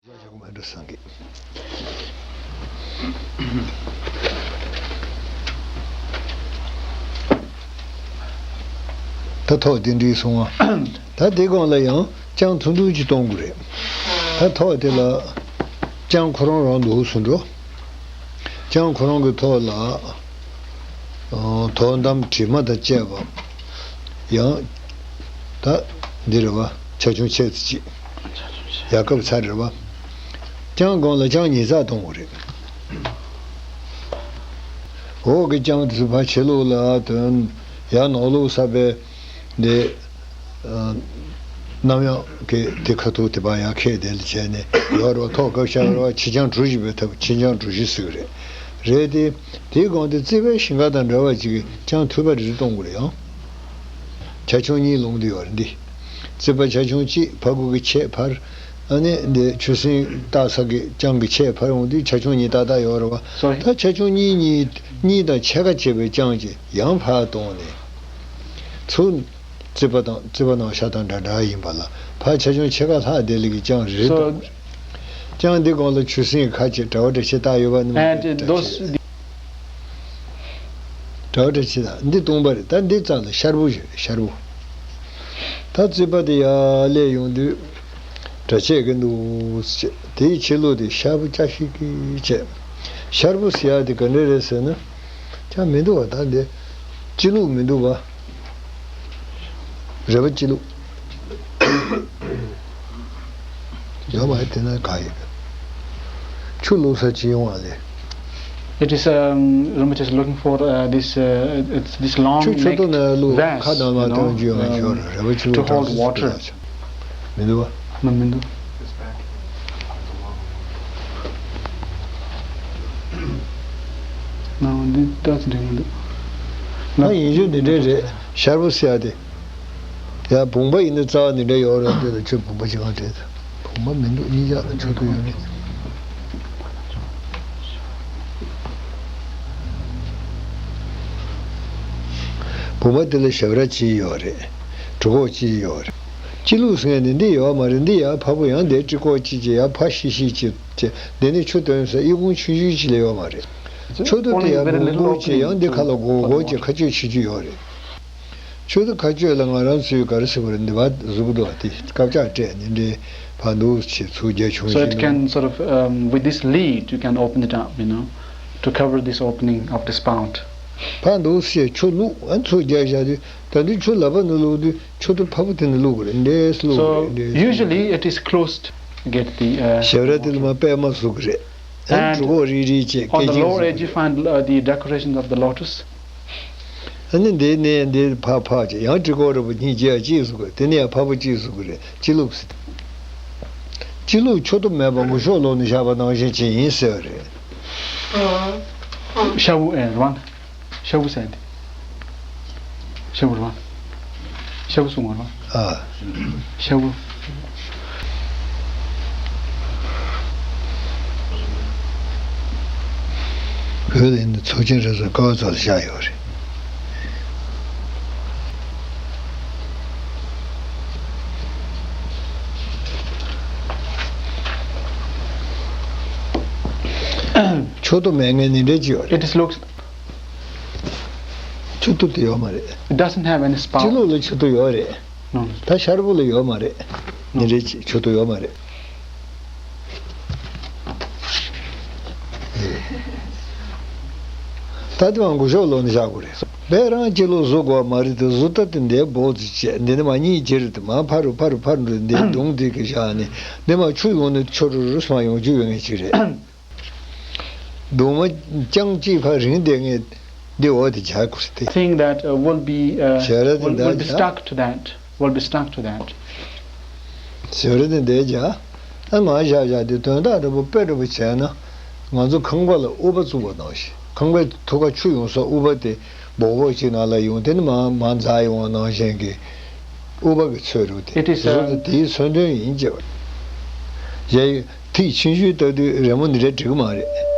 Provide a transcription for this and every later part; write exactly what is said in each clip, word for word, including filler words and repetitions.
ཡ་ཡག་པོ་མ་འགྲོ་བསམ་གི། ད་ཐོག་དེ་འདྲའི་སོང་བ། ད་དེ་སྒང་ལ་ཡང་ལྕང་ཐུང་ཐུང་ཅིག་གཏོང་དགོས་རེད། ད་ཐོག་དེ་ལ་ལྕང་ཁོ་རང་རང་འདུག་སུ་འགྲོ། ལྕང་ཁོ་རང་གི་ཐོག་ལ། ཨ། དོ་དམ་དྲི་མ་དང་བཅས་པ། ཡང་། ད། འདི་རེད་བ། ཆ་ཆུང་ཆེ་ཙི་གཅིག་ཡ་སྐབས་ཚར་རེད་བ། ལྕང་སྒང་ལ་ལྕང་ཉིས་བརྩེགས་གཏོང་དགོས་རེད། འོག་གི་ལྕང་དེ་ཚོ་ཕར་ཕྱི་ལོགས་ལ་དོན། ཡ་ནང་ལོགས་ས་པའི། འདི། ཨ། གནམ་ཡག་གི་དེ་ཁ་ཐུག་དེ་བ་ཡག་ཁེ་དེ་ལ་བྱས་ནས་ཡོད་རོགས། ཐོག་སྐབས་ཤར་རོགས། ཆི་ལྕང་གྲུ་བཞི་པའི་ཐབས། ཆི་ལྕང་གྲུ་བཞི་ཟེར་གི་རེད། རེད་དེ། དེའི་སྒང་དེ་རྩིག་པའི་ཞིང་ཁ་དང་འདྲ་བ་ཅིག་གི་ལྕང་ཐུག་པ་རེ་རེ་གཏོང་དགོས་རེད་ཡང་། ཆ་ཆུང་གཉིས་ལོངས་དུ་ཡོད་རེད་འདི། རྩིག་པ་ཆ་ཆུང་གཅིག་ཕ་གུ་གི་ཆེད་ཕར། ཨ་ནི་འདི་ཆུ་སྲིན་བཏགས་ས་གི་ལྕང་གི་ཆེད་ཕར་ཡོང་དུས་ཆ་ཆུང་གཉིས་ཏག་ཏག་ཡོད་རེད་བ། Sorry. ད་ཆ་ཆུང་གཉིས་གཉིས་གཉིས་དང་ཕྱེད་ཀ་བྱས་པའི་ལྕང་ཅིག་ཡང་ཕར་གཏོང་ནས། ཚུར། རྩིག་པ་དང་རྩིག་པ་ནང་ཤ་དང་འདྲ་འདྲ་ཡིན་པ་ལ་ཕར་ཆ་ཆུང་ཕྱེད་ཀ་ལྷག་དེ་ལ་གི་ལྕང་རེ་རེ། So, གཏོང་། ལྕང་འདི་སྒང་ལ་ཆུ་སྲིན་ཁ་ཅིག་གྲྭ་པ་གྲྭ་ཆས་བཏགས་ཡོད་པ་ནི། And those གྲྭ་པ་གྲྭ་ཆས་དང་འདི་སྟོང་པ་རེད། ད་འདི་རྩ་ལ་ཤར་བུ་ཞིག་རེད། ཤར་བུ། ད་རྩིག་པ་དེ་ཡར་སླེབས་ཡོང་དུས་གྲྭ་ཆས་གི་འདུག་ཅེས། དེའི་ཕྱི་ལོགས་དེ་ཤར་བུ་ཅག་ཤིག་གིས་བྱས། ཤར་བུ་ཟེར་ཡ་དེ་ག་འདྲ་རེད་ཟེར་ན། ཅང་མི་འདུག་བ། ད་འདི་སྤྱི་ལུགས་མི་འདུག་བ། རེད་བ། སྤྱི་ལུགས་ཡོད་མ་རེད། དེ་ན་ག་ཡོད། ཆུ་བླུགས་ས་ཅི་ཡོང་བ་ལས། It is, um, Ramachari is looking for, uh, this, uh, it's this long necked vase, you know, um, to hold water. མི་འདུག་བ། མ་མི་འདུག་ན་འདི་ལྟ་ཙི་འགྲིག་མི་འདུག་ང་ཡིན་རྒྱུ་འདི་འདྲས་རེད། ཤར་བུ་ཟེར་ཡ་དེ། ཡ་བུམ་པ་ཡིན་ན་རྩ་བ་འདི་འདྲ་ཡོད་རེད། འདི་ལ་ཁྱོད་བུམ་པ་ཅིག་གང་བྲིས་ཏེ། བུམ་པ་མི་འདུག་གཉིས་ཆ་ལ་ཆུ་ཐུག་ཡོད་རེད། བུམ་པ་འདི་ལ་ཞབས་ར་གཅིག་ཡོད་རེད། གྲི་གོག་གཅིག་ཡོད་རེད། སྤྱི་ལུགས་ཟེར་མཁན་འདི་འདི་ཡོད་མ་རེད། འདི་ཡར་ཕར་བུ་ཡང་འདི་གྲི་གོག་གཅིག་གཅིག་ཡར་ཕར་ཤིག་ཤིག་གཅིག་གཅིག་འདི་ནི་ཆུ་འདོན་ས་ཨི་ཁུང་ཆུང་ཆུང་གཅིག་ལས་ཡོད་མ་རེད། ཆུ་ཐུག་དེ་ཡར་མང་པོ་གཅིག་ཡང་འདི་ཁ་ལ་སྒོར་སྒོར་གཅིག་ཁ་གཅོད་བྱེད་རྒྱུ་ཡོད་རེད། ཆུ་ཐུག་ཁ་གཅོད་ལ་ང་རང་ཚོའི་ག་རེ་ཟེར་དགོས་རེད། འདི་བ་གཟུགས་འདུག་བ། དེ་དཀར་ཆག་སྤྲད་ནི་འདྲའི་བར་འདུག་བྱེད་ཚུར་རྒྱག་ཆུང་ཆུང་། So it can sort of, um, with this lead, you can open it up, you know, to cover this opening of the spout. བར་འདུག་བྱེད་ཆུ་བླུགས། ཨ། ཚུར་རྒྱག་བཞག་དུས་ད་འདི་ཆུ་ལ་བ་ནི་བླུགས་དུས་ཆུ་ཐུག་ཕ་བུ་དེ་ནི་བླུགས་དགོས་རེད། འདྲེས་བླུགས་དགོས་རེད། So འདྲེས། Usually it is closed to get the, uh, ཞབས་ར་དེ་ལ་མ་པད་མ་བཟོ་གི་རེད། ཨ། གྲི་གོག་རིལ་རིལ་བྱས་སྐེ་ཆེན་བཟོ་གི་རེད། And on the lower edge you find, uh, the decorations of the lotus. ཨ་ནི་འདི་ནས་འདི་ཕར་ཕར་བྱས་ཡང་གྲི་གོག་རིལ་བུ་གཉིས་བྱས་གཅིག་བཟོ་གི་རེད། དེ་ནས་ཡང་ཕ་བུ་གཅིག་བཟོ་གི་རེད། སྤྱི་ལུགས་ཟེར། སྤྱི་ལུགས་ཆུ་ཐུག་མེད་པ་མགོ་ཤོག་ལོག་ནས་བཞག་པ་ནང་བཞིན་བྱས་ཡིན་ཟེར་བ་རེད། ཤ་བུ་ཨེ་རང་། ཤ་བུ་ཟེར་ཏེ། ཤ་བུ་རང་། ཤ་བུ་གསུང་བ་རང་། ཨ། ཤ་བུ། བོད་ལ་ཡིན་ན་ཚོགས་ཆེན་རེ་ཟུང་ཀ་བ་ཚོ་ལ་བཞག་ཡོད་རེད། ཆུ་ཐུག་མེད་མཁན་ནི་འདྲ་ཅིག་ཡོད་རེད། It is looks ཆུ་ཐུག་དེ་ཡོད་མ་རེད། It doesn't have any spout. སྤྱི་ལུགས་ལ་ཆུ་ཐུག་ཡོད་རེད། No. ད་ཤར་བུ་ལ་ཡོད་མ་རེད། ནི་རེད་ཅིག་ཆུ་ཐུག་ཡོད་མ་རེད། ད་དེ་བ་མགོ་ཤོག་ལོག་ནས་བཞག་དགོས་རེད། བས་རང་སྤྱི་ལུགས་བཟོ་དགོས་པ་མ་རེད་དེ། བཟོ་ལྟ་དེ་འདའི་བོགས་ཙི་བྱས། འདི་ནི་མ་གཉིས་གྱེར་དེ་མ་ཕ་རུ་ཕ་རུ་ཕ་རུ་འདི་མདུང་དེ་གི་བཞག་ནས་འདི་མ་ཆུ་ཡོང་ནས་ཆུ་རུ་རུ་སུ་མ་ཡོང་རྒྱུ་ཡོད་མཁན་ཅིག་རེད། གདུང་མ་རྐྱང་གཅིག་ཕར་རིང་བསྡད་མཁན་འདི་འོག་ཏུ་བྱ་དགོས་ཏེ། Thing that, uh, will be, uh, ཞབས་ར་དེ་will, འདའ་will be བྱ། Stuck to that. Will be stuck to that. ཞབས་ར་དེ་འདའ་བྱ། ཨ་མ་བཞག་བཞག་དེ་དོན་དག་འདྲ་པོ་དཔེ་འདྲ་པོ་བྱས་ན། ང་ཚོ་ཁང་པ་ལ་དབུ་བ་བཙུགས་པ་ནང་བཞིན། ཁང་པའི་ཐུག་ཁ་ཆུ་ཡོང་ས་དབུ་བ་དེ་སྦོག་སྦོག་ཅིག་ནང་ལ་ཡོང་། དེ་ནི་མ་མ་འཛག་ཡོང་བ་ནང་བཞིན་གྱི་དབུ་བ་གི་ཚོད་རུ་དེ། It is, བཟོ་དེ། um, དེའི་མཚོན་དོན་ཡིན་ཅེས་པ། ཡ་ཡི། ཐིག་ཆུང་ཆུང་ལྟ་དུས་རི་མོ་འདི་འདྲ་འགྲིག་གི་མ་རེད།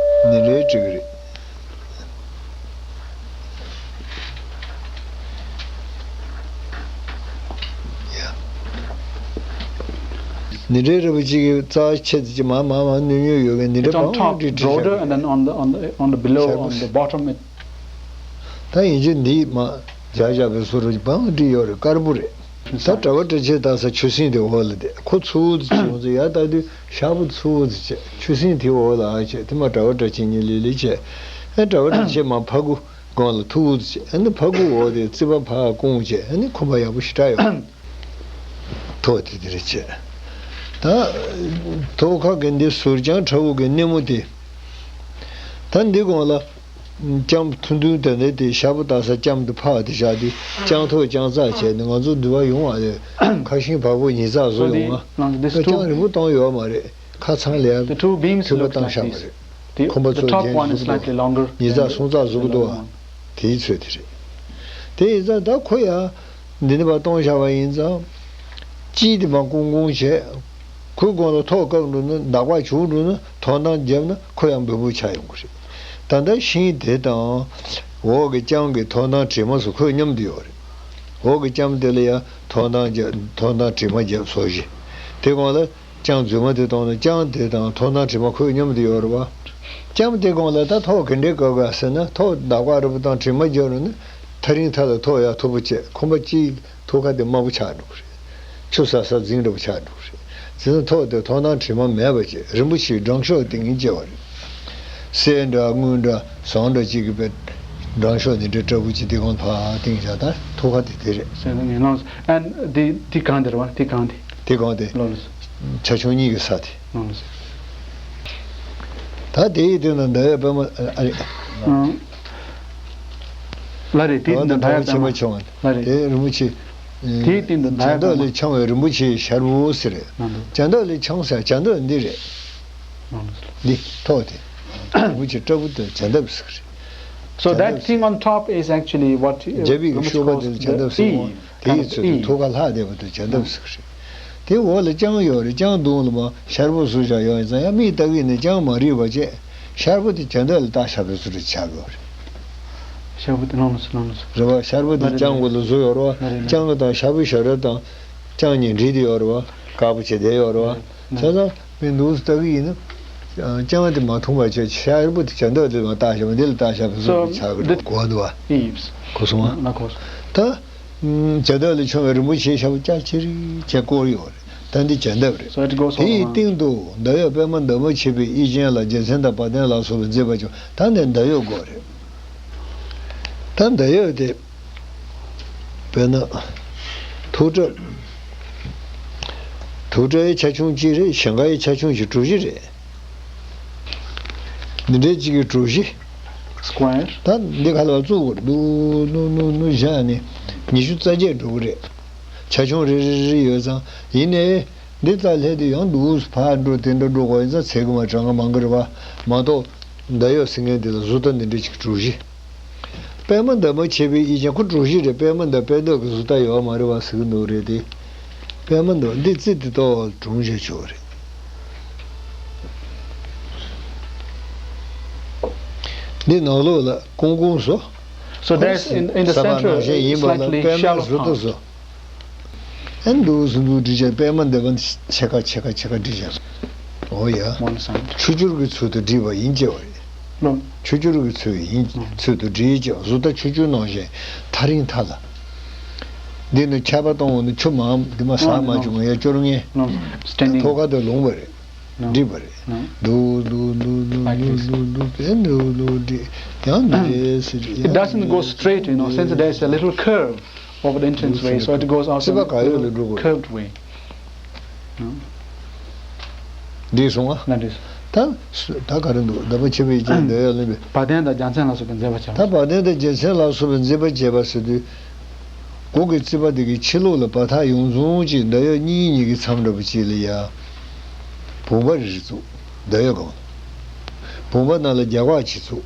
འདི་འདྲའི་འགྲིག་གི་རེད། ཡ། འདི་འདྲའི་རིན་པོ་ཆེ་གི་རྩ་ཆེ་ཙི་ཅི་མ་མ་མ་ནུས་ནུས་ཡོད་མཁན་འདི་འདྲ་It's on པང་top, བྲིས་བྲིས་broader, བཞག and then on the, on the, on the below, ཤར་on the ཕུ་bottom, it ད་ཡིན་གཅིག་འདི་མ་བཞག་བཞག་པའི་བཟོ་འདྲ་པང་བྲིས་ཡོད་རེད། དཀར་པོ་རེད། ད་གྲྭ་པ་བཀྲ་ཤིས་བདག་ས་ཆུ་སྲིན་དེ་འོག་ལ་བསྡད། ཁོ་ཚུར་ཙི་བྱུང་ཙི་ཡར་ལྟ་དུས་ཤར་ཕུ་ཚུར་ཙི་བྱས། ཆུ་སྲིན་དེ་འོག་ལ་ཨ་བྱས། དེ་མ་གྲྭ་པ་བཀྲ་ཤིས་གཉིས་ལི་ལི་བྱས། ཨ་གྲྭ་པ་བཀྲ་ཤིས་མ་ཕ་གུ་སྒང་ལ་ཐུག་ཙི་བྱས། ཨ་ནི་ཕ་གུ་འོག་དེ་རྩིག་པ་ཕར་བསྐུངས་བྱས། ཨ་ནི་ཁང་པ་ཡག་པོ་ཞེ་དྲག་ཡོད། ཐོག་དེ་དེ་རེད་བྱས། ད་ཐོག་ཁ་གི་འདི་ཟུར་བརྐྱང་ཁྲ་བོ་གི་སྣེ་མོ་དེ། ད་འདི་སྒང་ལ་ལྕམ་ཐུང་ཐུང་དེ་འདྲ་དེ་ཤར་ཕུ་ལྟ་ས་ལྕམ་དེ་ཕར་དེ་བཞག་དེ་ལྕང་ཐོག་ལྕང་རྩ་བྱས་ནས་ང་ཚོ་འདི་བ་ཡོང་བ་རེད། ཁ་ཤིང་བ་སྤུ་ཉིས་རྩ་བཟོ་ཡོང་ང་། ད་ལྕང་རིང་པོ་བཏང་ཡོད་མ་རེད། ཁ་ཚང་ལས་མཐུན་པ་བཏང་ཤག་པ་རེད། ཁང་པ་ཚོ་རྒྱན་བཟོ་གི་འདུག་ཉིས་རྩ་སུམ་རྩ་བཟོ་གི་འདུག་བ། དེའི་ཚོད་དེ་རེད། དེ་ཡིན་ཙང་ད་ཁོ་ཡ་འདི་ནས་ཕར་གཏོང་བཞག་པ་ཡིན་ཙང་། དཀྱིལ་དེ་མར་བསྐུངས་བསྐུངས་བྱས། ཁོའི་སྒང་ལ་ཐོག་བཀབ་འགྲོ་ན། འདག་པ་བྱུག་འགྲོ་ན། ཐོག་མདའ་བརྒྱབ་ན་ཁོ་ཡང་འབུར་འབུར་ཆགས་ཡོང་གི་རེད། ད་ལྟ་ཤིང་དེ་དང་འོག་གི་ལྕང་གི་ཐོག་མདའ་དྲི་མ་སོགས་ཁོའི་མཉམ་དུ་ཡོད་རེད། འོག་གི་ལྕམ་དེ་ལ་ཡང་ཐོག་མདའ་བརྒྱབ། ཐོག་མདའ་དྲི་མ་བརྒྱབ་སོགས་བཞི། དེ་སྒང་ལ་ལྕང་རྫུན་མ་དེ་བཏང་ན་ལྕང་དེ་དང་ཐོག་མདའ་དྲི་མ་ཁོའི་མཉམ་དུ་ཡོད་རེད་བ། ལྕམ་དེ་སྒང་ལ་ད་ཐོག་ག་འདྲས་བཀབ་ག་ཟེར་ན། ཐོག་འདག་པ་འདྲ་པོ་དང་དྲི་མ་བརྒྱབ་རུང་ནི་ཐག་རིང་ཐག་ལ་ཐོག་ཡར་མཐུག་པོ་བྱས། ཁང་པ་གཅིག་ཐོག་ཁ་དེ་དམའ་པོ་ཆགས་འགྲོ་གི་རེད། ཆུ་ཟག་ཟག་འཛིང་འདྲ་པོ་ཆགས་འགྲོ་གི་རེད། བྱས་ཙང་ཐོག་དེ་ཐོག་མདའ་དྲི་མ་མེད་པ་བྱས། རིན་པོ་ཆེའི་སྦྲང་ཤོག་སྟེང་བྱས་པ་རེད། གསེར་འདྲ་དངུལ་འདྲ་ཟངས་འདྲ་གཅིག་གི་པའི་སྦྲང་ཤོག་འདི་འདྲ་ལྟ་བུ་གཅིག་དེ་སྒང་ཕར་བཏིང་བཞག་ད་ཐོག་ཁ་དེ་དེ་རེད། ཟེར་ན་ངས་ལོངས། ཨན་དེ་དེ་གང་དེ་རེད་བ། དེ་གང་དེ། དེ་གང་དེ། ལོ་ལོ། ཆ་ཆུང་གཉིས་ཀྱི་ས་དེ། ལོ་ལོ། ད་དེ་ཡི་སྟེང་ན་མདའ་ཡབ་པདྨ་ཨ་རེད། ཨང་། ལ་རེད། དེ་ཡི་སྟེང་ན་མདའ་ཡབ་པདྨ་ཆེན་པོ་བྱུང་བ། ལ་རེད། དེ་རིན་པོ་ཆེ། དེའི་སྟེང་དུ་མདའ་ཡབ་པདྨ། བྱ་མདའ་ལས་འཕྱང་བའི་རིན་པོ་ཆེའི་ཤར་བུ་ཟེར་རེད། ལོ་ལོ། བྱ་མདའ་ལས་འཕྱང་ཟེར་བྱ་མདའ་འདི་རེད། ལོ་ལོ། འདི་ཐོག་དེ། རིན་པོ་ཆེ་སྲབ་པོ་དེ་བྱ་མདའ་ཟེར་གི་རེད། So that thing on top is actually what, uh, རྒྱབ་ཡིག་གི་Rinpoche ཤོག་པ་calls དེ་ལ་བྱ་མདའ་the ཟེར་ཡིན། ཨི། དེ་ཡི་ཚོད་དུ་ཐོག་ཁ་ལྷག་བསྡད་པ་དེ་བྱ་མདའ་ཟེར་གི་རེད། དེ་འོག་ལ་ལྕང་ཡོད་རེད། ལྕང་གདོང་ལ་མར་ཤར་བུ་བཟོས་བཞག་ཡོད་ཡིན་ཙང་ཡང་མིག་ལྟ་གི་ནས་ལྕང་མ་རིག་པ་བྱས། ཤར་བུ་དེ་བྱ་མདའ་ལ་བཏགས་བཞག་པའི་བཟོ་འདྲ་ཆགས་ཡོད་རེད། ཤར་བུ་དེ་ནང་ལ་སུ་ནང་ལ་སུ། རེད་བ། ཤར་བུ་དེ་ལ་རེད། ལྕང་གུ་ལ་བཟོས་ཡོད་རེད་བ། ལ་རེད། ལ་རེད། ལྕང་གུ་དང་ཤར་བུ་ཞབས་ར་དང་ལྕང་གཉིས་འདྲེས་ཏེ་ཡོད་རེད་བ། དཀར་པོ་བྱས་བསྡད་ཡོད་རེད་བ། ལ་རེད། བྱས་ཙང་མི་འདུག་ལྟ་གི་ཡིན་ན། ལྕང་དེ་མ་འཐུང་བ་བྱས། ཤར་བུ་དེ་བྱ་མདའ་དེ་མར་བཏགས་བཞག་པ་འདི་ལ་བཏགས་བཞག་པའི་བཟོ་འདྲ་ཆགས་ཀྱི་འདུག་གོ་འདུག་བ། གོ་སོང་ང་། ལ་གོ་སོང་། ད། བྱ་མདའ་ལས་འཕྱང་བའི་རིན་པོ་ཆེའི་ཤར་བུ་ཅག་ཅི་རིགས་བྱས་བསྐོར་ཡོད་རེད། ད་འདི་བྱ་མདའ་རེད། So it goes on དེའི་and on. སྟེང་དུ་མདའ་ཡབ་པདྨ་འདབ་མ་ཕྱེད་པའི་དབུས་ཅན་ལ་རྒྱལ་མཚན་དང་བ་དན་ལ་སོགས་པའི་མཛེས་པ་བྱུང་། ད་འདི་མདའ་ཡབ་སྐོར་རེད། ད་མདའ་ཡབ་དེ་དཔེར་ན་ཐུགས་སྲབ། ཐུགས་སྲབ་ཡི་ཆ་ཆུང་གཅིག་རེད། ཞེང་ཁ་ཡི་ཆ་ཆུང་གཅིག་གྲུ་བཞི་རེད། འདི་འདྲའི་གཅིག་གི་གྲུ་བཞི། Square. ད་འདི་ག་ལ་བཙུགས་དགོས་འདུག་ནུ་ནུ་ནུ་བཞག་ནས་ཉི་ཤུ་རྩ་བརྒྱད་འགྲོ་གི་རེད། ཆ་ཆུང་རེ་རེ་རེ་ཡོད་ཙང་། ཡིན་ནའི་འདི་རྩ་ལྷད་དུ་ཡང་འདུག་ཕར་འགྲོ་དེ་འདྲ་འགྲོ་དགོས་ཡིན་ཙང་ཚད་གི་མ་གྲངས་ཀ་མང་གི་རེད་བ། མ་གཏོགས་མདའ་ཡབ་ཟེར་མཁན་དེ་ལ་བཟོ་ལྟ་འདི་འདྲ་གཅིག་གྲུ་བཞི། པདྨ་འདབ་མ་ཕྱེད་པའི་དབུས་ཅན། ཁོ་གྲུ་བཞི་རེད། པདྨ་འདབ་པད་འདབ་ཀྱི་བཟོ་ལྟ་ཡོད་མ་རེད་བ་ཟེར་གི་འདུག་རེད་དེ། པདྨ་འདབ་འདི་རྩི་དེ་ཏོག་གྲུང་བྱས་ཆོག་རེད། འདི་ནང་ལོགས་ལ་ཀོང་ཀོང་བཟོ། So there's in, in the center, ས་བ་ནང་བཞིན་ཡིན་པ་ལ་slightly པདྨའི་shallow བཟོ་ལྟ་བཟོ། ཨ་འདུག་སེ་འདུག་བསྒྲིགས་བྱས། པདྨ་འདབ་མ་ཕྱེད་ཀ་ཕྱེད་ཀ་ཕྱེད་ཀ་བསྒྲིགས་བྱས། འོ་ཡ། One side. ཆུ་སྐྱུར་གྱི་ཚུལ་དུ་བསྒྲིགས་པ་ཡིན་ཅེས་པ་རེད། ལོ། ཆུ་སྐྱུར་གྱི་ཚུལ་ཡིན། ཨང་། ཚུལ་དུ་བསྒྲིགས་ཀྱི་བཟོ་ལྟ་ཆུ་སྐྱུར་ནང་བཞིན་ཐག་རིང་ཐག་ལ། འདི་ནི་ཆར་པ་གཏོང་འོང་ནི་ཆུ་མང་འདི་མ་ཟག་མ་བྱུང་ངས་སྐྱོར་ངེས། ལོ། Standing. ཐོག་ཁ་དུ་ལོངས་པ་རེད། ལོ། བསྒྲིགས་པ་རེད། ལོ། ལུ་ལུ་ལུ་ལུ། Like this. ལུ་ལུ་ལུ་ལུ་ལུ་བསྒྲིགས། ཡང་འདི་རེད་ཟེར། It doesn't go straight, you know, since there is a little curve over the entrance way, so it goes out in a little curved way. རྩིག་པ་ག་ཡོད་ལ་འགྲོ་དགོས། འདི་སོང་ང་། ད་ད་ག་རེ་འདུག་མདའ་མོ་ཆེ་བའི་རྐྱེན་འདོད་ཡོད་ལེན་པས། བ་དན་དང་རྒྱལ་མཚན་ལ་སོགས་པའི་མཛེས་པ་བྱ་བ། ད་བ་དན་དང་རྒྱལ་མཚན་ལ་སོགས་པའི་མཛེས་པ་བྱས་པ་ཟེར་དུས། གོང་གི་རྩིག་པ་དེ་གི་ཕྱི་ལོགས་ལ་བ་ཐག་ཡོངས་རྫོགས་ཀྱི་མདའ་ཡབ་གཉིས་གཉིས་ཀྱི་མཚམས་འདྲ་པོ་ཅིག་ལ་ཡ། བུམ་པ་རེ་རེ་བཙུགས། མདའ་ཡབ་སྒང་། བུམ་པ་ནང་ལ་རྒྱ་གར་གྱི་བཙུགས།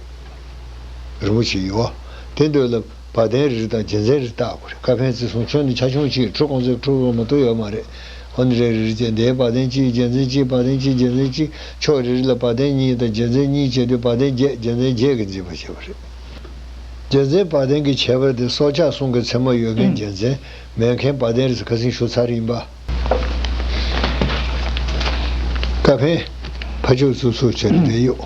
རིན་པོ་ཆེ་ཡོད། དེ་འདོད་ལ། བ་དན་རེ་རེ་དང་རྒྱལ་མཚན་རེ་རེ་བཏགས་དགོས་རེད། ཀ་ཕན་བརྩེགས་གསུམ་ཕྱོགས་ནི་ཆ་ཆུང་གཅིག་ཁྲུ་གོང་ཚད་ཁྲུ་རོ་མ་གཏོགས་ཡོད་མ་རེད། འོ་ནི་རེ་རེ་རེ་བྱས་འདིར་བ་དན་གཅིག་རྒྱལ་མཚན་གཅིག་བ་དན་གཅིག་རྒྱལ་མཚན་གཅིག་ཕྱོགས་རེ་རེ་ལ་བ་དན་གཉིས་དང་རྒྱལ་མཚན་གཉིས་བྱས་དུས་བ་དན་བརྒྱད་རྒྱལ་མཚན་བརྒྱད་ཀྱི་མཛེས་པ་བྱས་པ་རེད། རྒྱལ་མཚན་བ་དན་གྱི་ཁྱད་པར་དེ་སྲོག་ཆགས་གསུམ་གྱི་མཚན་མ་ཡོད་མཁན་རྒྱལ་མཚན་མེད་མཁན་བ་དན་རེད་ཟེར་ཁ་སང་ཞུ་ཚར་ཡིན་པ། ལྕགས་ཕན། ཕ་ཕྱུགས་སུ་སུ་བྱས་ནས་དེ་གཡུག་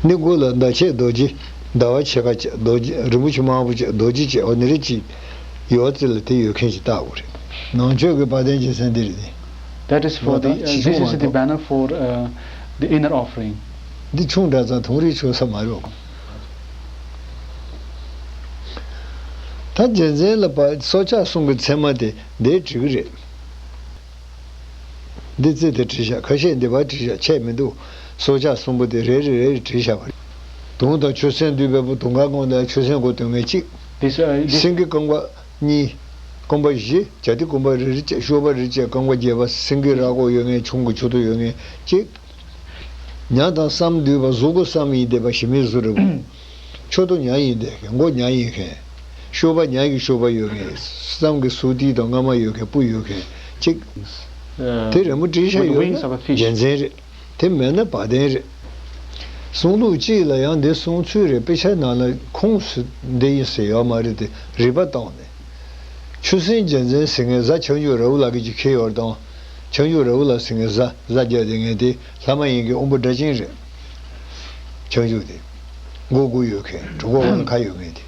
འདི་མགོ་ལ་མདའ་ཆས་རྡོ་རྗེ། ཟླ་བ་ཕྱེད་ཀ་བྱས་རྡོ་རྗེ། རིན་པོ་ཆེ་དམར་པོ་བྱས་རྡོ་རྗེ་བྱས། འོ་ནི་རེ་གཅིག་ཡོད་ཙི་ལ་དེ་ཡོད་མཁན་ཞིག་བཏགས་དགོས་རེད། ནང་ཆོས་ཀྱི་བ་དན་གྱི་སེམས་འདི་རེད་ནི། That is for the, uh, this is the banner for, uh, the inner offering. འདི་ཆུང་དྲགས་ཙང་དུང་རིགས་ཆུང་ས་མ་རེད། ད་རྒྱལ་མཚན་ལ་པ་སྲོག་ཆགས་གསུམ་གྱི་མཚན་མ་དེ་འདིར་བྲིས་ཀྱི་རེད། འདི་རྩེ་དེ་བྲིས་བཞག་ཁ་ཤས་འདི་པར་བྲིས་བཞག་ཆད་མི་འདུག་སྲོག་ཆགས་གསུམ་པོ་དེ་རེ་རེ་རེ་རེ་བྲིས་བཞག་པ་རེད། དུང་དང་ཆུ་སྲིན་འདུས་པའི་བུ་དུང་དཀར་དགོན་ལ་ཆུ་སྲིན་མགོ་སྟོན་མཁན་གཅིག This, uh, this སེང་གེ་རྐང་པ་གཉིས། རྐང་པ་བཞི་བྱ་དེ་རྐང་པ་རེ་རེ་བཅས་གཤོག་པ་རེ་བཅས་རྐང་པ་བརྒྱད་པ་སེང་གེ་ར་མགོ་ཡོད་མཁན་ཆུང་གི་མཆུ་ཏོ་ཡོད་མཁན་གཅིག་ཉ་དང་སྲམ་འདུས་པ་གཟུགས་པོ་སྲམ་ཡིན་བསྡད་པ་ཞི་མི་གཟུགས་རེད་བོ། མཆུ་ཏོ་ཉ་ཡིན་བསྡད་མཁན་མགོ་ཉ་ཡིན་མཁན། གཤོག་པ་ཉ་ཡི་གཤོག་པ་ཡོད་མཁན། སྲམ་གྱི་སུག་ཏི་དང་རྔ་མ་ཡོད་མཁན་སྤུ་ཡོད་མཁན་གཅིག་དེ་རི་མོ་བྲིས་ཤག་ཡོད་ན་རྒྱལ་མཚན་རེད། དེ་མེད་ན་བ་དན་རེད། གསུང་ལུགས་གཅིག་ལ་ཡང་འདི་གསུང་ཚུལ་རེད། དཔེ་ཆ་ནང་ལ་ཁུངས་སུ་འདི་ཡིན་ཟེར་ཡོད་མ་རེད་དེ་རིག་པ་བཏང་ནས། ཆུ་སྲིན་རྒྱལ་མཚན་ཟེར་མཁན་གཟའ་བྱང་ཆུབ་ར་བུ་ལ་གི་ཅིག་ཁྱེར་ཡོད་དང་། བྱང་ཆུབ་ར་བུ་ལ་ཟེར་མཁན་གཟའ་གཟའ་རྒྱལ་དེ་ངན་དེ་ལྷ་མ་ཡིན་གྱི་དབང་པོ་སྒྲ་གཅན་རེད། བྱང་ཆུབ་དེ། མགོ་དགུ་ཡོད་མཁན་གྲུ་གུ་འོག་ལ་ཁ་ཡོད་མཁན་དེ།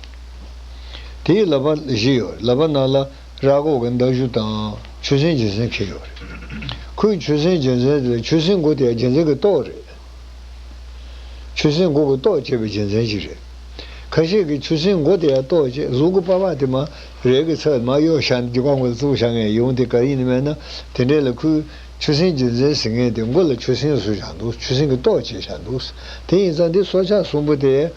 དེའི་ལག་པ་བཞི་ཡོད། ལག་པ་ནང་ལ་ར་མགོ་གི་མདའ་གཞུ་དང་ཆུ་སྲིན་རྒྱལ་མཚན་ཁྱེར་ཡོད་རེད། ཁོས་ཆུ་སྲིན་རྒྱལ་མཚན་དེ་ལ་ཆུ་སྲིན་མགོ་དེ་རྒྱལ་མཚན་གྱི་ཏོག་རེད། ཆུ་སྲིན་མགོ་གི་ཏོག་བྱས་པའི་རྒྱལ་མཚན་ཞིག་རེད། ཁ་ཤས་ཀྱིས་ཆུ་སྲིན་མགོ་དེ་ཡང་ཏོག་བྱས་གཟུགས་ཀྱི་པགས་པ་དེ་མ་རས་ཀྱི་ཚབ་མ་གཡོག་བཞག་ནས་རྒྱུ་སྐར་མགོ་ལ་བཙུགས་བཞག་མཁན་ཡོང་དེ་ག་ཡིན་ནི་མེད་ན་དེ་འདྲས་ལ་ཁོས་ཆུ་སྲིན་རྒྱལ་མཚན་ཟེར་མཁན་དེ་མགོ་ལ་ཆུ་སྲིན་བཟོས་བཞག་འདུག་ཆུ་སྲིན་གྱི་ཏོག་བྱས་བཞག་འདུག་དེ་ཡིན་ཙང་འདི་སྲོག་ཆགས་གསུམ་པོ་དེ་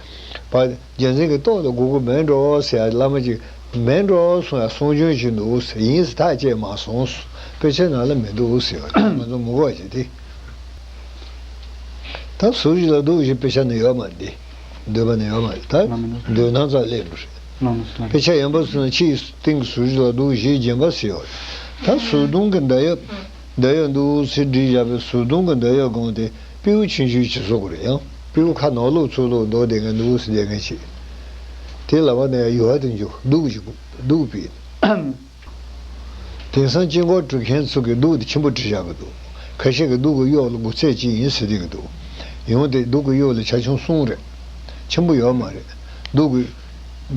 བ་རྒྱལ་མཚན་གྱི་ཏོག་ལ་དགོས་ཀྱི་མེད་འགྲོ་ཟེར་ཡ་བླ་མ་ཅིག་མེད་འགྲོ་གསུང་ཡ་གསུང་ཆོས་ཅིག་འདུག་ཡིན་ཟེར་ཐག་བཅད་མ་སོང་། དཔེ་ཆ་ནང་ལ་མི་འདུག་ཟེར་བ་ང་ཚོ་མི་གོ་བ་ཅིག་དེ། ད་ཟུར་ཞིག་ལ་འདུག་ཞེས་དཔེ་ཆ་ནི་ཡོད་མ་རེད། འདོད་པ་ནི་ཡོད་མ་རེད། ད་ལམ་མི་འདུག་འདོད་སྣང་ཙམ་སླེབས་འགྲོ་རེད། ལམ་མི་འདུག་དཔེ་ཆ་ཡན་པ་སོང་ན་ཕྱིའི་སྟེང་གི་ཟུར་ཞིག་ལ་འདུག་ཞེས་བརྒྱན་པ་ཟེར་ཡོད་རེད། ད་ཟུར་གདོང་གི་མདའ་ཡབ། མདའ་ཡབ་འདུག་ཟེར་བྲིས་བཞག་པའི་ཟུར་གདོང་གི་མདའ་ཡབ་སྒང་དེ་སྤྲེའུ་ཆུང་ཆུང་ཅིག་བཟོ་དགོས་རེད། ཡང་སྤྲེའུ་ཁ་ནང་ལོགས་ཚུར་ལོགས་འདུག་བསྡད་མཁན་འདུག་ཟེར་བསྡད་མཁན་ཅིག་དེ་ལ་བ་ནས་ཡུ་བ་དུ་འཇུག་གདུགས་ཅིག་གདུགས་པའི། དེང་སང་དཀྱིལ་འཁོར་བྲི་མཁན་ཚོ་གིས་གདུགས་དེ་ཆེན་པོ་བྲི་བཞག་གི་འདུག་ཁ་ཤས་ཀྱིས་གདུགས་ཀྱི་གཡོག་ལ་དགུ་ཚད་གཅིག་ཡིན་ཟེར་བསྡད་ཀྱི་འདུག་ཡང་དེ་གདུགས་ཀྱི་གཡོག་ལ་ཆ་ཆུང་གསུམ་རེད། ཆེན་པོ་ཡོད་མ་རེད། གདུགས་ཀྱི་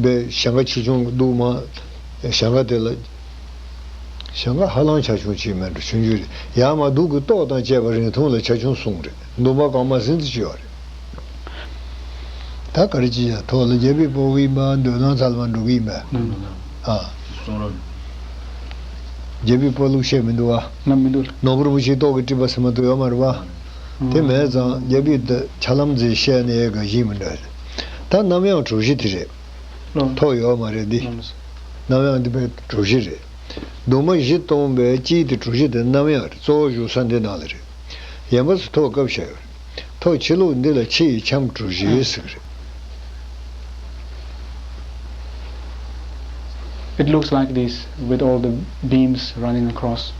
པའི་ཞེང་ཁ་ཆེ་ཆུང་གི་གདུགས་མ། ཞེང་ཁ་དེ་ལ། ཞེང་ཁ་ཧ་ལམ་ཆ་ཆུང་གཅིག་མིན་འགྲོ་ཆུང་ཆུང་རེད། ཡང་མ་གདུགས་ཀྱི་ཏོག་དང་བཅས་པ་རིང་ཐུང་ལ་ཆ་ཆུང་གསུམ་རེད། མདུང་པ་རྐང་མ་ཟིན་ཙམ་ཅིག་ཡོད་རེད། ད་ག་རེ་ཅི་ཡང་ཐོག་ལ་རྒྱལ་པོའི་ཕོ་བའི་མ་འདོད་སྣང་ཚལ་མ་འགྲོ་གི་ཡིན་པས། ཨ། རྒྱལ་པོའི་ཕོ་ལུགས་བཤད་མི་འདུག་བ། ང་མི་འདུག་ནོར་བུ་རིན་པོ་ཆེའི་ཏོག་གིས་བྲིས་པ་ཟེར་མ་འདུག་ཡོད་མ་རེད་བ། དེ་མེད་ཙང་རྒྱལ་པོས་འདི་ཆ་ལམ་འཛིན་བཤད་ནས་ག་གཞི་མི་འདྲ་རེད། ད་གནམ་ཡངས་གྲུ་བཞི་དེ་རེད། ཐོག་ཡོད་མ་རེད་འདི། གནམ་ཡངས་འདི་པའི་གྲུ་བཞི་རེད། མདུང་མ་བཞི་སྟོང་པའི་དཀྱིལ་དེ་གྲུ་བཞི་དེ་གནམ་ཡངས་རེད། གཙོ་བོ་བཞུགས་ས་འདི་ནང་ལ་རེད། ཡན་པ་སུ་ཐོག་སྐབས་བཤད་ཡོད་རེད། ཐོག་ཕྱི་ལོགས་འདི་ལ་ཕྱི་ཡི་ཁྱམས་གྲུ་བཞི་ཟེར་གི་རེད། It looks like this with all the beams running across.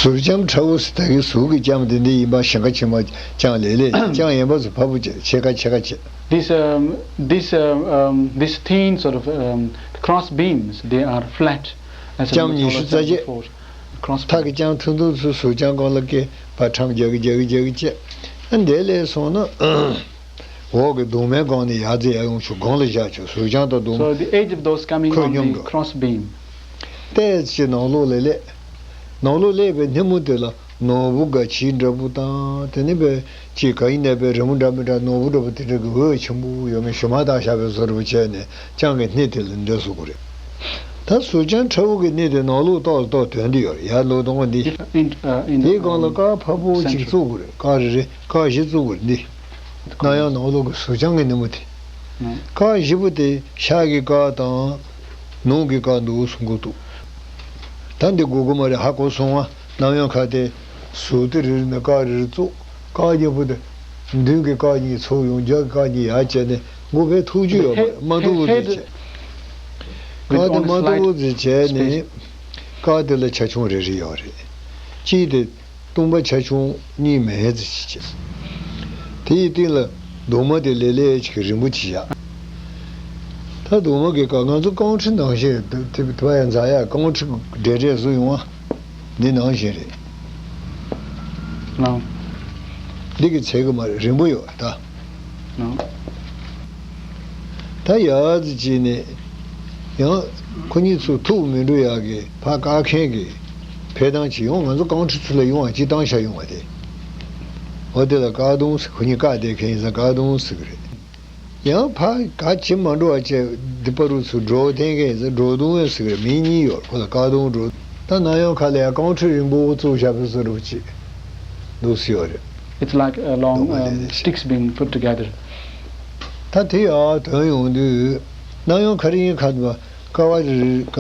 ཟུར་ལྕམ་ཁྲ་བོ་ཟེར་ད་གི་ཟུར་གྱི་ལྕམ་དེ་འདི་ཡིན་པ་ཞེང་ཁ་ཆེ་མ་ལྕམ་ལེ་ལེ་ལྕམ་ཡན་པ་ཚོ་ཕ་བུ་བྱས་ཕྱེད་ཀ་ཕྱེད་ཀ་བྱས། This, um, this, uh, um, this thin sort of, um, cross beams, they are flat, as I ལྕམ་ཉི་ཤུ་རྩ་བརྒྱད། Cross ཐག་གི་ལྕམ་ཐུང་ཐུང་ཚོ་ཟུར་ལྕམ་སྒང་ལ་སྐེད་པ་ཁྲམ་རྒྱག་གི་རྒྱག་གི་རྒྱག་གི་བྱས། ཨ་འདས་ལས་སོང་ན། འོག་གི་གདུང་མའི་སྒང་ནས་ཡར་རྩེ་ཡར་ཡོང་ཆུ་སྒང་ལ་བཞག་ཆུ་ཟུར་ལྕམ་དང་གདུང་མ། So the edge of those coming on the cross beam. ཏོག་ཙམ་ནང་ལོགས་ལ་སླེབས། ནང་ལོགས་སླེབས་པའི་སྣེ་མོ་དེ་ལ་ནོར་བུ་སྒ་ཆས་འདྲ་པོ་དང་དེ་ནི་པའི་ཅིག་ག་ཡིན་ནའི་པའི་རི་མོ་འདྲ་མི་འདྲ་ནོར་བུ་འདྲ་པོ་དེ་འདྲ་གི་འོད་ཆེན་པོ་ཡོད་མཁན་ཞུ་མ་བཏང་བཞག་པའི་བཟོ་འདྲ་པོ་བྱས་ནས་ལྕམ་གྱི་སྣེ་དེ་ལ་འདྲ་བཟོ་དགོས་རེད། ད་ཟུར་ལྕམ་ཁྲ་བོ་གི་སྣེ་དེ་ནང་ལོགས་ཏོག་ཏོག་དོན་དུ་ཡོད་རེད། ཡར་ལོག་གཏོང་བ་འདི། དེའི་སྒང་ལ་དཀར་ཕ་བོ་ཅིག་བཙུགས་དགོས་རེད། དཀར་རེ་རེ་དཀར་བཞི་བཙུགས་དགོས་རེད་འདི། གནམ་ཡངས་ནང་ལོགས་ཀྱི་ཟུར་ལྕམ་གྱི་སྣེ་མོ་དེ། དཀར་བཞི་པོ་དེ་ཤར་གྱི་དཀར་དང་། ནུབ་ཀྱི་དཀར་འདུག་གསུང་གི་འདུག་ད་འདི་དགོས་ཀྱི་མ་རེད། ཧ་གོ་སོང་བ། གནམ་ཡོང་ཁ་དེ་ཟུར་དེ་རེ་རེ་ནས་ཀ་རེ་རེ་བཙུགས། ཀ་བརྒྱད་པོ་དེ་མདུན་གྱི་ཀ་གཉིས་ཚུར་ཡོང་། རྒྱབ་ཀྱི་ཀ་གཉིས་ཡར་བྱས་ནས་མགོ་བོའི་ཐུག་རྒྱུ་ཡོད་མ་རེད། མ་འདུག་པོ་དེ་བྱས། ཀ་དེ་མ་འདུག་པོ་དེ་བྱས་ནས་ཀ་དེ་ལ་ཆ་ཆུང་རེ་རེ་ཡོད་རེད། གཅིག་དེ་སྟོང་པ་ཆ་ཆུང་གཉིས་མེད་ཟེར་གྱི་བྱས། དེ་ཡི་སྟེང་ལ་གདུང་མ་དེ་ལེ་ལེ་ཅིག་རིང་པོ་ཅིག་བཞག། ད་གདུང་མ་གི་ཀ་ང་ཚོ་རྐང་ཁྲི་ནང་བཞིན་དུ་དེ་བ་ཡང་འཛག་ཡ། རྐང་ཁྲི་འབྲེལ་འབྲེལ་བཟོ་ཡོང་བ་འདི་ནང་བཞིན་རེད། ལགས། འདི་གི་ཚད་གི་མ་རེད། རིང་པོ་ཡོད་ད། ལགས། ད་ཡར་ཙི་བྱས་ནས་ཡང་ཁོ་གཉིས་ཚོ་ཐུག་མི་འགྲོ་ཡག་གི་ཕར་བཀག་མཁན་གྱི་འཕེན་སྟངས་ཅིག་ཡོང་། ང་ཚོ་རྐང་ཁྲི་ཚུར་ལ་ཡོང་བ་ཅིག་བཏང་བཞག་ཡོང་བ་དེ། འོ་དེ་ལ་བཀག་གདུང་ཟེར། ཁོ་གཉིས་བཀག་བསྡད་མཁན་ཡིན་ཙང་བཀག་གདུང་ཟེར་གི་རེད། ཡང་ཕར་ག་ཅི་མ་འགྲོ་བ་བྱས་འདི་པ་རུ་ཚུར་འགྲོ་བསྡད་མཁན་ཡིན་ཙང་འགྲོ་གདུང་ཟེར་གི་རེད། མིང་གཉིས་ཡོད། ཁོ་ལ་བཀག་གདུང་འགྲོ། ད་གནམ་ཡོང་ཁ་ལ་ཡང་རྐང་ཁྲི་རིང་པོ་བཙུགས་བཞག་པའི་བཟོ་འདྲ་ཅིག་འདུག་སེ་ཡོད་རེད། It's like uh, long um, sticks being put together. ད་དེ་ཡར་ཐོན་ཡོང་དུས་གནམ་ཡོང་ཁ་རིང་ཁ་འདུག་པ། ཀ་བ་རི་ཀ་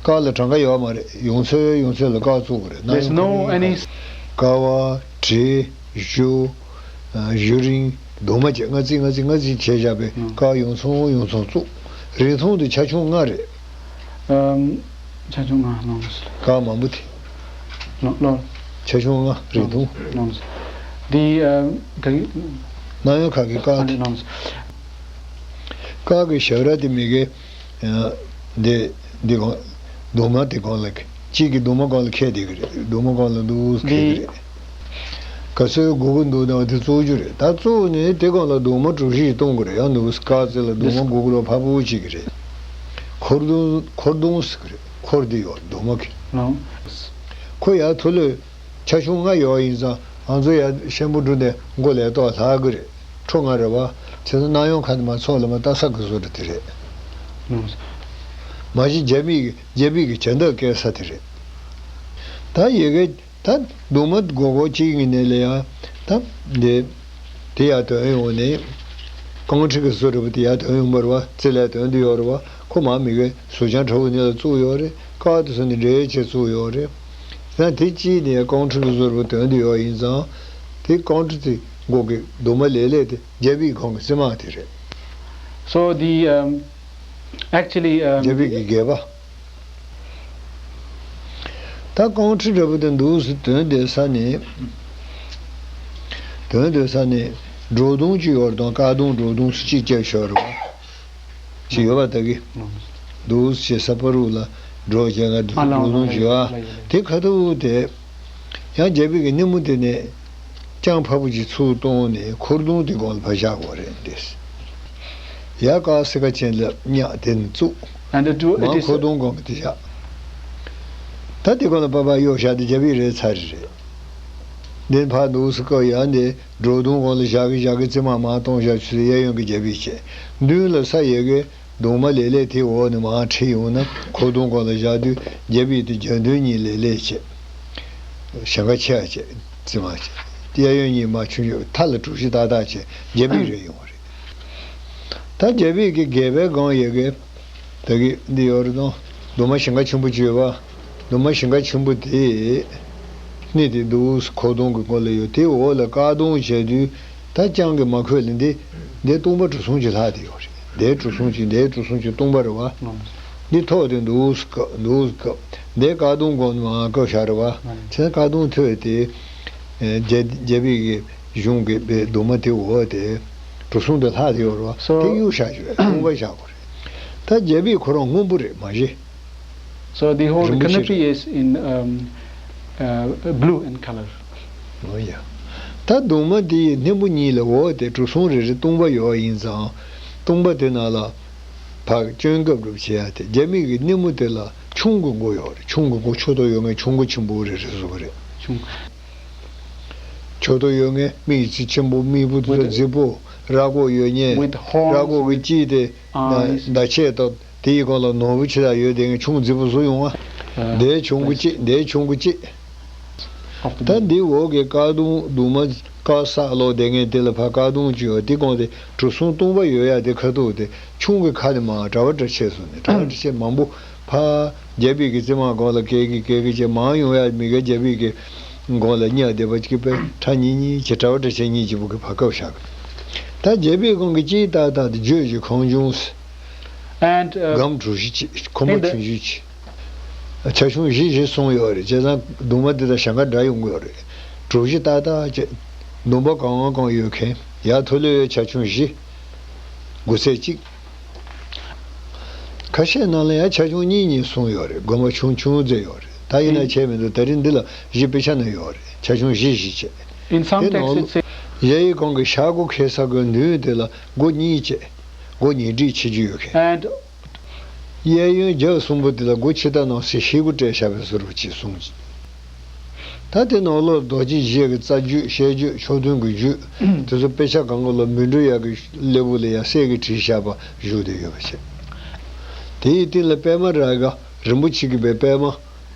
ཀ་ལ་གྲངས་ཀ་ཡོད་མ་རེད། ཡོང་ཚད་ཡོང་ཚད་ལ་ཀ་བཙུགས་པ་རེད། གནམ་There's ཡོང་ཁ་no རིང་ཁ་any ཀ་བ་བྲེ་གཞུ་གཞུ་རིང་གདུང་མ་བཅས་ལྔ་རྩིས་ལྔ་རྩིས་ལྔ་རྩིས་བྱས་བཞག་པའི་ཀ་ཡོང་ཚང་ཡོང་ཚང་བཙུགས། རིང་ཐུང་དེ་ཆ་ཆུང་ལྔ་རེད། ཨམ། ཆ་ཆུང་ལྔ་ལོངས། ཀ་མང་པོ་དེ། ལོ་ལོ། ཆ་ཆུང་ལྔ་རིང་ཐུང་། ལོངས། འདི་ཨམ་ག་གི། གནམ་ཡོང་ཁ་གི་ཀ་ཨ་དེ། ལོངས། ཀ་གི་ཞབས་ར་དེ་མི་གི། འདི་འདི་གོང་། གདུང་མ་དེ་གོང་ལ། གཅིག་གི་གདུང་མ་གོང་ལ་འཁེལ་བསྡད་ཀྱི་རེད། གདུང་མ་གོང་ལ་འདུག་འཁེལ་གྱི་འདི། རེད། ག་ཚོད་སྒུག་གི་འདུག་ན་དེ་བཙུགས་རྒྱུ་རེད། ད་བཙུགས་ནས་དེ་གོང་ལ་གདུང་མ་གྲུ་བཞི་ཞིག་གཏོང་གི་རེད། ཡང་འདུག་ཀ་རྩེ་ལ་གདུང་མ་སྒུག་ལོ་ཕ་བུ་གཅིག་གི་རེད། འཁོར་གདུང་འཁོར་གདུང་ཟེར་གི་རེད། འཁོར་འདི་ཡོད་གདུང་མ་གི། ལོ། ཁོ་ཡར་མཐོ་ལོས་ཆ་ཆུང་ལྔ་ཡོད་ཡིན་ཙང་ང་ཚོ་ཡར་ཤན་པོ་འགྲོ་ནས་མགོ་ལས་ཏོག་ལྷག་གི་རེད། ཁྲོ་ང་རེད་བ། བྱས་ཙང་གནམ་ཡོང་ཁ་ནས་མར་ཚོགས་ལ་མ་ལྟ་ས་གི་བཟོ་འདྲ་དེ་རེད། ལོ། མ་གཞི་རྒྱ་མིས་རྒྱ་མི་གི་བྱ་འདབ་བཀལ་ས་དེ་རེད། ད་ཡི་གེ་ད་གདུང་མ་སྒོར་སྒོར་གཅིག་གི་ནས་ལས་ཡ། ད་འདི་དེ་ཡར་ཐོན་ཡོང་ནས་རྐང་ཁྲི་གི་བཟོ་འདྲ་པོ་དེ་ཡར་ཐོན་ཡོང་བ་རེད་བ། རྩེ་ལ་ཐོན་དུ་ཡོད་རེད་བ། ཁོ་མ་མི་གི་ཟུར་བྱང་ཁྲ་བོ་ནས་ལ་བཙུགས་ཡོད་རེད། ཀ་དེ་ཚོ་ནི་འདྲེས་བྱས་བཙུགས་ཡོད་རེད། ད་དེ་གཅིག་ནས་རྐང་ཁྲི་གི་བཟོ་འདྲ་པོ་ཐོན་དུ་ཡོད་ཡིན་ཙང་། དེ་རྐང་ཁྲི་དེ་སྒོར་གི་གདུང་མ་ལེ་ལེ་དེ་རྒྱ་བིའི་གོང་གི་རྩིབ་མ་དེ་རེད། So the um, actually um, རྒྱ་བིའི་གི་སྒལ་པ། ད་རྐང་ཁྲི་འདྲ་པོ་དེ་འདུག་སེ་དོན་དེ་ས་ནས། དོན་དེ་ས་ནས་སྒྲོ་གདུང་ཅིག་ཡོད་དང་། བཀག་གདུང་སྒྲོ་གདུང་སུ་གཅིག་བརྒྱབ་ཤོར་བ་ཅིག་ཡོད་པ་ད་གི། འདུག་སེ་ས་པ་རུ་ལ་སྒྲོ་བྱས་ན་སྒྲོ་གདུང་ཅིག་ཡོད། དེ་ཁ་ཐུག་དེ་ཡང་རྒྱ་བིའི་གི་སྣེ་མོ་དེ་ནས་ལྕང་ཕ་བུ་ཅིག་ཚུར་གཏོང་ནས་འཁོར་གདུང་དེ་གོང་ལ་ཕར་བཞག་དགོས་རེད་འདི། ཡ་ཀ་སི་ཀ་ཅན་ལ་ཉག་དེ་ནས་བཙུགས། And the two, it མ་is འཁོར་གདུང་གོང་གི་དེ་བཞག། ད་དེ་གོང་ལ་པ་པ་གཡོག་བཞག་དེ་རྒྱ་བིའི་རེད་ཚར་རེད། འདི་ཕར་འདུག་སེ་བཀག་ཡ་འདི་སྒྲོ་གདུང་གོང་ལ་བཞག་གི་བཞག་གི་རྩིབ་མ་མར་གཏོང་བཞག་ཆུ་ཚོད་གཡས་གཡོན་གྱི་རྒྱ་བིའི་བྱས། མདུན་ལ་ས་ཡི་གེ་གདུང་མ་ལེ་ལེ་དེ་འོག་ནས་མར་ཁྲིད་ཡོང་ན་འཁོར་གདུང་གོང་ལ་བཞག་དུས་རྒྱ་བིའི་དེ་རྒྱ་མདུན་གཉིས་ལེ་ལེ་བྱས། ཞེང་ཁ་ཆེ་བ་བྱས་རྩིབ་མ་བྱས། གཡས་གཡོན་གཉིས་མར་ཆུང་ཆུང་མཐའ་ལ་གྲུ་བཞི་ཏག་ཏག་བྱས་རྒྱ་བིའི་རེད་ཡོང་བ་རེད། ད་རྒྱ་བིའི་གི་སྒལ་པའི་སྒང་ཡི་གེ་ད་གི་འདི་ཡོད་རེད་དང་། གདུང་མ་ཞེང་ཁ་ཆེན་པོ་བྱས་པ། གདུང་མ་ཞེང་ཁ་ཆེན་པོ་དེ་སྣེ་དེ་འདུག་སེ་འཁོར་གདུང་གི་སྒོ་ལ་ཡོད། དེའི་འོག་ལ་བཀག་གདུང་བྱས་དུས་ད་ལྕང་གི་མ་ཁོད་ལ་འདི་འདི་སྟོང་པ་གྲུ་གསུམ་གྱི་ལྷག་དེ་ཡོད་རེད། འདིའི་གྲུ་གསུམ་གྱི་འདིའི་གྲུ་གསུམ་གྱི་སྟོང་པ་རེད་བ། འདི་ཐོག་དེ་འདུག་སེ་བཀག་འདུག་སེ་བཀག་འདིའི་བཀག་གདུང་སྒོ་ནས་མར་བཀག་བཞག་རེད་བ། བྱས་ཙང་བཀག་གདུང་ཐོད་དེ་རྒྱ་རྒྱ་བིའི་གི་གཞུང་གི་པའི་གདུང་མ་དེ་འོག་དེ་གྲུ་གསུམ་དེ་ལྷག་དེ་ཡོད་རེད་བ། So དེ་གཡུག་བཞག་རྒྱུ་རེད། སྟོང་པ་བཞག་དགོས་རེད། ད་རྒྱ་བིའི་ཁོ་རང་སྔོན་པོ་རེད་མ་གཞི། So the whole རིན་པོ་ཆེ་canopy རེད། Is in um, uh, blue in color. ཨོ་ཡ། ད་གདུང་མ་དེ་ཡི་སྣེ་མོ་གཉིས་ལ་འོག་དེ་གྲུ་གསུམ་རེ་རེ་སྟོང་པ་ཡོད་ཡིན་ཙང་། སྟོང་པ་དེ་ནང་ལ་ཕར་སྐྱོན་སྐབས་སྒྲུབ་བྱེད་ཡ་དེ་རྒྱ་མི་གི་སྣེ་མོ་དེ་ལ་ཆུང་གི་མགོ་ཡོད་རེད། ཆུང་གི་མགོ་ཕྱོགས་གཏོགས་ཡོད་མཁན་ཆུང་གི་ཆེན་པོ་རེ་རེ་བཟོ་གི་རེད། ཆུང་། ཕྱོགས་གཏོགས་ཡོད་མཁན་མིག་རྩི་ཆེན་པོ། མིག་སྤུ་དེ་ལ་With རྫིག་པོ། ར་མགོ་ཡོད་མཁན། With horns. ར་མགོ་གི་དཀྱིལ་དེ་Eyes. མདའ་ཆས་དང་དེ་ཡི་སྒང་ལ་ནོར་བུ་ཆེ་ས་ཡོད་དེ་ངས་ཆུང་རྫིག་པོ་བཟོ་ཡོང་ང་། ཨ། འདིའི་ཆུང་གི་གཅིག་འདིའི་ཆུང་གི་གཅིག Of the ད་འདི་འོག་གི་བཀག་གདུང་གདུང་མ་བཀག་ས་ལོག་དེ་ངས་དེ་ལ་ཕར་བཀག་གདུང་གཅིག་ཡོད་དེ་གོང་དེ་གྲུ་གསུམ་སྟོང་པ་ཡོད་ཡ་དེ་ཁ་ཐུག་དེ་ཆུང་གི་ཁ་ནས་མར་གྲྭ་པ་གྲྭ་ཆས་སོང་ནས་གྲྭ་པ་གྲྭ་ཆས་མང་པོ་ཕར། རྒྱལ་པོའི་གི་རྩེ་མོའི་སྒང་ལ་བཀལ་གི་བཀལ་གི་བྱས། མར་ཡོང་ཡ་མི་དགེ་རྒྱལ་པོའི་གི་སྒང་ལ་གཉའ་སྡེ་པ་གཅིག་པས་ཁྲ་གཉིས་གཉིས་བྱས། གྲྭ་པ་གྲྭ་ཆས་གཉིས་གཅིག་པུ་གི་བར་བཀབ་བཞག་གི། ད་རྒྱལ་པོའི་སྒང་གི་དཀྱིལ་ཏག་ཏག་དེ་བརྗོད་ཀྱི་ཁང་ཆུང་ཟེར། And, uh, སྒམ་གྲུ་བཞི་གཅིག་ཁོག་མ in the ཆུང་ཆུང་གཅིག་ཆ་ཆུང་བཞི་བཞི་གསུངས་ཡོད་རེད། བྱས་ཙང་གདུང་མ་དེ་དང་ཞེ་འགའ་འདྲ་ཡོང་གི་ཡོད་རེད། གྲུ་བཞི་ཏག་ཏག་བྱས། གདུང་པ་གང་གང་ཡོད་མཁན། ཡར་མཐོ་ལོས་ཡོད་ཆ་ཆུང་བཞི། དགུ་ཚད་གཅིག་ཁ་ཤས་ནང་ལ་ཡང་ཆ་ཆུང་གཉིས་གཉིས་གསུངས་ཡོད་རེད། དགོན་པ་ཆུང་ཆུང་ཙམ་ཡོད་རེད། ད་ཡིན་ན་བྱས་མི་འདུག་ད་རིང་འདི་ལ་གཞི་དཔེ་ཆ་ན་ཡོད་རེད། ཆ་ཆུང་བཞི་བཞི་བྱས། In some དེ་ནང་texts it ལོགས་says གཞལ་ཡས་ཁང་གི་ཤར་སྒོ་ཁེལ་ས་གི་མདུན་དེ་ལ་སྒོ་གཉིས་བྱས། སྒོ་ཉེ་འགྲིག་ཕྱེ་རྒྱུ་ཡོད་མཁན། And གཡས་གཡོན་རྒྱབ་གསུམ་པོ་དེ་ལ་སྒོ་ཕྱེ་ད་ནང་སི་ཤེལ་སྒོ་སྤྲད་བཞག་པའི་བཟོ་འདྲ་ཅིག་གསུངས་ཀྱི། ད་དེ་ནང་ལོགས་རྡོ་རྗེ་བཞི་གི་རྩ་རྒྱུད་བཤད་རྒྱུད་ཕྱོགས་མཐུན་གྱི་རྒྱུད་དེ་ཚོ་དཔེ་ཆ་སྒང་ག་ལ་མི་འགྲོ་ཡག་གི་སླེ་བོ་ལ་ཡ་གསེར་གྱིས་བྲིས་བཞག་པ་བཞུགས་བསྡད་ཡོད་པ་བྱས། དེའི་སྟེང་ལ་པད་མ་ར་ག་རིན་པོ་ཆེ་གི་པད་མ་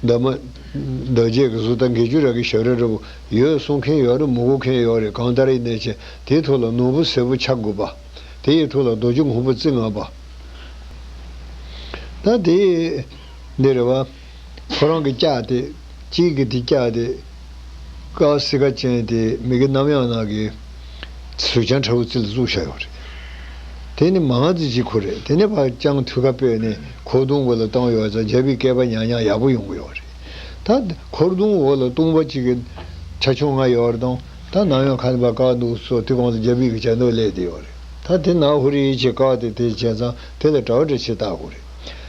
འདབ་མ་འདབ་བརྒྱད་ཀྱི་གཟུགས་དང་། དགེ་བཅུ་ར་གི་ཞབས་རལ་འདྲ་བོ་ཡོད་གསུང་མཁན་ཡོད་རེད། མི་གོ་མཁན་ཡོད་རེད། གང་ལྟར་ཡིན་ནའི་བྱས་དེའི་ཐོག་ལ་ནོར་བུ་སེར་པོ་ཆ་དགུ་པ། དེའི་ཐོག་ལ་རྡོ་རྗེ་སྔོན་པོ་རྩི་ལྔ་པ། ད་དེ་འདི་རེད་བ། ཁོ་རང་གི་ལྕགས་དེ། གཅིག་གི་དེ་ལྕགས་དེ། དཀར་སིལ་ཁ་ཅན་དེ་མི་དགེ་རྣམ་གཡེང་ནག་གི་གཟུགས་ཅན་ཁྲ་བོ་རྩི་ལ་བཙུགས་བཞག་ཡོད་རེད། དེ་ནི་མང་ཙི་ཅིག་ཁུར་རེད། དེ་ནས་ཕར་ལྕང་ཐུག་ཁ་སྤོས་ནས་འཁོར་གདུང་བ་ལ་བཏང་ཡོད་ཙང་རྒྱལ་པོའི་སྐེད་པ་ཉག་ཉག་ཡག་པོ་ཡོང་གི་ཡོད་རེད། ད་འཁོར་གདུང་འོག་ལ་ལྟུང་བ་གཅིག་གི་ཆ་ཆུང་ལྔ་ཡོད་རེད་དང་། ད་ནམ་ཡང་ཁ་ནས་ཕར་བཀག་འདུག་སོ། དེ་གོང་དུ་རྒྱལ་པོའི་གི་བྱ་འདོད་སླེབས་བསྡད་ཡོད་རེད། ད་དེ་ནང་ཧུ་རེ་བྱས་བཀག་སྟེ་དེ་བྱས་ཙང་དེ་ལ་གྲྭ་པ་གྲྭ་ཆས་བཏགས་དགོས་རེད།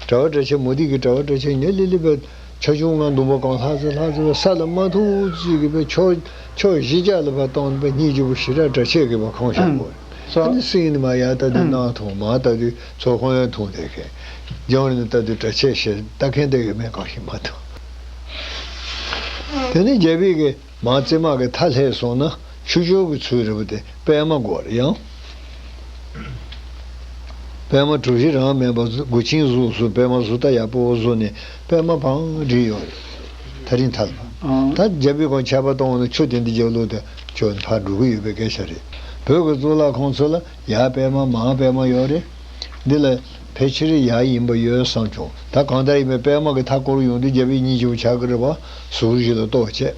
གྲྭ་པ་གྲྭ་ཆས་མུ་ཏིག་གི་གྲྭ་པ་གྲྭ་ཆས་ཉི་ལི་ལི་བའི་ཆ་ཆུང་ལྔ་འདུག་པ་གང་ལྷག་ཙེ་ལྷག་ཙེ་བའི་ས་ལ་མ་ཐུག་ཙིག་གི་བའི་ཕྱོགས་ཕྱོགས་བཞི་ཅག་ལ་ཕར་བཏང་བའི་སྙིང་རྗེ་པོ་ཞེ་དྲག་གྲྭ་ཆས་ཀྱི་བ་ཁོང་བཞག་དགོས་རེད། So ཨ་ནི་སྲིད་ནི་མ་ཡ་ད་དུས་ནང་ཐོང་མ་ད་དུས་ཚོ་ཁོང་ཡང་ཐོང་བསྡད་མཁན། རྒྱང་རིང་ད་དུས་གྲྭ་ཆས་ཞེས་ལྟ་མཁན་དེ་ཡོད་མེད་གང་ཤེས་མ་ཐུབ། དེ་ནས་རྒྱལ་པོས་གི་མར་རྩེ་མོ་གི་མཐའ་སླེབས་སོང་ན་ཆུ་སྐྱོར་གྱི་ཚུལ་རེད་པ། དེ་པད་མ་དགོས་རེད་ཡང་། པད་མ་གྲུ་བཞི་རང་མེད་པ་གཟུགས་མགོ་ཆེན་གཟུགས་སུ་པད་མ་གཟུགས་ཐག་ཡག་པོ་བཟོས་ནས་པད་མ་བང་བསྒྲིགས་ཡོད་རེད། ཐག་རིང་ཐག་ལ། ཨང་། ད་རྒྱལ་པོའི་སྒང་ཆར་པ་གཏོང་བ་ན་ཆུ་དེ་འདི་རྒྱབ་ལོགས་དེ་ཆུ་ཕར་འགྲོ་གི་ཡོད་པའི་སྐད་ཆ་རེད། བོད་ཀྱི་གཙུག་ལག་ཁང་ཚོ་ལ་ཡར་པད་མ་མར་པད་མ་ཡོད་རེད། འདི་ལ་ཕལ་ཆེར་ཡག་ཡིན་པ་ཡོད་བསམ་བྱུང་། ད་གང་ལྟར་ཡིན་པའི་པད་མ་གི་མཐའ་སྐོར་ཡོང་དུས་རྒྱལ་པོའི་སྙིང་རྗེ་པོ་ཆགས་ཀྱི་རེད་པ། ཟུར་བཞི་ལ་གཏོར་བྱས།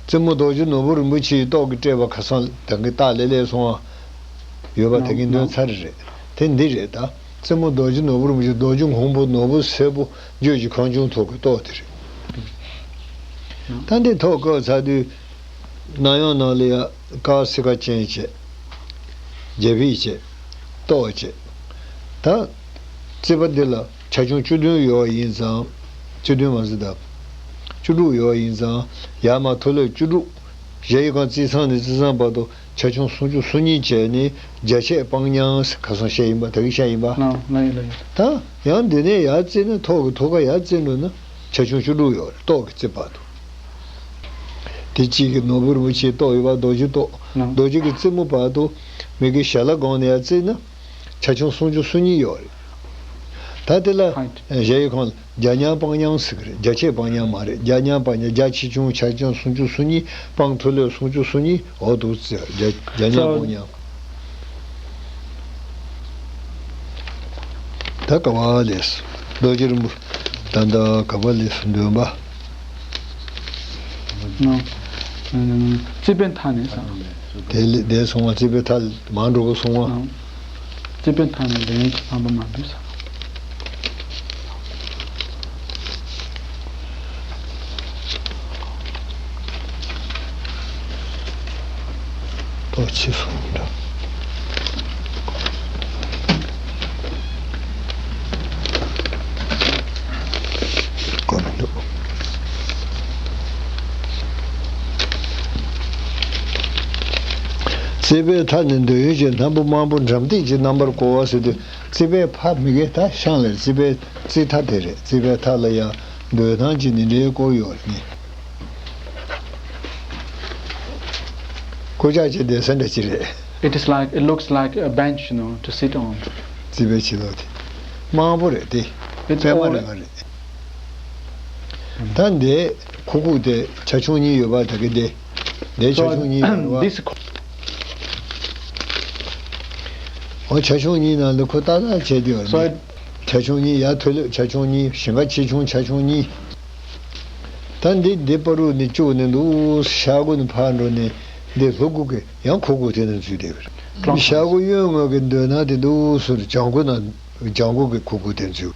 རྩེ་མོ་རྡོ་རྗེ་ནོར་བུ་རིན་པོ་ཆེའི་ཏོག་གིས་སྤྲས་པ་ཁ་སང་ད་གིན་སྟག་ལེབ་ལེབ་སོང་བ་ཡོད་པ་ད་གིན་འདོན་ཚར་རེད། དེ་འདི་རེད་ད། རྩེ་མོ་རྡོ་རྗེ་ནོར་བུ་རིན་པོ་ཆེ་རྡོ་རྗེ་སྔོན་པོ་ནོར་བུ་སེར་པོ་བརྗོད་ཀྱི་ཁང་ཆུང་ཐོག་གི་ཏོག་དེ་རེད། ད་འདི་ཐོག་བཀོད་ཚར་དུས། གནམ་ཡང་ནང་ལ་ཡ་དཀར་སིལ་ཁ་ཅན་བྱས། རྒྱ་ཕིབས་བྱས། ཏོག་བྱས། ད་རྩིག་པ་འདི་ལ་ཆ་ཆུང་བཅུ་བདུན་ཡོད་པ་ཡིན་ཙང་། བཅུ་བདུན་མ་ཟེར་ད། བཅུ་དྲུག་ཡོད་པ་ཡིན་ཙང་ཡར་མར་མཐོ་ལོས་བཅུ་དྲུག་གཞལ་ཡས་ཁང་རྩིག་ཚང་ནས་རྩིག་ཚང་བར་དུ་ཆ་ཆུང་སུམ་ཅུ་སོ་གཉིས་བྱས་ནས་རྒྱ་ཆས་སྤང་མཉམ་ཟེར་ཁ་སང་བཤད་ཡིན་པ། ད་གིན་བཤད་ཡིན་པ། ལགས་ལགས་ཡིན་ལགས་ཡིན། ད་ཡང་འདི་ནས་ཡར་རྩིག་ན་ཐོག་གི་ཐོག་ཁ་ཡར་རྩིག་འགྲོ་ན་ཆ་ཆུང་བཅུ་དྲུག་ཡོད་རེད། ཏོག་གི་རྩིག་བར་དུ། དེ་གཅིག་གི་ནོར་བུ་རིན་པོ་ཆེའི་ཏོག་ཡོད་པ་རྡོ་རྗེ་ཏོག་ལགས། རྡོ་རྗེ་གི་རྩེ་མོ་བར་དུ་མི་དགེ་ཞལ་ལག་སྒང་ནས་ཡར་བརྩིས་ན་ཆ་ཆུང་སུམ་ཅུ་སོ་གཉིས་ཡོད་རེད། ད་དེ་ལ་ཧའིཊ། གཞལ་ཡས་ཁང་ལ་རྒྱ་མཉམ་སྤང་མཉམ་ཟེར་གི་རེད། རྒྱ་ཆས་སྤང་མཉམ་མ་རེད། རྒྱ་མཉམ་སྤང་མཉམ། རྒྱ་ཆེ་ཆུང་ཆ་ཆུང་སུམ་ཅུ་སོ་གཉིས། སྤང་མཐོ་ལོས་སུམ་ཅུ་སོ་གཉིས། འོ་འདུག་ཟེར། རྒྱ་རྒྱ་མཉམ་སྤང་མཉམ། ད་ག་བ་ལས་སོ། རྡོ་རྗེ་རིན་པོ་ད་ད་ག་བ་ལས་སོ་འདོན་པ། ནོ། རྩིག་པའི་མཐའ་ནས་ས། དེ་ལས་དེ་སོང་བ་རྩིག་པའི་མཐའ་མར་འགྲོ་གི་སོང་བ། ནོ། རྩིག་པའི་མཐའ་ནས་ལན་ཚང་པ་མ་འདུས་ས། ཏོག་ཕྱིས་སོང་འདྲ། གོ་མི་འདུག་རྩིག་པའི་མཐའ་ནི་འདོད་ཡོན་གྱི་སྣམ་བུ་མང་པོ་འགྲམ་སྟེགས་ཀྱི་རྣམ་པར་བསྐོར་བ་ཟེར་དུས། རྩིག་པའི་ཕ་མི་གེ་ད་ཤང་ལས་རྩིག་པའི་རྩིག་མཐའ་དེ་རེད། རྩིག་པའི་མཐའ་ལ་ཡང་འདོད་སྣམ་གྱི་ནི་འདྲའི་བསྐོར་ཡོད་རེད་ནི། སྐུ་ཅག་ཅེས་བསྡད་ས་འདྲ་ཅིག་རེད། It is like, it looks like a bench, you know, to sit on. རྩིག་པའི་ཕྱི་ལོགས་དེ། མང་པོ་རེད་དེ། It's པད་མ all རེ་ང་རེད། ད་འདི་ཁུག་ཁུག་དེ་ཆ་ཆུང་གཉིས་ཡོད་པ་ད་གི་འདི། འདི་ཆ་So, ཆུང་གཉིས་ཡོད་པ། this འོ་ཆ་ཆུང་གཉིས་ནང་ལ་ཁོ་ཏག་ཏག་བྱས་དེ་ཡོད་So རེད། ཆ་ཆུང་གཉིས། ཡར་མཐོ་ལོས་ཆ་ཆུང་གཉིས། ཞིང་ཁ་ཆེ་ཆུང་ཆ་ཆུང་གཉིས། ད་འདི་འདི་བར་དུ་ནི་བཅུག་ནས་འདུག་ཤར་སྒོ་ནས་ཕར་འགྲོ་ནས་འདི་ལྷོ་སྒོ་གི་ཡང་ཁུག་ཁུག་དེ་ནས་འཛུལ་བསྡད་པ་རེད། ཤར་སྒོ་གཡོན་ངོས་ཀྱི་མདུན་ན་དེ་འདུག་ཟེར། བྱང་སྒོ་ན་བྱང་སྒོ་གི་ཁུག་ཁུག་དེ་འཛུལ།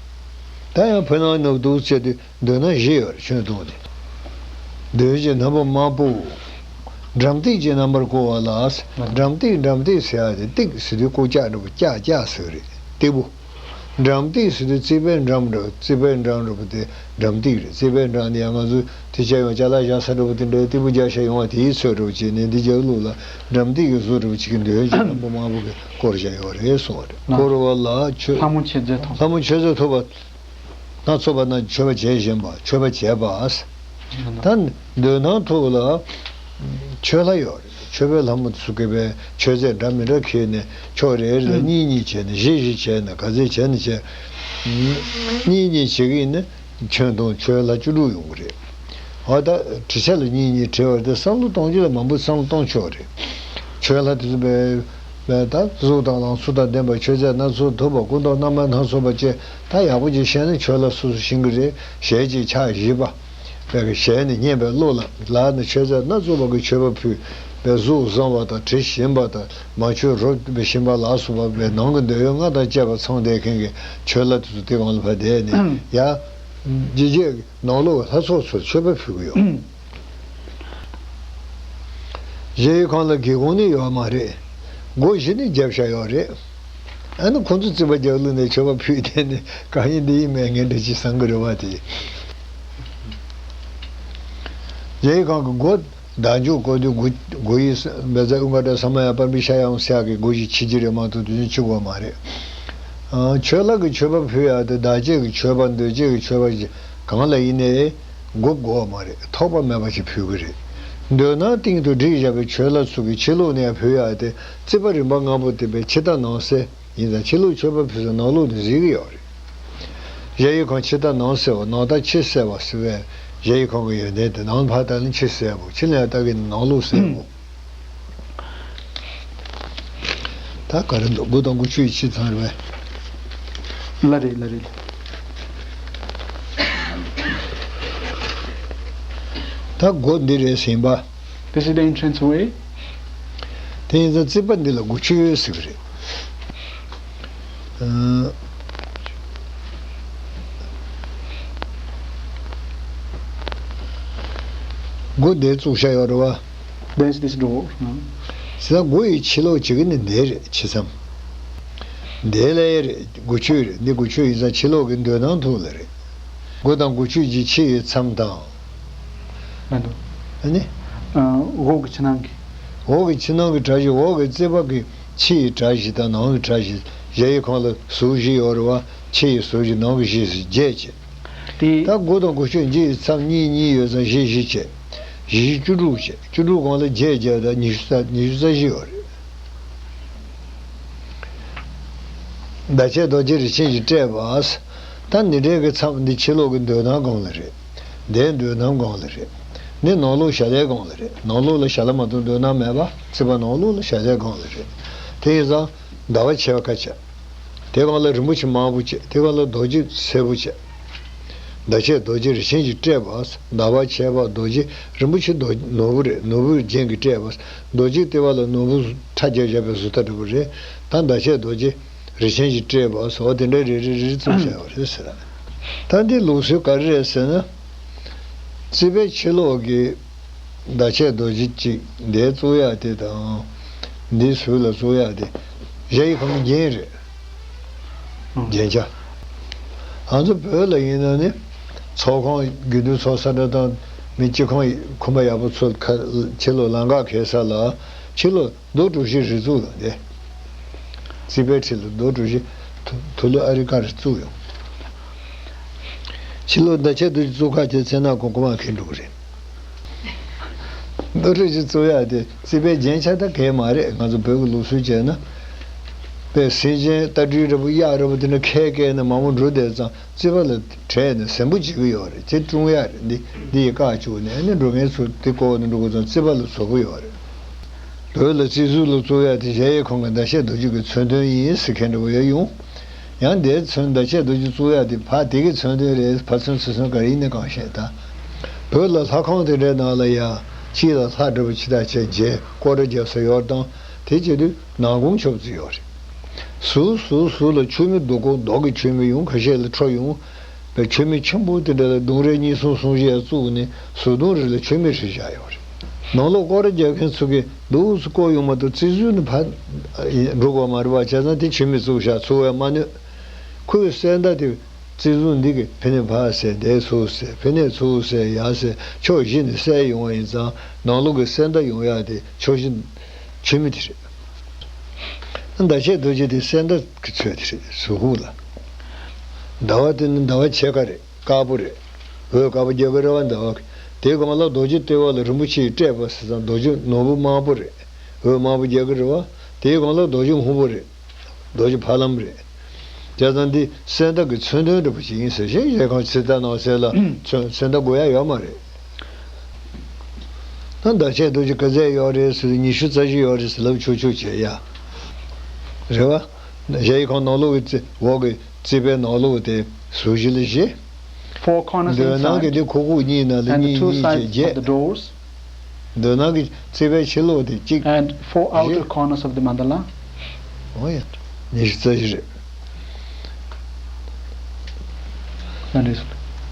ད་ཡང་ཕ་ནང་ནུབ་འདུག་བྱས་ཏེ། མདུན་ན་བཞི་ཡོད་རེད། ཁྱོན་བསྡོམས་ནས། མདུན་གྱི་རྣམ་པ་དམར་པོ། འགྲམ་སྟེགས་ཀྱི་རྣམ་པར་བསྐོར་བ་ལ། འགྲམ་སྟེགས། འགྲམ་སྟེགས་ཟེར་ཡ་དེ་སྟེགས་ཟེར་དུས་ཀོ་ལྕགས་འདྲ་པོ། ལྕགས་ལྕགས་ཟེར་གི་རེད། སྟེགས་བུ། འགྲམ་སྟེགས་ཟེར་དུས་རྩིག་པའི་འགྲམ་འདྲ། རྩིག་པའི་འགྲམ་འདྲ་པོ་དེ་འགྲམ་སྟེགས་རེད། རྩིག་པའི་འགྲམ་དེ་ཡང་ང་ཚོ་དེ་ཅག་ཡང་ཅ་ལག་བཞག་ས་འདྲ་པོ་དེ་འདྲའི་སྟེགས་བུ་རྒྱག་ས་ཡོང་བ་དེའི་ཚོད་འདྲ་པོ་བྱས་ནས། འདི་རྒྱབ་ལོགས་ལ་འགྲམ་སྟེགས་ཀྱི་བཟོ་འདྲ་པོ་ཅིག་གི་མདུན་གྱི་རྣམ་པ་དམར་པོ་གིས་བསྐོར་བཞག་ཡོད་རེད་གསུངས་པ་རེད། བསྐོར་བ་ལ་ཆོས། ལྷ་མོ་མཆོད་རྫས་ཐོབ། ལྷ་མོ་མཆོད་རྫས་ཐོབ་པ། སྣ་ཚོགས་པ་རྣམས་ཀྱིས་མཆོད་པ་བྱས་བཞིན་པ། མཆོད་པ་བྱས་པ། ད་མདུན་ཐང་ཐོག་ལ་མཆོད་ལྷ་ཡོད་རེད། མཆོད་པའི་ལྷ་མོ་དེ་ཚོ་གིས་པའི་མཆོད་རྫས་འདྲ་མི་འདྲ་འཁྱེར་ནས། ཕྱོགས་རེ་རེ་ལ་གཉིས་གཉིས་བྱས་ནས། བཞི་བཞི་བྱས་ནས། ག་ཚད་བྱས་ནས་བྱས། གཉིས་གཉིས་བྱེད་ཀྱི་ཡིན་ན་ཁྱོན་བསྡོམས་མཆོད་ལྷ་བཅུ་དྲུག་ཡོང་གི་རེད། འོ་ད་བྲིས་ཆ་ལ་གཉིས་གཉིས་བྲིས་པ་དེ་བསམ་བློ་གཏོང་རྒྱུ་ལ་མང་པོ་བསམ་བློ་གཏོང་ཆོག་རེད། མཆོད་ལྷ་དེ་ཚོ་བས་བས་ད་གཟུགས་དང་ལང་ཚོ་དང་ལྡན་པ། མཆོད་རྫས་སྣ་ཚོགས་ཐོབ་པ། སྐུ་མདོག་རྣམ་པ་སྣ་ཚོགས་པ་བཅས། ད་ཡག་པོ་ཅིག་བཤད་ན་མཆོད་ལྷ་སོ་སོ་ཤེས་ཀྱི་རེད། ཞལ་གཅིག་ཕྱག་བཞི་པ། བས་ཀྱི་ཞལ་ནས་བསྙེན་པའི་བློ་ལ། ལག་ནས་མཆོད་རྫས་སྣ་ཚོགས་པ་གིས་མཆོད་པ་ཕུལ། བས་གཟུགས་བཟང་བ་དང་། དྲི་ཞིམ་པ་དང་། མ་མཆོད་རོ་བཞིན་པ་ལ་སོགས་པ། བས་ནང་གི་འདོད་ཡོན་ལྔ་དང་བཅས་པ་ཚང་བསྡད་མཁན་གྱི་མཆོད་ལྷ་དེ་ཚོ་དེ་སྒང་ལ་ཕར་བསྡད་ནས། ཡ། ཇི་བྱས། ནང་ལོགས་ལྷ་ཚོགས་ཚོར་མཆོད་པ་ཕུལ་གྱི་ཡོད། གཞལ་ཡས་ཁང་ལ་སྒེའུ་ཁུང་ནི་ཡོད་མ་རེད། སྒོ་བཞི་ནི་བརྒྱབ་བཞག་ཡོད་རེད། ཨ་ནི་ཁོང་ཚོས་རྩིག་པ་རྒྱབ་བླུགས་ནས་མཆོད་པ་ཕུལ། དེ་ནི་གང་ཡིན་འདི་ཡིན་མེད་ངན་འདྲ་ཅིག་བསམ་གྱི་རེད་བ་དེ། གཞལ་ཡས་ཁང་གི་སྒོ། བདག་འཇུག་བཀོད་དུས་སྒོ། སྒོ་ཡི་ས། བཛྲ་ཨུ་དཀར་ཊ་ས་མ་ཡ་པཱ་ར་མི་ཤ་ཡ་ཧཱུྃ་ས་གི་སྒོ་བཞི་ཕྱེ་རྒྱུ་རེད་མ་གཏོགས་དེ་བཞིན་ཕྱེ་དགོས་མ་རེད། ཨ། མཆོད་ལྷ་གིས་མཆོད་པ་ཕུལ་ཡག་དེ་བདག་བསྐྱེད་ཀྱི་མཆོད་པ། འདོད་བསྐྱེད་ཀྱི་མཆོད་པ་ཞིག་གང་ལ་ཡིན་ནའི་སྒོ་དགོས་མ་རེད། ཐོགས་པ་མེད་པ་ཞིག་ཕུལ་གྱི་རེད། མདུན་ན་སྟེང་དུ་བསྒྲིགས་བཞག་པའི་མཆོད་ལྷ་ཚོ་གི་ཕྱི་ལོགས་ནས་ཡང་ཕུལ་ཡག་དེ་རྩིག་པ་རིམ་པ་ལྔ་པོ་དེ་བས་ཕྱི་ལྟ་ནང་གསལ་ཡིན་ཙང་། ཕྱི་ལོགས་མཆོད་པ་ཕུལ་ས་ནང་ལོགས་ནས་གཟིགས་ཀྱི་ཡོད་རེད། གཞལ་ཡས་ཁང་ཕྱི་ལྟ་ནང་གསལ་བ། ནང་ལྟ་ཕྱི་གསལ་བ་ཟེར་བའི་གཞལ་ཡས་ཁང་གི་ཡོན་ཏན་དེ། ནང་ཕར་ལྟ་ན་ཕྱི་གསལ་བོ། ཕྱི་ལ་ཡར་ལྟ་གི་ནང་ལོགས་གསལ་བོ། ད་ག་རེ་འདུག་དགུ་དང་དགུ་བཅུ་ཡི་ཕྱི་ཚང་རེད་པས། ལགས་རེད། ལགས་རེད། ད་སྒོ་འདི་རེད་ཟིན་པ། This is the entrance way. དེ་ཡིན་ཙང་རྩིག་པ་འདི་ལ་སྒོ་ཕྱེ་ཟེར་གི་རེད། ཨ། སྒོ་འདིར་བཙུགས་བཞག་ཡོད་རེད་བ། There's this door. ཟེར་ན་སྒོ་ཡི་ཕྱི་ལོགས་བྱེད་ཀྱི་ནི་འདི་རེད། ཕྱི་མཚམས། འདི་ལ་ཡ་རེད། སྒོ་ཕྱོགས་རེད། འདི་སྒོ་ཕྱོགས་ཡིན་ཙང་ཕྱི་ལོགས་ཀྱི་མདུན་ནང་ཐུག་ལ་རེད། སྒོ་དང་སྒོ་ཕྱོགས་ཀྱི་ཕྱི་ཡི་མཚམས་དང་། མ་འདུག་ཨ་ནི། ཨ། འོག་གི་ཕྱི་ནང་གི། འོག་གི་ཕྱི་ནང་གི་གྲྭ་བཞི། འོག་གི་རྩིག་པ་གི་ཕྱི་ཡི་གྲྭ་བཞི་དང་ནང་གི་གྲྭ་བཞི། གཞལ་ཡས་ཁང་ལ་ཟུར་བཞི་ཡོད་རེད་བ། ཕྱི་ཡི་ཟུར་བཞི། ནང་གི་བཞི་ཟེར་བརྒྱད་བྱས། དེ། ད་སྒོ་དང་སྒོ་ཕྱོགས་འདི་ཡི་མཚམས་གཉིས་གཉིས་ཡོད་ཙང་བཞི་བཞི་བྱས། བཞི་བཞི་བཅུ་དྲུག་བྱས། བཅུ་དྲུག་སྒང་ལ་བརྒྱད་བརྒྱབ་ད་ཉི་ཤུ་རྩ། ཉི་ཤུ་རྩ་བཞི་ཡོད་རེད། བདག་བསྐྱེད་རྡོ་རྗེ་རིན་ཆེན་གྱིས་སྤྲས་པ། ད་འདི་འདྲའི་གི་མཚམས་འདི་ཕྱི་ལོགས་ཀྱི་མདུན་ནང་སྒང་ལ་རེད། འདིའི་མདུན་ནང་སྒང་ལ་རེད། འདི་ནང་ལོགས་ཞལ་ལས་སྒང་ལ་རེད། ནང་ལོགས་ལ་ཞལ་ལས་མ་གཏོགས་མདུན་ནང་མེད་པ། རྩིག་པ་ནང་ལོགས་ལ་ཞལ་ལས་སྒང་ལ་རེད། དེ་ཡིན་ཙང་ཟླ་བ་ཕྱེད་པ་ཁ་ཕྱེ། དེ་སྒང་ལ་རིན་པོ་ཆེ་དམར་པོ་བྱས། དེ་སྒང་ལ་རྡོ་རྗེ་སེར་པོ་བྱས། བདག་བསྐྱེད་རྡོ་རྗེ་རིན་ཆེན་གྱིས་སྤྲས་པ། ཟླ་བ་ཕྱེད་པ་རྡོ་རྗེ། རིན་པོ་ཆེ་རྡོ། ནོར་བུ་རེད། ནོར་བུ་རྒྱན་གྱིས་སྤྲས་པ། རྡོ་རྗེ་ལྟེ་བ་ལ་ནོར་བུ་ཁྲ་རྒྱབ་བཞག་པའི་བཟོ་ལྟ་འདྲ་པོ་རེད། ད་བདག་བསྐྱེད་རྡོ་རྗེ་རིན་ཆེན་གྱིས་སྤྲས་པ་སོགས་དེ་འདྲ་རེ་རེ་རེ་རེ་བཙུགས་བཞག་ཡོད་རེད་ཟེར། ད་འདི་ལུགས་སྲོལ་ག་རེ་རེད་ཟེར་ན། རྩིག་པའི་ཕྱི་ལོགས་ཀྱི་བདག་བསྐྱེད་རྡོ་རྗེ་གཅིག་འདིར་བཙུགས་ཡག་དེ་དང་། འདིའི་ཟུར་ལ་བཙུགས་ཡག་དེ་གཞལ་ཡས་ཁང་རྒྱན་རེད། ཨང་། རྒྱན་ཆ། ང་ཚོ་བོད་ལ་ཡིན་ན་ནི། ཚོགས་ཁང་། དགེ་འདུན་ཚོགས་ས་འདྲ་དང་། མི་སྤྱི་ཁང་ཁོམ་པ་ཡག་པོ་ཚོ་ཁ། ཕྱི་ལོགས་ལམ་ཁ་འཁེལ་ས་ལ་ཕྱི་ལོགས་རྡོ་གྲུ་བཞི་རེ་བཙུགས་ཡོད་དེ། རྩིག་པའི་འཁྲིས་ལ་རྡོ་གྲུ་བཞི། དུ། དུ་ལུ་ཨ་རི་ཀ་རེ་བཙུགས་ཡོད། ཕྱི་ལོགས་བདག་བསྐྱེད་རྡོ་རྗེ་བཙུགས་ཁ་བྱས་ཚེ་ན་ཁོང་ཁོ་མ་འཁེལ་འགྲོ་གི་རེད། རྡོ་གྲུ་བཞི་བཙུགས་ཡག་དེ་རྩིག་པའི་རྒྱན་ཆ་ད་གས་མ་རེད། ང་ཚོ་བོད་ཀྱི་ལུགས་སྲོལ་བྱས་ན། དཔེ་སེམས་ཅན་རྟ་སྦྲུལ་འདྲ་པོ་གཡག་འདྲ་པོ་དེ་འདྲ་ཁལ་བཀལ་ནས་མང་པོ་འགྲོ་བསྡད་ཙང་། རྩིག་པ་ལ་བྲེས་ནས་ཟིན་པོ་བྱེད་ཀྱི་ཡོད་རེད། དེ་བཀྲུང་ཡག་རེད། འདི། འདི་ཡི་བཀག་བཅུག་ནས་ནི་འགྲོ་མཁན་ཚོ་དེ་བཀོག་ནས་འགྲོ་དགོས་ཙང་རྩིག་པ་ལ་བཟོ་གི་ཡོད་རེད། བོད་ལ་རྩིག་ཟུར་ལ་བཙུགས་ཡག་དེ་གཞལ་ཡས་ཁང་གི་བདག་བསྐྱེད་རྡོ་རྗེ་གི་མཚོན་དོན་ཡིན་ཟེར་མཁན་འདྲ་པོ་ཡང་ཡོང་། ཡང་འདིར་མཚོན་མདའ་ཆས་རྡོ་རྗེ་བཙུགས་ཡག་དེ་ཕར་དེ་གི་མཚོན་དོན་རེད། ཕར་ཚུར་ཚུར་ཚུར་ག་རེ་ཡིན་ནའི་གང་ཤེས་ད། བོད་ལ་ལྷ་ཁང་དེ་འདྲའི་ནང་ལ་ཡ། དཀྱིལ་ལ་ལྷ་འདྲ་པོ་ཅིག་དང་བཅས་མཇལ་སྐོར་ར་རྒྱག་ས་ཡོད་དང་། དེ་བྱེད་དུས་ནང་སྒོམ་ཆོག་ཙི་ཡོད་རེད། ཟུར་ཟུར་ཟུར་ལ་མཆོད་མེ་རྡོ་ཀོ་རྡོ་གི་མཆོད་མེ་ཡོང་། ཁ་ཤས་ལ་ཁྲོ་ཡོང་། པའི་མཆོད་མེ་ཆེན་པོ་དེ་འདྲ་ལ་ལྡུམ་རའི་གཉིས་གསུམ་གསུམ་བཞི་ཡར་བཙུགས་ནས་ཟུར་ལྡུམ་རེ་ལ་མཆོད་མེ་བསྲེས་བཞག་ཡོད་རེད། ནང་ལོགས་སྐོར་ར་རྒྱག་མཁན་ཚོ་གིས་འདུག་སེ་བསྐོར་ཡོང་མ་གཏོགས་རྩིག་ཟུར་ནས་ཕར་འགྲོ་དགོས་མ་རེད་པ། བྱས་ཙང་དེ་མཆོད་མེ་བཙུགས་བཞག་ཚུར་བས་མ་གནོད། ཁོའི་གསེར་མདའ་དེ་རྩིག་ཟུར་འདི་གིས་ཕི་ནས་ཕར་བསད། འདིར་ཚུར་བསད། ཕི་ནས་ཚུར་བསད། ཡར་བསད། ཕྱོགས་བཞི་ནས་བསད་ཡོང་བ་ཡིན་ཙང་ནང་ལོགས་ཀྱི་གསེར་མདའ་ཡོང་ཡག་དེ་ཕྱོགས་བཞི་མཆོད་མེ་དེ་རེད། མདའ་ཆས་རྡོ་རྗེ་དེ་གསེར་མདའ་གི་ཚོད་དེ་རེད། ཟུར་ཁུག་ལ། ཟླ་བ་དེ་ནི་ཟླ་བ་ཕྱེད་ཀ་རེད། དཀར་པོ་རེད། འོད་དཀར་པོ་རྒྱག་གི་རེད་པ། ཟླ་བ་དེའི་སྒང་ལ་རྡོ་རྗེ་ལྟེ་བ་ལ་རིན་པོ་ཆེའི་སྤྲས་པ་ཟེར་ཙང་རྡོ་རྗེ་ནོར་བུ་དམར་པོ་རེད། འོད་དམར་པོ་རྒྱག་གི་རེད་པ། དེའི་སྒང་ལ་རྡོ་རྗེ་སྔོན་པོ་རེད། རྡོ་རྗེ་ཕ་ལམ་རེད། བྱས་ཙང་འདི་གསེར་མདའ་གི་མཚོན་དོན་འདྲ་པོ་ཅིག་ཡིན་ཟེར། གཞན་གཞན་གང་ཚིག་ཐག་ནང་གསེར་ལ་མཚོན་གསེར་མདའ་དགོས་ཡག་ཡོད་མ་རེད། ད་མདའ་ཆས་རྡོ་རྗེ་ག་ཚད་ཡོད་རེད་ཟེར། ཉི་ཤུ་རྩ་བཞི་ཡོད་རེད་ཟེར་ལབ་ཆོག་ཆོག་བྱས་ཡ། རེད་པ། གཞལ་ཡས་ཁང་ནང་ལོགས་ཀྱི་རྩིག་འོག་གི་རྩིག་པའི་ནང་ལོགས་དེ་ཟུར་བཞི་ལ་བཞི། Four corners མདུན་ནང་གི་inside འདི་ཁུག་ཁུག་གཉིས་ནང་ལ་and the གཉིས two གཉིས་བྱས sides of བརྒྱད། The doors མདུན་ནང་གི་རྩིག་པའི་ཕྱི་ལོགས་དེ་གཅིག and four outer བཞི། Corners of the mandala. འོ་ཡ། ཉི་ཤུ་རྩ་བཞི་རེད།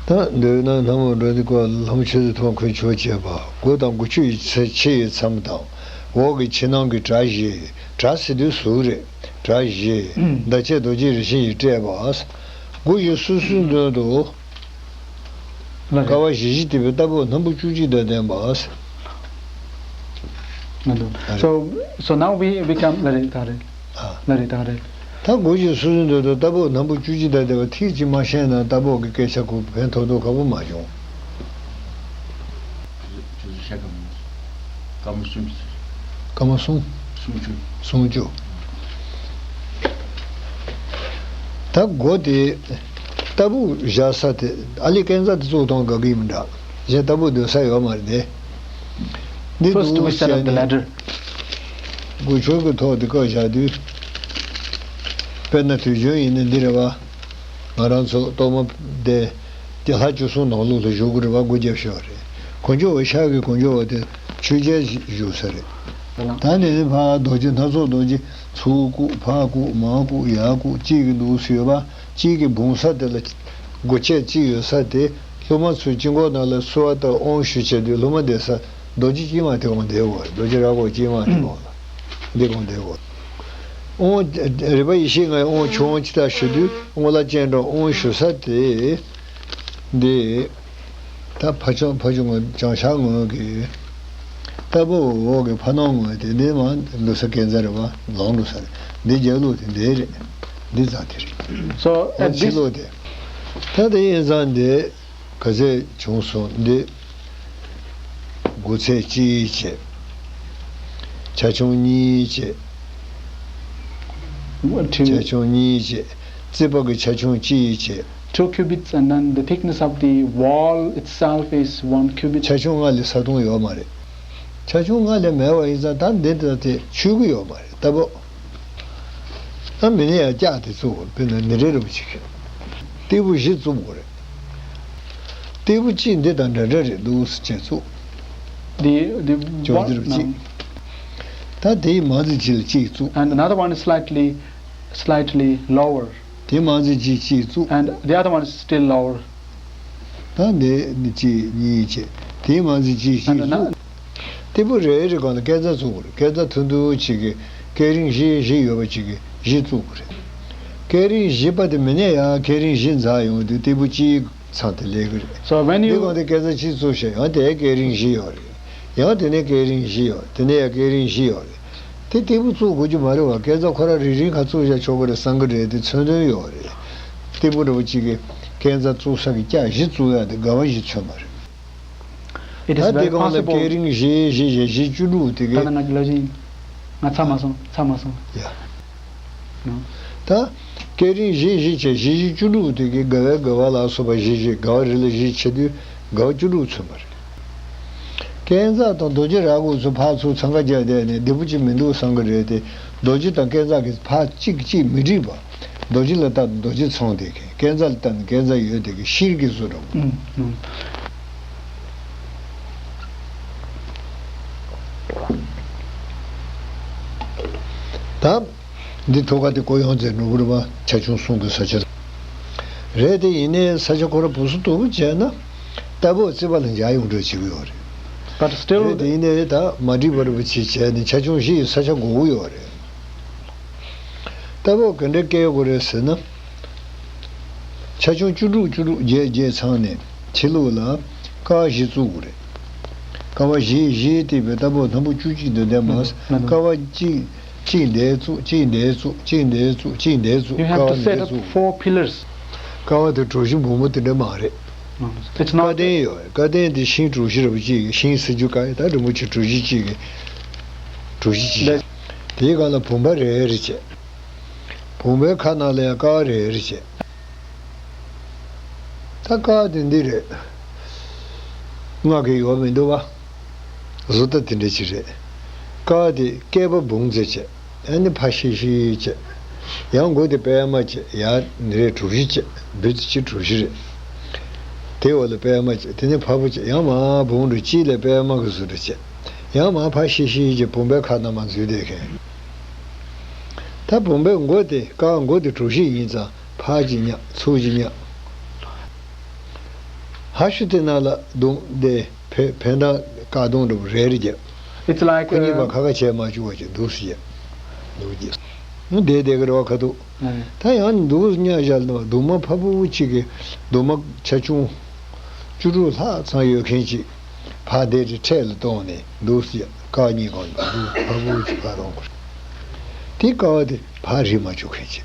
ད་འདོད་ན་ལྷ་མོ་འགྲོ་འདི་ཀོ་ལྷ་མོ་ཆོས་སྲིད་ཐོག་ཁོས་ཆོས་བྱེད་པ། དགུ་དང་དགུ་བཅུ་ཡི་ཚེ་ཕྱི་ཡི་མཚམས་དང་། འོག་གི་ཕྱི་ནང་གི་གྲྭ་བཞི། གྲྭ་ཟེར་དུས་ཟུར་རེད། གྲྭ་བཞི། མདའ་ཆས་རྡོ་རྗེ་རིན་ཆེན་གྱིས་སྤྲས་པ། དགུ་བཞི་སོ་སོའི་མདུན་དུ། ལགས་རེད། ཀ་བ་བཞི་བཞི་དེ་བས་རྟ་ཕོ་སྣམ་བུ་བཅུ་གཅིག་དང་ལྡན་པ། ལགས་འདུག So, so now we, we come ལགས་རེད། ད་རེད། ཨ། ལགས་རེད། ད་རེད། ད་དགུ་བཞི་སོ་སོའི་མདུན་དུ་རྟ་ཕོ་སྣམ་བུ་བཅུ་གཅིག་དང་ལྡན་པ་ཐིག་གཅིག་མ་བཤད་ན་རྟ་ཕོ་གི་སྐད་ཆ་གོ་ཕན་ཐོགས་ཐོགས་ཁ་པོ་མ་བྱུང་། ཆུ་ཚོད་ཤ་སྐམ་སྐམ་པོ་གསུམ་གྱི་ཚེ། སྐར་མ་གསུམ། སུམ་ཅུ། སུམ་ཅུ། ད་སྒོ་དེ་རྟ་ཕོ་བཞག་ས་དེ་ཨ་ལི་སྐས་འཛེག་དེ་བཙུགས་གཏོང་དགའ་གི་ཡིན་མི་འདྲ། གཞན་རྟ་ཕོ་སྡོད་ས་ཡོད་མ་རེད་དེ། འདི་First འདུག་we set up བྱས་the ནས་ladder. སྒོ་ཕྱོགས་ཀྱི་ཐོག་དེ་བཀག་བཞག་དུས། དཔེར་ན་དུས་རྒྱུན་ཡིན་ན་འདི་རེད་བ། ང་རང་ཚོ་གཏོར་མ་དེ། དེ་ལྷ་བཅུ་གསུམ་ནང་ལོགས་ལ་བཞུགས་ཀྱི་རེད་བ། སྒོ་རྒྱབ་ཤོག་རེད། གོང་འཇོག་པ་ཤག་གི་གོང་འཇོག་པ་དེ་ཆོས་རྒྱལ་བཞུགས་ས་རེད། ད་ནི་ནི་ཕར་རྡོ་རྗེ་སྣ་ཚོགས་རྡོ་རྗེ་ཚུར་བཀུག་ཕར་བཀུག་མར་བཀུག་ཡར་བཀུག་གཅིག་གི་འདུག་སེ་ཡོད་པ། གཅིག་གི་འབུང་ས་དེ་ལ་སྒོ་ཕྱེད་གཅིག་ཡོད་ས་དེ་སློབ་མ་ཚོའི་དཀྱིལ་འཁོར་ནང་ལ་གསོལ་བ་བཏབ་དབང་ཞུ་བྱེད་དུས་སློབ་མ་བསྡད་ས་རྡོ་རྗེ་དཀྱིལ་མ་དེ་གོང་བསྡད་ཡོད་རེད། རྡོ་རྗེ་ར་གོ་དཀྱིལ་མ་དེ་གོང་ལ་འདི་གོང་བསྡད་ཡོད་རེད། དབང་རིག་པ་ཡེ་ཤེས་ལྔའི་དབང་ཆུ་དབང་ཕྱི་ལྟར་ཞུ་དུས་དབང་ལ་སྤྱན་དྲངས་དབང་ཞུ་ས་དེ་འདི། ད་ཕ་ཆུང་ཕ་ཆུང་ངོས་བྱང་ཤར་ངོས་ཀྱི་རྟ་ཕོ་འོག་གི་ཕ་ནང་ངོས་དེ་འདི་མ་འགྲོ་ས་སྐས་འཛེག་རེད་བ། ལོག་འགྲོ་ས་རེད། འདི་རྒྱབ་ལོགས་དེ་འདི་རེད། འདི་རྩ་དེ་རེད། So ཡང་at ཕྱི this ལོགས་དེ། ད་དེ་ཡིན་ཙང་འདི་ག་ཚད་བྱུང་སོང་འདི། སྒོ་ཚད་གཅིག་བྱས། ཆ་ཆུང་གཉིས་བྱས། One, two, ཆ་ཆུང་གཉིས་བྱས། རྩིག་པ་གི་ཆ་ཆུང་གཅིག་བྱས། Two cubits, and then the thickness of the wall itself is one cubit. ཆ་ཆུང་ལྔ་ལས་ས་སྟོང་ཡོད་མ་རེད། ཆ་ཆུང་ལྔ་ལས་མེད་པ་ཡིན་ཙང་ད་འདི་ལྟ་དེ་ཆོད་ཀྱི་ཡོད་མ་རེད། རྟ་ཕོ། ད་མི་ནི་ཡང་ལྕགས་དེ་བཙུགས། དཔེར་ན་ནི་རེ་རེ་བོ་གཅིག་སྟེགས་བུ་བཞི་བཙུགས་དགོས་རེད། སྟེགས་བུ་གཅིག་འདི་དང་འདྲ་འདྲ་རེད་འདུག་སེ་བྱས་བཙུགས། The, the ཅོག་ཙེ་རུ་གཅིག one, ད་དེའི་མང་ཙམ་གཅིག་ལ་གཅིག་བཙུགས། And another one is slightly, slightly lower. དེའི་མང་ཙམ་གཅིག་གཅིག་བཙུགས། And the other one is still lower. ད་འདི་ནི་གཅིག་གཉིས་བྱས། དེའི་མང་ཙམ་གཅིག་གཅིག་And the བཙུགས། སྟེགས་བུ་རེ་རེ་སྒང་ལ་སྐས་འཛེག་བཙུགས་དགོས་རེད། སྐས་འཛེག་ཐུང་ཐུང་གཅིག་གི་སྐས་རིམ་བཞི་བཞི་ཡོད་པ་གཅིག་གི་བཞི་བཙུགས་དགོས་རེད། སྐས་རིམ་བཞི་པ་དེ་མི་ནས་ཡང་སྐས་རིམ་བཞི་འཛེག་ཡོང་དུས་སྟེགས་བུ་གཅིག་ཚང་དེ་ལས་ཀྱི་རེད། So when འདི་you སྒང་དེ་སྐས་འཛེག་གཅིག་བཙུགས་བྱས་ཡང་དེ་སྐས་རིམ་བཞི་ཡོད་རེད། ཡང་དེ་ནས་སྐས་རིམ་བཞི་ཡོད། དེ་ནས་ཡང་སྐས་རིམ་བཞི་ཡོད་རེད། དེ་སྟེགས་བུ་བཙུགས་དགོས་རྒྱུ་མ་རེད་བ། སྐས་འཛེག་ཁོ་རང་རེ་རེ་ག་བཙུགས་བཞག་ཆོག་གི་རེད་བསམ་གི་རེད་དེ་མཚོན་དོན་ཡོད་རེད། སྟེགས་བུ་འདྲ་བོ་གཅིག་གི་སྐས་འཛེག་བཙུགས་ས་གི་ལྕགས་བཞི་བཙུགས་ཡག་དེ་དགའ་བ་བཞི་མཚོན་པ་རེད། It is ད་དེ་very སྒང་ལ་possible སྐས་རིམ་བཞི་བཞི་བཞི་བཞི་བཅུ་དྲུག་དེ་གའི། ད་ང་ལོ་རྒྱུས་ང་ཚར་མ་སོང་། ཚར་མ་སོང་། ཡ། ནོ། ད་སྐས་རིམ་བཞི་བཞི་བྱས་བཞི་བཞི་བཅུ་དྲུག་དེ་གའི་དགའ་བའི་དགའ་བ་ལ་སོགས་པ་བཞི་བཞི། དགའ་བ་རེ་ལ་བཞི་བྱེད་དུས་དགའ་བ་བཅུ་དྲུག་མཚོན་པ་རེད། སྐས་འཛེག་དང་རྡོ་རྗེ་ར་གོ་ཚོ་ཕར་ཚུར་འཚང་ཁ་རྒྱག་བསྡད་ནས་བདེ་པོ་ཅིག་མི་འདུག་བསམ་གི་རེད་དེ། རྡོ་རྗེ་དང་སྐས་འཛེག་གི་ཕར་གཅིག་གཅིག་མི་འགྲིག་པ། རྡོ་རྗེ་ལ་ལྟ་ན་རྡོ་རྗེ་ཚང་བསྡད་མཁན། བསྐས་འཛེགས་ལ་ལྟ་ན་བསྐས་འཛེགས་ཡོད་བསྡད་མཁན། ཤེལ་གྱི་བཟོ་འདྲ་བོ། ཨུམ། ཨུམ། ད་འདི་ཐུགས་ཀ་དེ་གོ་ཡོང་ཚེ་ནོར་བུ་རི་བ་ཆ་ཆུང་གསུམ་གྱི་ས་ཆ་རེད་དེ། ཡིན་ནའི་ས་ཆ་ཁོ་ར་བུ་སུ་དུ་བུ་བྱས་ན། ལྟ་བུ་རྩིས་པ་ལ་འཇགས་ཡོང་འགྲོ་བྱེད་ཀྱི་ཡོད་རེད། But still རེད་དེ། ཡིན་ནའི་ད་མ་འགྲིག་པ་རེད་པ། ཅིག་བྱས་ནས་ཆ་ཆུང་བཞི་ཡི་ས་ཆ་དགོས་ཀྱི་ཡོད་རེད། ལྟ་བུ་ག་འདྲ་སྐྱེལ་དགོས་རེད་ཟེར་ན། ཆ་ཆུང་བཅུ་དྲུག་བཅུ་དྲུག་བརྒྱད་བརྒྱད་ཚང་ནས་ཕྱི་ལོགས་ལ་ཀ་བ་བཞི་བཙུགས་དགོས་རེད། ཀ་བ་བཞི་བཞི་བལྟས་པའི་ལྟ་བུ་སྣམ་བུ་བཅུ་གཅིག་འདི་འདྲ་མ། ཀ་བ་གཅིག་གཅིག་འདིར་བཙུགས། གཅིག་འདིར་བཙུགས། གཅིག་འདིར་བཙུགས། གཅིག་འདིར་བཙུགས། You have ཀ་བ་འདིར་བཙུགས། Four pillars. ཀ་བ་དེ་གྲུ་བཞི་འབུར་མོ་དེ་འདྲ་མ་རེད། It's not བསྐལ་ལྡན་ཡོད། བསྐལ་ལྡན་དེ་ཤིང་གྲུ་བཞི་རེད་པ། གཅིག་གི་ཤིང་ཟེར་རྒྱུ་ག་ཡོད། ད་རིན་པོ་ཆེ་གྲུ་བཞི་གཅིག་གི་གྲུ་བཞི་གཅིག་དེའི་སྒང་ལ་བུམ་པ་རེ་རེ་བྱས། བུམ་པའི་ཁ་ནང་ལ་ཡང་ཀ་བ་རེ་རེ་བྱས། ད་ཀ་བ་དེ་འདི་རེད། སྔགས་ཀྱི་ཡོད་མི་འདུག་བ། བཟོ་ལྟ་དེ་འདྲ་ཅིག་རེད། ཀ་བ་དེ་བསྐལ་པ་འབུམ་ཙམ་བྱས། ཨ་ནི་ཕར་བཤིག་བཤིག་བྱས། ཡང་མགོ་དེ་པད་མ་བྱས། ཡར་ནི་རེ་གྲུ་བཞི་བྱས། འབུ་ཙི་ཅི་གྲུ་བཞི་རེད། དེའི་འོག་ལ་པད་མ་བྱས། དེ་ནས་ཕ་བུ་བྱས། ཡང་མར་བུམ་གྲུ་གཅིག་ལ་པད་མ་གི་བཟོ་འདྲ་བྱས། ཡང་མར་ཕར་བཤིག་བཤིག་བྱས། བུམ་པའི་ཁ་ནང་མར་འཛུལ་བསྡད་མཁན། ད་བུམ་པའི་མགོ་དེ། ཀ་བ་མགོ་དེ་གྲུ་བཞི་ཡིན་ཙང་ཕར་གཅིག་བརྙ། ཚུར་གཅིག་བརྙ། ཧ་ཤུ་དེ་ནང་ལ་གདུང་དེ་བེ་བེ་འདྲ་དཀར་གདུང་འདྲ་བོ་རེ་རེ་བརྒྱབ། It's like, ཁོ་གཉིས་པ། um, ཁ་ཁ་བྱས་མ་བཅུག་པ་ཅིག་འདུག་སེ་བརྒྱབ། འདུག་བརྒྱབ། ཨུ། བསྡད་བསྡད་ཀྱི་རེད་བ། ཁ་ཐུག་ཨ་རེད། ད་ཡང་འདུག་སེ་བརྙ་བཞག་ལ། འདུག་མ་ཕ་བུ་གཅིག་གིས་འདུག་མ་ཆ་ཆུང་བཅུ་དྲུག་ལྷག་ཙམ་ཡོད་མཁན་ཅིག་ཕར་དེ་རེ་འཕྲེད་ལ་གཏོང་ནས་འདུག་སེ་ཀ་གཉིས་སྒང་ལ་འདུག་ཕ་བུ་གཅིག་ཕར་གཏོང་དགོས་རེད། དེ་ཀ་བ་དེ་ཕར་རིལ་མ་བཅུག་མཁན་ཅིག་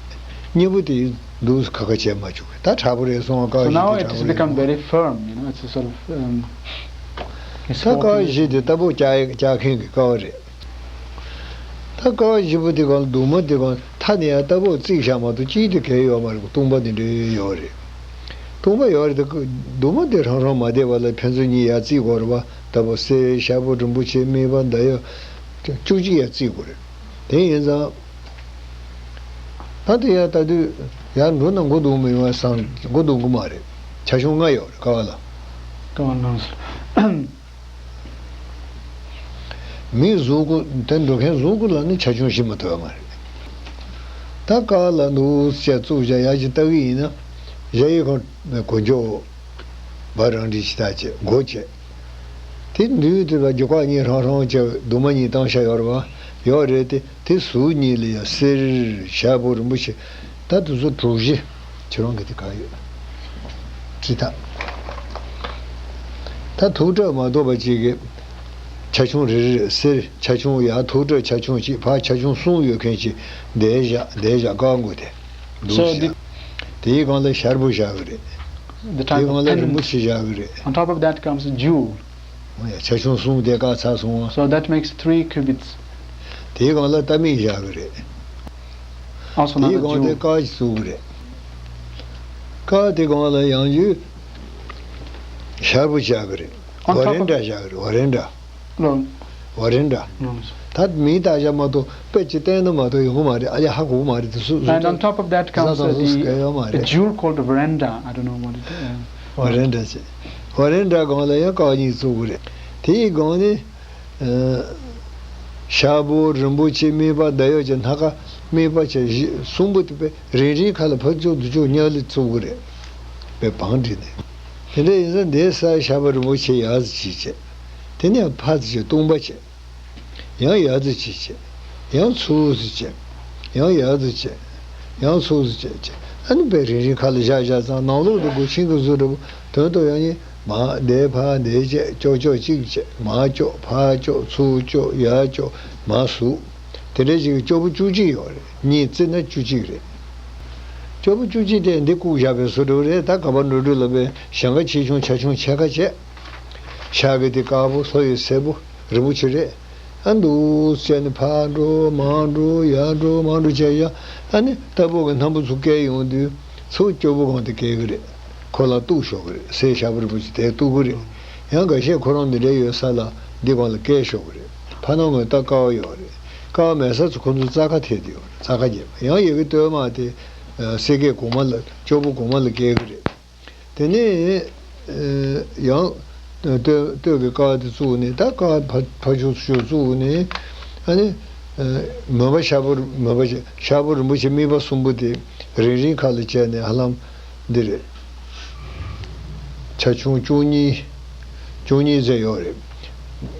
གཉིས་པོ་དེ་འདུག་སེ་ཁ་ཁ་བྱས་མ་བཅུག་གི། ད་དྲག་པོ་རེད་སོང་བ། ཀ་བ། So བཞི་now དེ་it དྲག་has པོ་རེད་become སོང་བ། Very firm, you know, it's a sort of, um, it's ད་ཀ་བ་fortified. བཞི་དེ་ལྟ་བུ་བཅག་བཅག་མཁན་གྱི་ཀ་བ་རེད། ད་ཀ་བ་བཞི་པོ་དེ་སྒང་ལ་འདུག་མ་དེ་སྒང་མཐའ་ནས་ཡར་ལྟ་བུ་བརྩིགས་བཞག་མ་གཏོགས་གཅིག་དེ་གས་ཡོད་མ་རེད། སྟོང་པ་དེ་འདྲ་ཡོད་རེད། སྟོང་པ་ཡོད་རེད་དེ། འདུག་མ་དེ་རང་རང་མ་བསྡད་པ་ལ་ཕན་ཚུན་གཉིས་ཡར་བརྩིགས་དགོས་རེད་བ། ལྟ་བུ་གསེར་ཞལ་པོ་རིན་པོ་ཆེ་དམིགས་པ་ཟླ་འོད་བཅུ་གཅིག་ཡར་བརྩིགས་དགོས་རེད། དེ་ཡིན་ཙང་ད་དེ་ཡར་ལྟ་དུས་ཡར་འགྲོ་ན་མགོ་རྡུང་མི་ཡོང་བ་བསམ། མགོ་རྡུང་གི་མ་རེད། ཆ་ཆུང་ལྔ་ཡོད་རེད་ཀ་བ་ལ། ཀ་བ་ལ། མིའི་གཟུགས་པོ་དེ་འགྲོ་མཁན་གཟུགས་པོ་ལ་ནི་ཆ་ཆུང་བཞི་མ་གཏོགས་ཡོད་མ་རེད། ད་ཀ་བ་ལ་འདུག་སེ་བཙུགས་བཞག་ཡག་ཅིག་ལྟ་གི་ཡིན་ན། གཞལ་ཡས་ཁང་གོ་འཇོ་བ་རང་འགྲིག་ཅིག་ལྟ་བྱས། སྒོ་བྱས། དེ་འདུག་དེ་ལ་རྒྱུ་སྐར་གཉིས་རང་རང་བྱས། འདུག་མ་གཉིས་བཏང་བཞག་ཡོད་རེད་བ། ཡོད་རེད་དེ། དེ་ཟུར་གཉིས་ལ་ཡང་གསེར་ཞལ་པོ་རིན་པོ་ཆེ། ད་དེ་ཚོ་གྲུ་བཞི། ཁྱེད་རང་གི་དེ་ག་ཡོད། ཅི་ད། ད་ཐུག་ཁྲག་མ་གཏོགས་པ་ཅིག་གི་ཆ་ཆུང་རེ་རེ་རེ། གསེར་ཆ་ཆུང་ཡར། ཐུག་ཁྲག་ཆ་ཆུང་གཅིག་ཕར། ཆ་ཆུང་གསུམ་ཡོད་མཁན་ཅིག་འདིར་བཞག་འདིར་བཞག་ཀ་བ་མགོ་དེ་འདུག So སེ་བཞག the དེའི་སྒང་ལ་ཞལ་པོ་བཞག་གི་རེད། The དེའི་type སྒང་ལ་རིན་པོ་ཆེ་བཞག་གི་རེད། On top of that comes a jewel. འོ་ཡ། ཆ་ཆུང་གསུམ་དེ་བཀག་ཚར་སོང་བ། So that makes three cubits. དེའི་སྒང་ལ་རྟ་མིག་བཞག་གི་རེད། Also དེའི another སྒང་དེ་jewel. ཀ་བ་ཅིག་བཙུགས་གི་རེད། ཀ་བ་དེའི་སྒང་ལ་ཡང་ཡུལ་ཞལ་པོ་བཞག་གི་རེད། On top of བ་རེན་དྲ་བཞག་གི་རེད། བ་རེན་དྲ། No. བ་རེན་དྲ། No. ད་མིང་བཏགས་བཞག་མ་གཏོགས། དཔེ་ཅིག་བསྟན་ན་མ་གཏོགས་ཡོང་གི་མ་རེད། ཨ་ཡ། ཧ་གོ་གི་མ་རེད། དེ་སུ་And on top of that comes བཟོ་ས་དང་བཟོ་ས་ག་ཡོད་མ་the a རེད། Jewel called veranda. I don't know what it is. བ་རེན་དྲ་ཟེར། བ་རེན་དྲའི་སྒང་ལ་ཡང་ཀ་བ་གཉིས་བཙུགས་གི་རེད། དེའི་སྒང་ནས་ཨ་ཞལ་པོ་རིན་པོ་ཆེ། དམིགས་པ་ཟླ་འོད་ཀྱི་སྣ་ཁ། དམིགས་པ་བྱས་བཞི་གསུམ་པོ་དེ་དཔེ་རིང་རིང་ཁ་ལ་ཕར་ཕྱོགས་འདིར་ཕྱོགས་གཉའ་ལས་བཙུགས་གི་རེད། དཔེ་བང་བསྒྲིགས་ནས། དེ་འདྲ་ཡིན་ཙང་འདིའི་སར་ཞལ་པོ་རིན་པོ་ཆེ་ཡར་ཙམ་ཅིག་བྱས། དེ་ནས་ཕར་ཙམ་ཅིག་སྟོང་པ་བྱས། ཡང་ཡར་ཙམ་ཅིག་བྱས། ཡང་ཚུར་ཙམ་བྱས། ཡང་ཡར་ཙམ་བྱས། ཡང་ཚུར་ཙམ་བྱས་བྱས། ཨ་ནི་དཔེ་རིང་རིང་ཁ་ལ་བཞག་བཞག་ཙང་། ནང་ལོགས་དུ་སྒོ་ཆེན་གྱི་བཟོ་འདྲ་པོ། དོན་དུ་ཡང་ནི་མར་འདིར་ཕར་འདིར་བྱས། ཅོག་ཅོག་གཅིག་བྱས། མར་ཅོག་ཕར་ཅོག་ཚུར་ཅོག་ཡར་ཅོག་མར་ཟུག་དེ་འདྲ་ཞིག་གི་སྐྱོར་པོ་བཅུ་གཅིག་ཡོད་རེད། གཉིས་བརྩིས་ན་བཅུ་གཅིག་རེད། སྐྱོར་པོ་བཅུ་གཅིག་དེ་འདི་བཀུག་བཞག་པའི་བཟོ་འདྲ་པོ་རེད། ད་ག་པར་འགྲོ་འགྲོ་ལབ་པའི་ཞེང་ཁ་ཆེ་ཆུང་ཆ་ཆུང་ཕྱེད་ཀ་བྱས། ཤག་གི་དེ་དཀར་པོ། ལྷོ་ཡི་སེར་པོ། རིན་པོ་ཆེ་རེད། ཨ་འདུག་སེ་བྱས་ནས་ཕར་འགྲོ་མར་འགྲོ། ཡར་འགྲོ་མར་འགྲོ་བྱས་བཞག་ཨ་ནི་ལྟ་བུ་གི་སྣམ་བུ་ཚུར་བཀལ་ཡོང་དུས་ཚུར་སྐྱོར་པོ་སྒང་དེ་བཀལ་གི་རེད། ཁོ་ལ་གཏུག་ཤོག་གི་རེད། གསེར་ཞལ་པོ་རིན་པོ་ཆེ་དེར་གཏུག་གི་རེད། ཡང་འགའ་ཤས་ཁོ་རང་འདི་འདྲ་ཡོད་ས་ལ་འདི་སྒང་ལ་བཀལ་ཤོག་གི་རེད། ཕར་ནང་ངོས་ལྟ་ཀ་བ་ཡོད་རེད། ཀ་བ་མེད་ས་ཚོ་ཁོ་ཚོ་རྩྭ་ཁ་ཐེབས་ཏེ་ཡོད་རེད། རྩྭ་ཁ་རྒྱབ། ཡང་ཡ་གི་སྟོད་མ་དེ་ ཨ། སེ་གེ་གོང་མ་ལ། སྐྱོ་པོ་གོང་མ་ལ་བསྐྱལ་གི་རེད། དེ་ནས་ཨ་ཡང་སྟོད་སྟོད་ཀྱི་ཀ་བ་དེ་བཙུགས་ནས། ད་ཀ་བ་ཕར་ཕར་ཕྱོགས་སུ་ཕྱོགས་བཙུགས་ནས། ཨ་ནི་ཨ་མོན་པ་ཤར་པོ། མོན་པ་ཤར་པོ་རིན་པོ་ཆེ་དམིགས་པ་གསུམ་པོ་དེ་རིང་རིང་ཁ་ལ་བྱས་ནས། ཧ་ལམ་འདི་རེད། ཆ་ཆུང་བཅུ་གཉིས། བཅུ་གཉིས་ཟེར་ཡོད་རེད།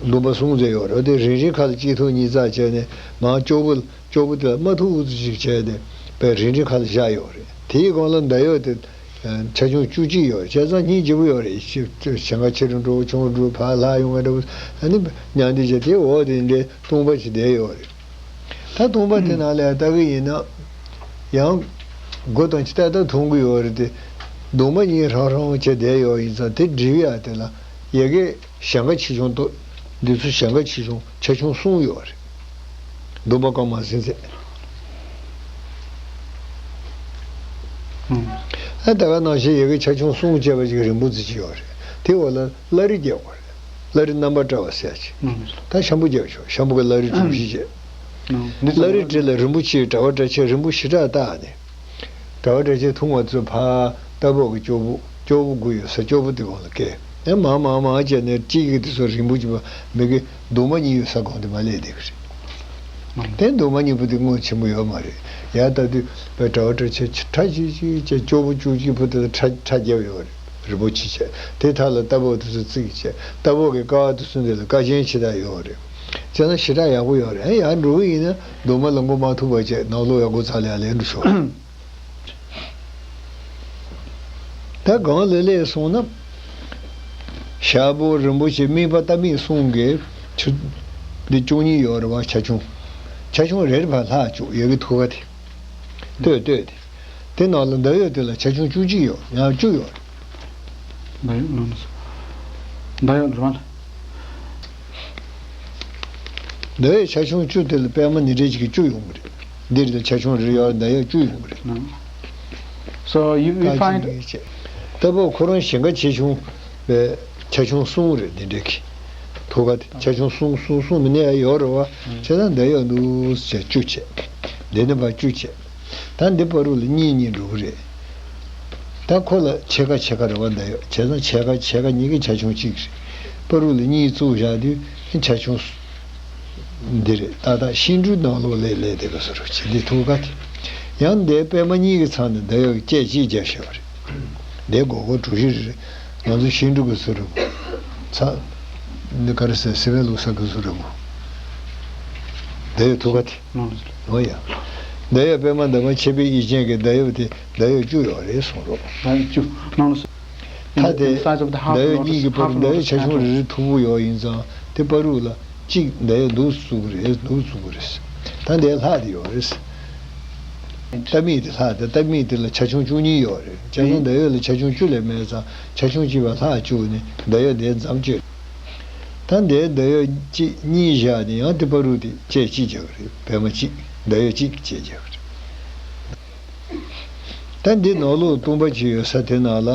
འདོམ་པ་གསུམ་ཟེར་ཡོད་རེད། དེ་རིང་རིང་ཁ་ལ་གཅིག་ཐོག་གཉིས་བཙུགས་བྱས་ནས། མར་སྐྱོ་པོ། སྐྱོ་པོ་དེ་ལ་རྨ་ཐུག་ཙམ་ཞིག་བྱས་ཏེ། དཔེ་རིང་རིང་ཁ་ལ་བཞག་ཡོད་རེད། དེའི་སྒང་ལ་མདའ་གཡོག་དེ་ཆ་ཆུང་བཅུ་གཅིག་ཡོད་རེད། བྱས་ཙང་སྙིང་རྗེ་པོ་ཡོད་རེད། ཞེ་དྲག་ཆེ་རུ་འགྲོ། ཆུང་རུ་འགྲོ། ཕར་ལྷག་ཡོང་བ་འདྲ་བོ། ཨ་ནི་མཉམ་འདི་བྱས། དེ་འོག་དེ་འདྲའི་སྟོང་པ་ཞིག་བསྡད་ཡོད་རེད། ད་སྟོང་པ་དེ་ནང་ལ་ལྟ་གི་ཡིན་ན། ཡང་སྒོ་དང་ཅི་ལྟ་ལྟ་མཐོང་གི་ཡོད་རེད་དེ། གདུང་མ་གཉིས་ཧྲང་ཧྲང་བྱས་བསྡད་ཡོད། ཡིན་ཙང་དེ་སྒྲིལ་ཡ་དེ་ལ་ཡ་གི་གཞལ་ཁ་ཆེ་ཆུང་ཏོ། འདི་ཚོ་གཞལ་ཁ་ཆེ་ཆུང་ཆ་ཆུང་གསུམ་ཡོད་རེད། གདུང་མ་དཀར་དམར་སེར་མཛེས། ཨ། ད་ག་ནང་བཞིན་ཡ་གི་ཆ་ཆུང་གསུམ་བྱས་པ་ཅིག་རིང་པོ་ཙམ་ཅིག་ཡོད་རེད། དེའི་འོག་ལ་བླ་རི་བརྒྱབ་པ་རེད། བླ་རི་རྣམ་པར་བཀྲ་བ་ཟེར་ཅིག་ད་ཤམ་བུ་བརྒྱབ་ཆོག་ཤམ་བུ་གི་བླ་རི་དྲུག་བཞི་བྱས། བླ་རི་འདི་ལ་རིན་པོ་ཆེའི་དྲ་བ་དྲ་ཕྱེད་རིང་པོ་ཞེ་དྲག་བཏགས་ནས། དྲ་བ་དྲ་ཕྱེད་ཐུང་བ་ཚོ་ཕར་རྟ་ཕོག་གི་སྐྱོ་པོ། སྐྱོ་པོ་དགུ་ཡོད་ས། སྐྱོ་པོ་དེ་སྒང་ལ་བཀལ། ཨེ། མང་མང་མང་བྱས་ནས་གཅིག་གི་དེ་ཚོ་རིང་པོ་བྱས་པ་མི་གི་གདུང་མ་གཉིས་ཡོད་ས་སྒང་དེ་མར་སླེབས་བསྡད་ཀྱི་རེད། དེ་གདུང་མ་གཉིས་པོ་དེ་ངོ་ཆེན་པོ་ཡོད་མ་རེད། ཡར་ལྟ་དུས་དཔེ་དྲ་བ་དྲ་ཕྱེད་ཁྲ་ཆིལ་ཆིལ་བྱས། སྐྱོ་པོ་བཅུ་གཅིག་པོ་དེ་ལ་ཁྲ་ཁྲ་བརྒྱབ་ཡོད་རེད། རིན་པོ་ཆེ་བྱས། དེ་མཐའ་ལ་རྟ་ཕོག་དེ་ཚོ་བརྩིགས་བྱས། རྟ་ཕོག་གི་ཀ་བ་དེ་ཚོ་འདི་ལ་ཀ་ཆེན་ཞེ་དྲག་ཡོད་རེད། བྱས་ན་ཞེ་དྲག་ཡག་པོ་ཡོད་རེད། ཨེ། ཡར་འགྲོ་གི་ཡིན་ན་གདུང་མ་ལ་མགོ་མ་ཐུག་པ་བྱས། ནང་ལོགས་ཡར་སྒོ་ཚང་ལ་ཡར་ལེན་འགྲོ་ཤོག་ད་སྒང་ལ་སླེབས་སོང་ན། ཤར་པོ་རིན་པོ་ཆེ་དམིགས་པ་རྟ་མིག་གསུམ་གྱི་ཆུ། འདི་བཅུ་གཉིས་ཡོད་རེད་པ། ཆ་ཆུང་། ཆ་ཆུང་རེ་རེ་ཕར་ལྷག་བཅུག་ཡ་གི་ཐུག་པ་དེ། ལྟོས་ལྟོས་དེ། དེ་ནང་ལ་མདའ་གཡོག་དེ་ལ་ཆ་ཆུང་བཅུ་གཅིག་ཡོད། ཡང་བཅུ་ཡོད་རེད། མདའ་གཡོག་ནང་ལ། མདའ་གཡོག་རེད་པ། མདའ་གཡོག་ཆ་ཆུང་བཅུ་དེ་ལ་པད་མ་ནི་འདྲ་ཅིག་གི་བཅུ་ཡོང་གི་རེད། འདི་རེ་ལ་ཆ་ཆུང་རེ་ཡོད། མདའ་གཡོག་བཅུ་ཡོང་གི་རེད། So you, you ཀ་ཆེན་find གཉིས་བྱས། རྟ་ཕོག་ཁོ་རང་གཞལ་ཁ་ཆེ་ཆུང་བའི་ཆ་ཆུང་གསུམ་རེད། འདི་འདྲ་གི་ཐུག་པ་དེ་ཆ་ཆུང་གསུམ་གསུམ་གསུམ་མིན་ན་ཡང་ཡོད་རེད་པ། བྱས་ཙང་མདའ་གཡོག་འདུག་བྱས་བཅུ་བྱས། འདི་ནས་ཕར་བཅུ་བྱས། ད་འདི་བར་དུ་ལ་གཉིས་གཉིས་འགྲོ་གི་རེད། ད་ཁོ་ལ་ཕྱེད་ཀ་ཕྱེད་ཀ་རེད་པ། མདའ་གཡོག་བྱས་ཙང་ཕྱེད་ཀ་ཕྱེད་ཀ་གཉིས་ཀྱི་ཆ་ཆུང་གཅིག་རེད། བར་དུ་ལ་གཉིས་བཙུགས་བཞག་དུས་ཆ་ཆུང་འདི་རེད། ཏག་ཏག་ཤིང་འབྲུག་ནང་ལོགས་ལ་སླེབས་བསྡད་པ་བཟོ་འདྲ་བྱས། འདི་ཐུག་པ་དེ། ཡང་འདིའི་པད་མ་གཉིས་ཀྱི་ཚང་ནས་མདའ་གཡོག་གི་ལྕེ་གཅིག་བརྒྱབ་བཞག་པ་རེད། འདི་སྒོར་སྒོར་གྲུ་བཞི་རེད། ང་ཚོ་ཤིང་འབྲུག་གི་བཟོ་འདྲ་པོ། ཚ། འདི་ག་རེ་ཟེར། སི་མེན་ལུག་ས་གི་བཟོ་འདྲ་པོ། མདའ་གཡོག་ཐུག་པ་དེ། ཨོ་ཡ། མདའ་གཡོག་པད་མ་འདབ་མ་ཆེ་བའི་གཡས་ཅན་གྱི་མདའ་གཡོག་དེ་མདའ་གཡོག་བཅུ་ཡོད་རེད་གསུངས་རོགས། མདའ་གཡོག་བཅུ། ནང་ལ། མཐའ་དེ་མདའ་གཡོག་གཉིས་ཀྱི་བར་དུ་མདའ་གཡོག་ཆ་ཆུང་རེ་རེ་མཐུག་པོ་ཡོད། ཡིན་ཙང་དེ་བར་དུ་ལ་གཅིག་མདའ་གཡོག་འདུག་བཙུགས་ཀྱི་རེད། འདུག་བཙུགས་ཀྱི་རེད། ད་འདིའི་ལྷག་དེ་ཡོད་རེད། རྟ་མིག་དེ་ལྷག་དེ། རྟ་མིག་དེ་ལ་ཆ་ཆུང་བཅུ་གཉིས་ཡོད་རེད། བྱས་ཙང་མདའ་གཡོག་ལ་ཆ་ཆུང་བཅུ་ལས་མེད་ཙང་ཆ་ཆུང་གཅིག་ཕར་ལྷག་བཅུག་ནས་མདའ་གཡོག་འདི་མཚམས་གཅོད། ད་འདིའི་མདའ་གཡོག་གཅིག་གཉིས་བཞག་ནས་ཡང་དེ་བར་དུ་དེ་ལྕེ་གཅིག་རྒྱག་གི་རེད། པད་མ་གཅིག་མདའ་གཡོག་གཅིག་ལྕེ་རྒྱག་གི་རེད། ད་འདི་ནང་ལོགས་སྟོང་པ་ཅིག་ཡོད་ས་དེ་ནང་ལ་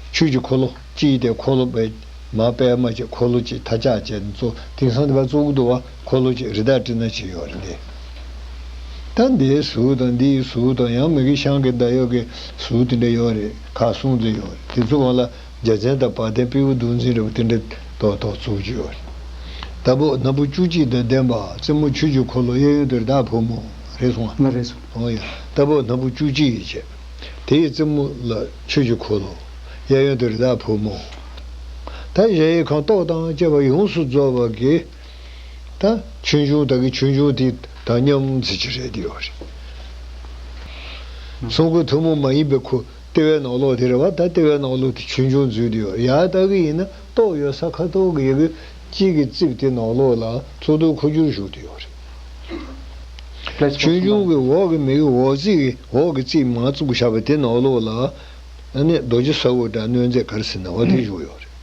ཆོས་ཀྱི་འཁོར་ལོ་གཅིག་དེ། འཁོར་ལོ་པད་མ། པད་མ་གཅིག་འཁོར་ལོ་གཅིག་མཐའ་ལྕགས་བྱས་ནས་གཙོ། དེང་སང་དེ་བ་བཙུགས་ཀྱི་འདུག་པ། འཁོར་ལོ་གཅིག་རི་དྭགས་སྤྲིན་ནག་ཅིག་ཡོད་རེད་འདི། ད་འདིའི་ཟུར་དང་འདིའི་ཟུར་དང་། ཡང་མི་གི་ཤང་གི་མདའ་གཡོག་གི་ཟུར་དེ་འདྲ་ཡོད་རེད། ཁག་གསུམ་ཙམ་ཡོད་རེད། དེ་ཚོ་སྒང་ལ་རྒྱལ་མཚན་དང་བ་དན་སྤྲེའུ་གདུང་འཛིན་འདྲ་པོ་དེ་འདྲ་ཏོག་ཏོག་བཙུགས་ཀྱི་ཡོད་རེད། རྟ་ཕོག་སྣ་བུག་བཅུ་གཅིག་དང་ལྡན་པ། རྩེ་མོ་ཆོས་ཀྱི་འཁོར་ལོ། གཡས་གཡོན་དུ་རི་དྭགས་ཕོ་མོ། རེད་སོང་ང་། ལགས་རེད་སོང་། ཨོ་ཡ། རྟ་ཕོག་སྣ་བུག་བཅུ་གཅིག་ཡིན་བྱས། དེའི་རྩེ་མོ་ལ་ཆོས་ཀྱི་འཁོར་ལོ། གཡས་གཡོན་དུ་རི་དྭགས་ཕོ་མོ། ད་གཞལ་ཡས་ཁང་ཏོག་དང་བཅས་པ་ཡོངས་སུ་རྫོགས་པ་གི། ད་ཆོས་འབྱུང་དག་གི་ཆོས་འབྱུང་དེ་དང་མཉམ་ཚིག་ཅིག་རེད་དེ་ཡོད་རེད། གསུང་མགུར་ཐུན་མོང་མ་ཡིན་པའི་ཁུར། ལྟེ་བའི་ནང་ལོགས་དེ་རེད་པ། ད་ལྟེ་བའི་ནང་ལོགས་དེ་ཆོས་འབྱུང་འཛུལ་དེ་ཡོད་རེད། ཡར་ལྟ་གི་ཡིན་ན་ཏོག་ཡོད་ས་ཁ་ཐོག་གི་ཡ་གི་གཅིག་གི་རྩིབས་དེ་ནང་ལོགས་ལ་ཚོགས་འདུ་འཁོར་རྒྱུག་བཞུགས་དེ་ཡོད་རེད། ཆོས་འབྱུང་གི་འོག་གི་མི་གི་འོག་རྩིབས་ཀྱི་འོག་གི་རྩིབས་མར་བཙུགས་བཞག་པ་དེ་ནང་ལོགས་ལ། ཨ་ནི་རྡོ་རྗེ་ས་འོག་དང་གནོད་མཛེས་ག་རེ་ཟེར་ན་འོ་དེ་བཞུགས་ཡོད་རེད།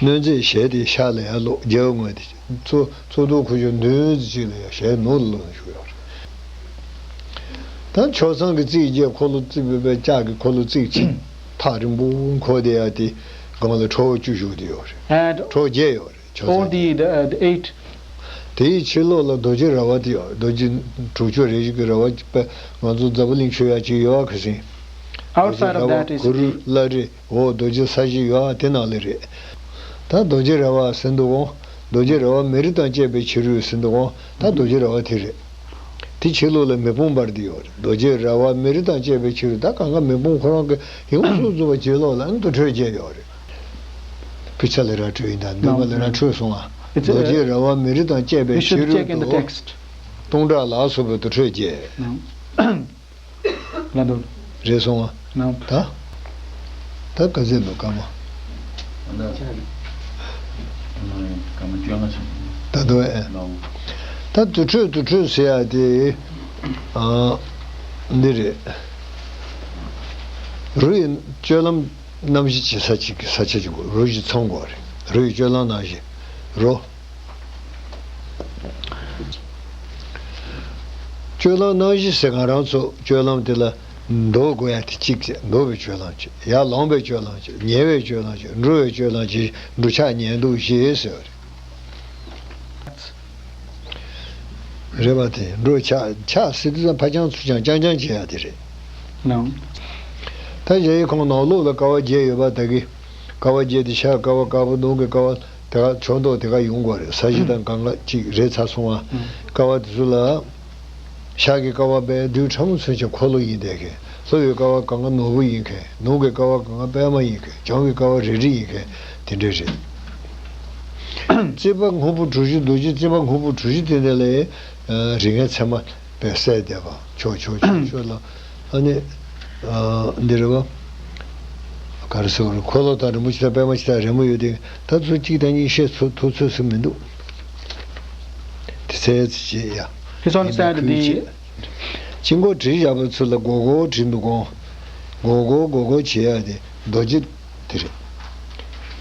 གནོད་མཛེས་ཞལ་དེ་ཤར་ལ་ཡར་ལོག་རྒྱལ་བ་དངོས་དེ་ཚོགས་ཚོགས་འདུ་འཁོར་རྒྱུག་མདུན་གཅིག་ལ་ཡར་ཞལ་ནུབ་ལ་ལོག་བཞུགས་ཡོད་རེད། ད་ཕྱོགས་མཚམས་ཀྱི་རྩིབས་བརྒྱད། འཁོར་ལོ་རྩིབས་པའི་ལྕགས་ཀྱི་འཁོར་ལོ་རྩིབས་གཅིག་ཐག་རིང་པོ་འཁོར་དེ་ཡ་དེ་སྒང་ལ་ཁྲོ་བོ་བཅུ་བཞུགས་དེ་ཡོད་རེད། And ཁྲོ་བོ་བརྒྱད་ཡོད་རེད། ཕྱོགས་མཚམས་all the, the, the eight དེའི་ཕྱི་ལོགས་ལ་རྡོ་རྗེ་ར་བ་དེ་ཡོད། རྡོ་རྗེ་དྲུག་ཅུ་རེ་བཞི་གི་ར་བ་པ། ང་ཚོ་རྫ་བུ་གླིང་ཆོས་ཡ་གཅིག་ཡོད་ཨ། ཁ་སང་རྡོ་རྗེ་Outside of ར་བ་that is གུ་རུ་བླ་རི་འོ་རྡོ་རྗེ་ས་གཞི་ཡོད་ཨ། དེ་ནང་ལ་རེད། ད་རྡོ་རྗེ་ར་བ་ཟེར་འདུག་གོ། རྡོ་རྗེ་ར་བ་མེ་རི་དང་བཅས་པའི་ཕྱི་རོལ་ཟེར་འདུག་གོ། ད་རྡོ་རྗེ་ར་བ་དེ་རེད། དེ་ཕྱི་ལོགས་ལ་མེ་དཔུང་འབར་དེ་ཡོད་རེད། རྡོ་རྗེ་ར་བ་མེ་རི་དང་བཅས་པའི་ཕྱི་རོལ། ད་གང་ག་མེ་དཔུང་ཁོ་རང་གི་ཡོངས་སུ་རྫོགས་པ་ཕྱི་ལོགས་ལ་ཨ་ནི་དུར་ཁྲོད་བརྒྱད་ཡོད་རེད། ཕི་ཚ་ལ་ར་འཕྲོད་ཡིན་ད་འདུན་པ་ལ་ར་འཕྲོད་སོང་ཨ། རྡོ་རྗེ་ར་བ་མེ་རི་དང་བཅས་པའི་ཕྱི་རོལ་དུ། སྟོང་ཕྲག་ལ་སོགས་པའི་དུར་ཁྲོད་བརྒྱད། ལ་འདུག་རེད་སོང་ཨ། ད། ད་ག་ཚད་འདུག་སྐར་མ། ད་དུང་ཨེ། ད་དུར་ཁྲོད་དུར་ཁྲོད་ཟེར་ཡ་དེ། ཨ། འདི་རེད། རུ་ཡི་སྤྱོད་ལམ་རྣམ་བཞི་བྱེད་ས་གཅིག་གི་ས་ཆ་གཅིག་དགོས། རུ་བཞི་ཚང་དགོས་རེད། རུ་ཡི་སྤྱོད་ལམ་རྣམ་བཞི། རོ། སྤྱོད་ལམ་རྣམ་བཞི་ཟེར་ང་རང་ཚོ་སྤྱོད་ལམ་དེ་ལ་འདོར་དགོས་ཡ་དེ་གཅིག་བྱས། འདོར་བའི་སྤྱོད་ལམ་གཅིག་ཡར་ལངས་པའི་སྤྱོད་ལམ་གཅིག་ཉལ་བའི་སྤྱོད་ལམ་གཅིག་འགྲོ་བའི་སྤྱོད་ལམ་གཅིག་འགྲོ་འཆག་ཉལ་འདུག་བཞི་ཟེར་བ་རེད། རེད་པ། དེ་འགྲོ་འཆག་འཆག་ཟེར་དུས་ཙམ་ཕར་འགྱངས་ཚུར་འགྱངས་རྐྱང་རྐྱང་བྱེད་ཡ་དེ་རེད། ལགས། ད་གཞལ་ཡས་ཁང་ནང་ལོགས་ལ་ཀ་བ་བརྒྱད་ཡོད་པ་ད་གི། ཀ་བ་བརྒྱད་དེ་ཤར་ཀ་བ་དཀར་པོ། ནུབ་ཀྱི་ཀ་བ་དེ་ག་ཕྱོགས་མདོག་དེ་ག་ཡོང་དགོས་རེད། ས་གཞི་དང་གང་ག་གཅིག་རེད་ཚར་སོང་བ། ཀ་བ་དེ་ཚོ་ལ། ཤར་གྱི་ཀ་བ་དཔེ་རྡུལ་ཕྲ་མོ་ཚོན་ཆེན་འཁོར་ལོ་ཡིན་བསྡད་མཁན། ལྷོ་ཡི་ཀ་བ་གང་ག་ནོར་བུ་ཡིན་མཁན། ནུབ་ཀྱི་ཀ་བ་གང་ག་པད་མ་ཡིན་མཁན། བྱང་གི་ཀ་བ་རལ་གྲི་ཡིན་མཁན་དེ་འདྲ་རེད། རྩིག་པ་སྔོན་པོ་གྲུ་བཞི། རྡོ་རྗེ་རྩིག་པ་སྔོན་པོ་གྲུ་བཞི་དེ་འདྲ་ལ་རིགས་ལྔའི་མཚན་མ་དཔེ་གསལ་བསྡད་པ། ཕྱོགས་ཕྱོགས་ཕྱོགས་ཕྱོགས་ལ་ཨ་ནི་འདི་རེད་པ། ག་རེ་ཟེར་དགོས་རེད། འཁོར་ལོ་དང་རིན་པོ་ཆེ་དང་པད་མ་ཆེ་དང་རི་མོ་ཡོད་དེ། ད་ཚོ་གཅིག་དང་གཉིས་བཤད་ཚོད་ཐུབ་ཚོད་ཟིན་མི་འདུག་དེ་ཚད་ཅིག་བྱེད་ཡ། Please understand the དཀྱིལ་འཁོར་བྲིས་བཞག་པ་ཚོ་ལ་སྒོར་སྒོར་བྲིས་འདུག་གོ། སྒོར་སྒོར་སྒོར་སྒོར་བྱེད་ཡ་དེ་རྡོ་རྗེ་དེ་རེད།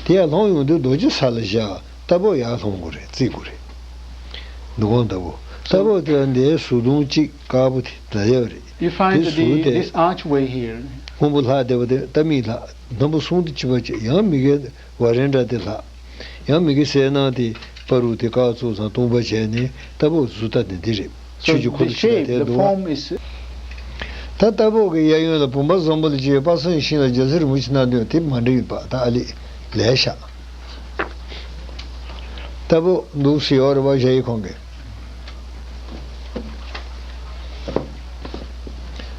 དེ་ཡར་ལྷུང་ཡོང་དུས་རྡོ་རྗེ་ས་ལ་བཞག་རྟ་ཕོ་ཡར་ལྷུང་དགོས་རེད། བརྩིག་དགོས་རེད། འདུ་ཁང་ལྟ་བུ། རྟ་ཕོ་དེ་ལ་འདིའི་ཟུར་དུང་གཅིག་དཀར་པོ་དེ་ད་ཡོད་རེད། You find དེ་the ཟུར་དེ་this archway here. སྔོན་པོ་ལྷག་བསྡད་པ་དེ་རྟ་མིག་ལྷག་སྣམ་བུ་གསུམ་དེ་གཅིག་པ་གཅིག་ཡང་མི་དགེ་བ་རེ་འདྲ་དེ་ལྷག་ཡང་མི་དགེ་སེར་སྣ་དེ་པ་རུ་དེ་དཀར་ཚུགས་དང་སྟོང་པ་བྱས་ནས་རྟ་ཕོ་ཟུར་ལྟ་དེ་འདི་རེད། So ཆོས་ཀྱི་འཁོར་the ལོ་ཞིག་ལ་shape, དེ་the འདུག་form is ད་རྟ་ཕོ་གི་གཡས་གཡོན་ལ་བུམ་པ་བཟང་པོ་ལ་བཅས་པའི་དཔག་བསམ་ཤིང་ལ་རྒྱལ་སྲས་རིན་པོ་ཆེ་སྣ་བདུན། དེ་མ་འདྲ་ཡིན་པ་ད་ཨ་ལི་ལས་ཤག་རྟ་ཕོ་འདུག་སེ་ཡོད་རེད་པ། གཞལ་ཡས་ཁང་གི་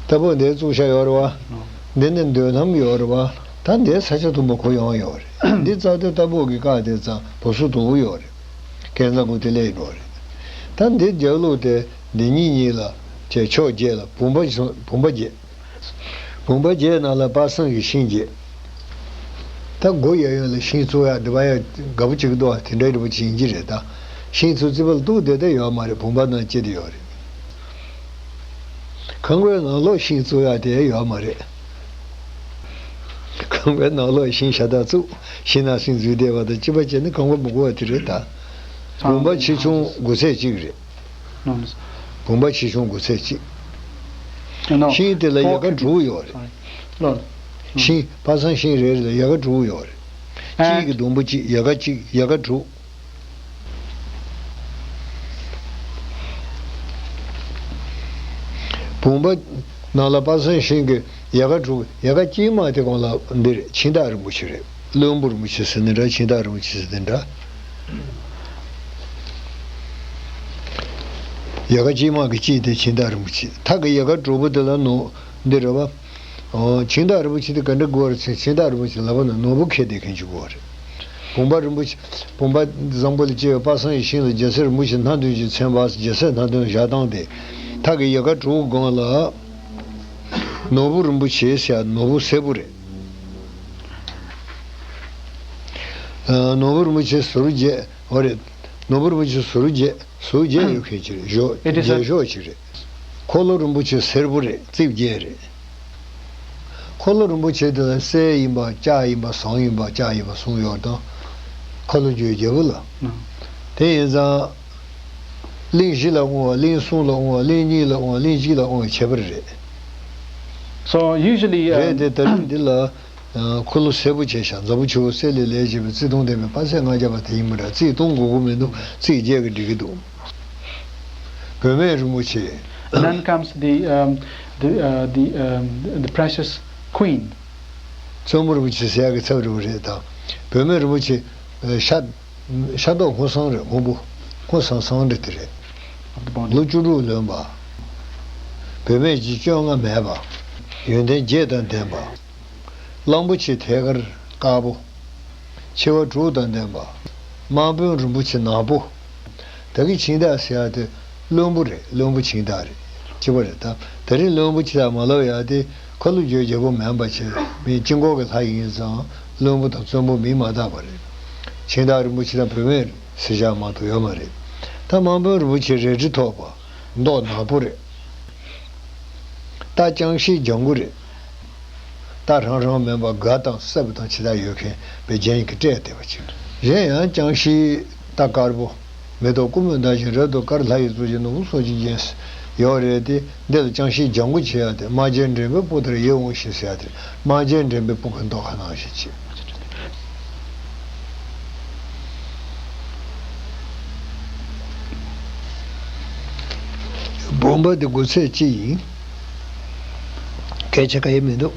རྟ་ཕོ་འདིར་བཙུགས་བཞག་ཡོད་རེད་པ། འདི་ནི་འདོན་ལྷམ་ཡོད་རེད་པ། ད་འདིར་ས་ཆ་དུམ་པ་གོ་ཡོང་ཡོད་རེད། འདི་རྩ་དོན་རྟ་ཕོ་གི་བཀག་དེ་ཙམ་བབས་སོ་དོ་པོ་ཡོད་རེད། ཁེ་ན་གོ་དེ་ལས་འགྲོ་རེད། ད་འདི་རྒྱབ་ལོགས་དེ་འདི་གཉིས་གཉིས་ལ་བྱས་ཕྱོགས་བརྒྱད་ལ་བུམ་པ་བྱས་བུམ་པ་བརྒྱད། བུམ་པ་བརྒྱད་ནང་ལ་དཔག་བསམ་གྱི་ཤིང་བརྒྱད། ད་སྒོ་གཡས་གཡོན་ལ་ཤིང་བཙུགས་ཡ་འདི་པ་ཡ་དགའ་པོ་གཅིག་འདུག་བ། དེ་འདྲའི་རིན་པོ་ཆེ་ཡིན་གྱི་རེད། ད་ཤིང་ཚོ་རྩིག་པ་ལ་གཏུགས་བསྡད་དེ་ཡོད་མ་རེད། བུམ་པ་ནང་བཅད་དེ་ཡོད་རེད། ཁང་པའི་ནང་ལོགས་ཤིང་བཙུགས་ཡ་དེ་ཡོད་མ་རེད། ཁང་པའི་ནང་ལོགས་ཤིང་ཤ་སྟག་བཙུགས། ཤིང་ནགས་ཤིང་འཛུལ་བསྡད་པ་དང་གཅིག་པ་བྱས་ནས་ཁང་པ་མི་དགོས་པ་དེ་རེད་ད། བུམ་པ་ཆེ་ཆུང་དགུ་ཚད་གཅིག་རེད། བུམ་པ་ཆེ་ཆུང་དགུ་ཚད་གཅིག་ཤིང་དེ་ལ་ཡལ་ག་དྲུག་ཡོད་རེད། ཤིང་དཔག་བསམ་ཤིང་རེ་རེ་ལ་ཡལ་ག་དྲུག་ཡོད་རེད། གཅིག་གི་སྡོང་པོ་གཅིག་ཡལ་ག་གཅིག་ཡལ་ག་དྲུག་བུམ་པ་ནང་ལ་དཔག་བསམ་ཤིང་གི་ཡལ་ག་དྲུག་ཡལ་ག་དཀྱིལ་མ་དེ་གོང་ལ་འདིར་ཕྱི་ཟླ་རིན་པོ་ཆེ་རེད། བློན་པོ་རིན་པོ་ཆེ་ཟེར་ནི་འདྲ། ཕྱི་ཟླ་རིན་པོ་ཆེ་ཟེར་ནི་འདྲ། ཡལ་ག་དཀྱིལ་མ་གི་དཀྱིལ་དེ་ཕྱི་ཟླ་རིན་པོ་ཆེ། མཐའ་གི་ཡལ་ག་དྲུག་པོ་དེ་ལ་ནོར་འདི་རེད་བ། ཨོ། ཕྱི་ཟླ་རིན་པོ་ཆེ་དེ་ག་འདྲ་དགོས་རེད་ཟེར། ཕྱི་ཟླ་རིན་པོ་ཆེ་ལབ་པ་ན་ནོར་བུ་འཁྱེར་བསྡད་མཁན་ཅིག་དགོས་རེད། བུམ་པ་རིན་པོ་ཆེ། བུམ་པ་བཟང་པོ་ལ་བཅས་པའི་དཔག་བསམ་གྱི་ཤིང་ལ་རྒྱལ་སྲས་རིན་པོ་ཆེ་སྣ་བདུན་གྱིས་མཚན་པ། རྒྱལ་སྲས་སྣ་བདུན་བཞག་སྟངས་དེ། མཐའ་གི་ཡལ་ག་དྲུག་སྒང་ལ་ནོར་བུ་རིན་པོ་ཆེ་ཟེར་ཡ་ནོར་བུ་སེར་པོ་རེད། ཨ། ནོར་བུ་རིན་པོ་ཆེ་ཟུར་བརྒྱད། འོ་རེད། ནོར་བུ་རིན་པོ་ཆེ་ཟུར་བརྒྱད། ཟུར་བརྒྱད་ཡོད་མཁན་ཅིག་རེད། ཞོ། It is a རྒྱན་ཤོག་ཅིག་རེད། འཁོར་ལོ་རིན་པོ་ཆེ་སེར་པོ་རེད། རྩིབས་བརྒྱད་རེད། འཁོར་ལོ་རིན་པོ་ཆེ་དེ་ལ་གསེར་ཡིན་པ་ལྕགས་ཡིན་པ་ཟངས་ཡིན་པ་ལྕགས་ཡིན་པ་གསུམ་ཡོད་དང་། འཁོར་ལོ་བརྒྱད་རྒྱལ་པོ་ལ། ཨང་། དེ་ཡིན་ཙང་། གླིང་བཞི་ལ་དབང་བ། གླིང་གསུམ་ལ་དབང་བ། གླིང་གཉིས་ལ་དབང་བ། གླིང་གཅིག་ལ་དབང་བའི་ཁྱད་པར་རེད། So usually, རེད། um, དེ་ད་རིང་འདི་ལ། ཨ། འཁོར་ལོ་སེར་པོ་བྱས་ཤག་འཛམ་བུ་ཆེན་པོ་གསེར་ལས་ལས་བྱས་པའི་རྩིབས་སྟོང་ལྡན་པའི་དཔག་ཚད་ལྔ་བརྒྱ་པ་དེ་ཡིན་པ་འདྲ། རྩིབས་སྟོང་དགོས་ཀྱི་མི་འདུག་རྩིབས་བརྒྱད་ཀྱིས་འགྲིག་གི་འདུག་བུད་མེད་རིན་པོ་ཆེ། And then comes the, um, the, uh, the, um, the precious queen. བཙུན་མོ་རིན་པོ་ཆེ་ཟེར་ཡག་གི་ཚབ་རེད་པ་རེད་དང་། བུད་མེད་རིན་པོ་ཆེ། ཨ། ཤ་ཤ་མདོག་སྔོ་བསངས་རེད། སྔོན་པོ་སྔོ་བསངས་བསངས་རེད། དེ་རེད། Of the body. ལོ་བཅུ་དྲུག་ལོན་པ། བུད་མེད་ཀྱི་སྤྱོད་ལྔ་མེད་པ། ཡོན་ཏན་བརྒྱད་དང་ལྡན་པ། གླང་པོ་ཆེ་ཐད་ཀར་དཀར་པོ། མཆེ་བ་དྲུག་དང་ལྡན་པ། དམར་དཔོན་རིན་པོ་ཆེ་ནག་པོ། ད་གིན་ཁྱིམ་བདག་ཟེར་ཡག་དེ་བློན་པོ་རེད། བློན་པོ་ཁྱིམ་བདག་རེད། ཅི་པ་རེད་ད། དེ་རིང་བློན་པོ་ཁྱིམ་བདག་མ་ལབ་ཡག་དེ་ཁ་ལོ་བརྗེ་བོ་མིན་པ་བྱས། མི་དཀྱིལ་འཁོར་གྱི་ལྷ་ཡིན་ཙང་བློན་པོ་དང་བཙུན་པོ་མིང་མ་བཏགས་པ་རེད། ཁྱིམ་བདག་རིན་པོ་ཆེ་དང་བུད་མེད་ཟེར་བཞག་མ་གཏོགས་ཡོད་མ་རེད། ད་དམར་དཔོན་རིན་པོ་ཆེ་རལ་གྲི་ཐོགས་པ། མདོག་ནག་པོ་རེད། རྟ་རྐྱང་ཤིང་ལྗང་གུ་རེད། རྟ་རང་རང་མིན་པ་སྒ་དང་སྲབ་དང་ཇི་ལྟར་ཡོད་མཁན་པའི་རྒྱན་གྱིས་སྤྲས་བསྡད་པ་ཅིག་རེད། གཞན་ཡང་རྐྱང་ཤིང་། རྟ་དཀར་པོ། མེ་ཏོག་ཀུ་མུད་འདྲ་ཞིང་རབ་ཏུ་དཀར། ལྷ་ཡི་གཙུག་རྒྱན་ནོར་བུ་སོགས་ཀྱིས་བརྒྱན། ཡོད་རེད་དེ། འདི་ལ་རྐྱང་ཤིང་ལྗང་གུ་ཆེ་ཡག་དེ་རྨ་རྒྱལ་འགྲན་པའི་སྤུ་ལྟར་ཡིད་འོང་ཞིང་ཟེར་ཡག་དེ། རྨ་རྒྱལ་འགྲན་པའི་སྤུ་གི་མདོག་ཁ་ནང་བཞིན་བྱེད། བུམ་པ་འདི་དགུ་ཚད་གཅིག་ཡིན། སྐད་ཆ་གང་ཡང་མི་འདུག་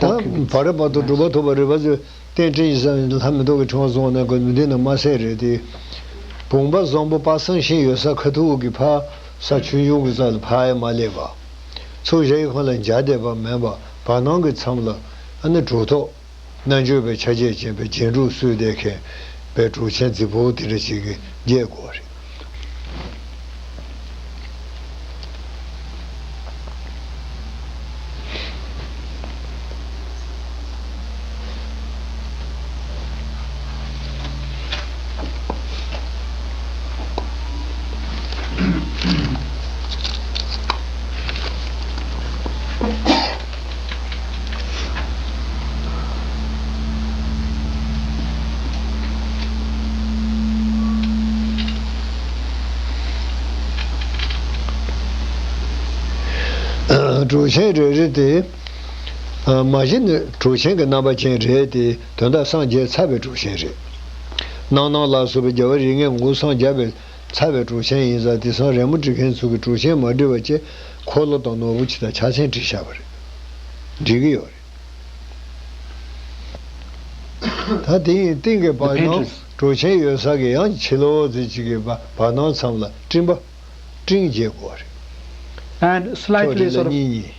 ད་བར་བར་དུ་གྲུབ་པ་ཐོབ་པ་རེད་པ་ཚོས། རྟེན་སྤྲིན་ཡིན་ས་ལྷ་མེ་ཏོག་གི་ཕྲེང་བ་བཟུང་ནས་གོ་མི་འདི་ན་མ་ཟད་རེད་དེ། བུམ་པ་བཟང་པོ་དཔག་བསམ་ཤིང་ཡོད་ས་ཁ་ཐུག་གི་ཕར་ས་ཆུང་ཆུང་གི་རྩ་ལ་ཕར་ཡང་མ་སླེབས་པ། ཚུར་གཞལ་ཡས་ཁང་ལ་འཇགས་བསྡད་པ་མིན་པ། བར་སྣང་གི་མཚམས་ལ་ཨ་ནི་གྲུབ་ཐོབ་རྣལ་འབྱོར་པའི་ཆ་བྱད་ཅན་པའི་རྒྱན་དྲུག་གསོལ་བསྡད་མཁན་པའི་གྲུབ་ཆེན་རྫིག་པོ་དེ་འདྲ་ཞིག་གི་རྒྱས་དགོས་རེད། གྲུབ་ཆེན་རེ་རེ་དེ། མ་གཞི་ནི་གྲུབ་ཆེན་གྱི་རྣམ་པ་ཅན་རེད་དེ། དོན་དག་སངས་རྒྱས་ཚར་བའི་གྲུབ་ཆེན་རེད། རྣམ་སྣང་ལ་སོགས་པའི་རྒྱལ་བ་རིགས་ལྔའི་ངོ་བོ་སངས་རྒྱས་པའི་ཚར་བའི་གྲུབ་ཆེན་ཡིན་ཙང་། དེང་སང་རི་མོ་འབྲི་མཁན་ཚོ་གིས་གྲུབ་ཆེན་མ་འབྲི་བ་བྱས། འཁོར་ལོ་དང་ནོར་བུ་ཇི་ལྟར་ཕྱག་མཚན་བྲིས་བཞག་པ་རེད། འབྲི་གི་ཡོད་རེད། ད་དེ་ཡི་སྟེང་གི་བར་སྣང་། གྲུབ་ཆེན་ཡོད་ས་གི་ཡང་ཕྱི་ལོགས་ཙམ་ཅིག་གི་བར་བར་སྣང་མཚམས་ལ་སྤྲིན་པ། སྤྲིན་རྒྱས་དགོས་རེད། And slightly sort of གཉིས་གཉིས།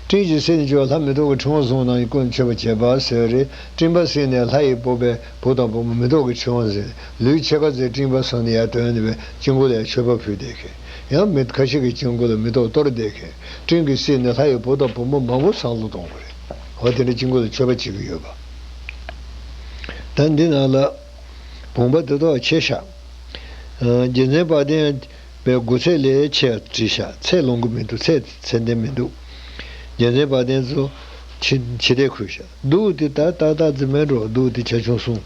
སྤྲིན་གྱིས་བསིལ་ནས་བྱོས། ལྷ་མེ་ཏོག་གི་ཕྲེང་བ་བཟུང་ནས་ཀུན་མཆོད་པར་བྱེད་པ་ཟེར་རེད། སྤྲིན་པ་བསིལ་ནས་ལྷ་ཡི་བུ་པའི་བུ་དང་བུ་མོ་མེ་ཏོག་གི་ཕྲེང་བ་ཟེར། ལུས་ཕྱེད་ཀ་ཙམ་སྤྲིན་པ་བཟུང་ནས་ཡར་དོན་ནས་པའི་དཀྱིལ་འཁོར་ལ་ཡང་མཆོད་པ་ཕུལ་བསྡད་མཁན། ཡང་མི་ཁ་ཤས་ཀྱི་དཀྱིལ་འཁོར་ལ་མེ་ཏོག་གཏོར་བསྡད་མཁན། སྤྲིན་གྱིས་བསིལ་ནས་ལྷ་ཡི་བུ་དང་བུ་མོ་མང་པོ་བསམ་བློ་གཏོང་དགོས་རེད། འོ་དེ་འདྲ་དཀྱིལ་འཁོར་ལ་མཆོད་པ་བྱེད་ཀྱི་ཡོད་པ། ད་འདི་ནང་ལ་བུམ་པ་འདི་དག་ཆེ་ཤག་རྒྱལ་མཚན་དཔལ་ལྡན་པའི་དགུ་ཚད་ལས་ཆེ་བ་བྲིས་ཤག་ཚད་ལོངས་ཀྱི་མི་འདུག་ཚད་ཚད་ལྡན་མི་འདུག་རྒྱལ་མཚན་དཔལ་ལྡན་ཚོ་ཕྱི་ཕྱི་བལྟས་ཁུར་ཤག་གདུགས་དེ་ད་ཏག་ཏག་ཙམ་མེད་འགྲོ། གདུགས་དེ་ཆ་ཆུང་སོང་།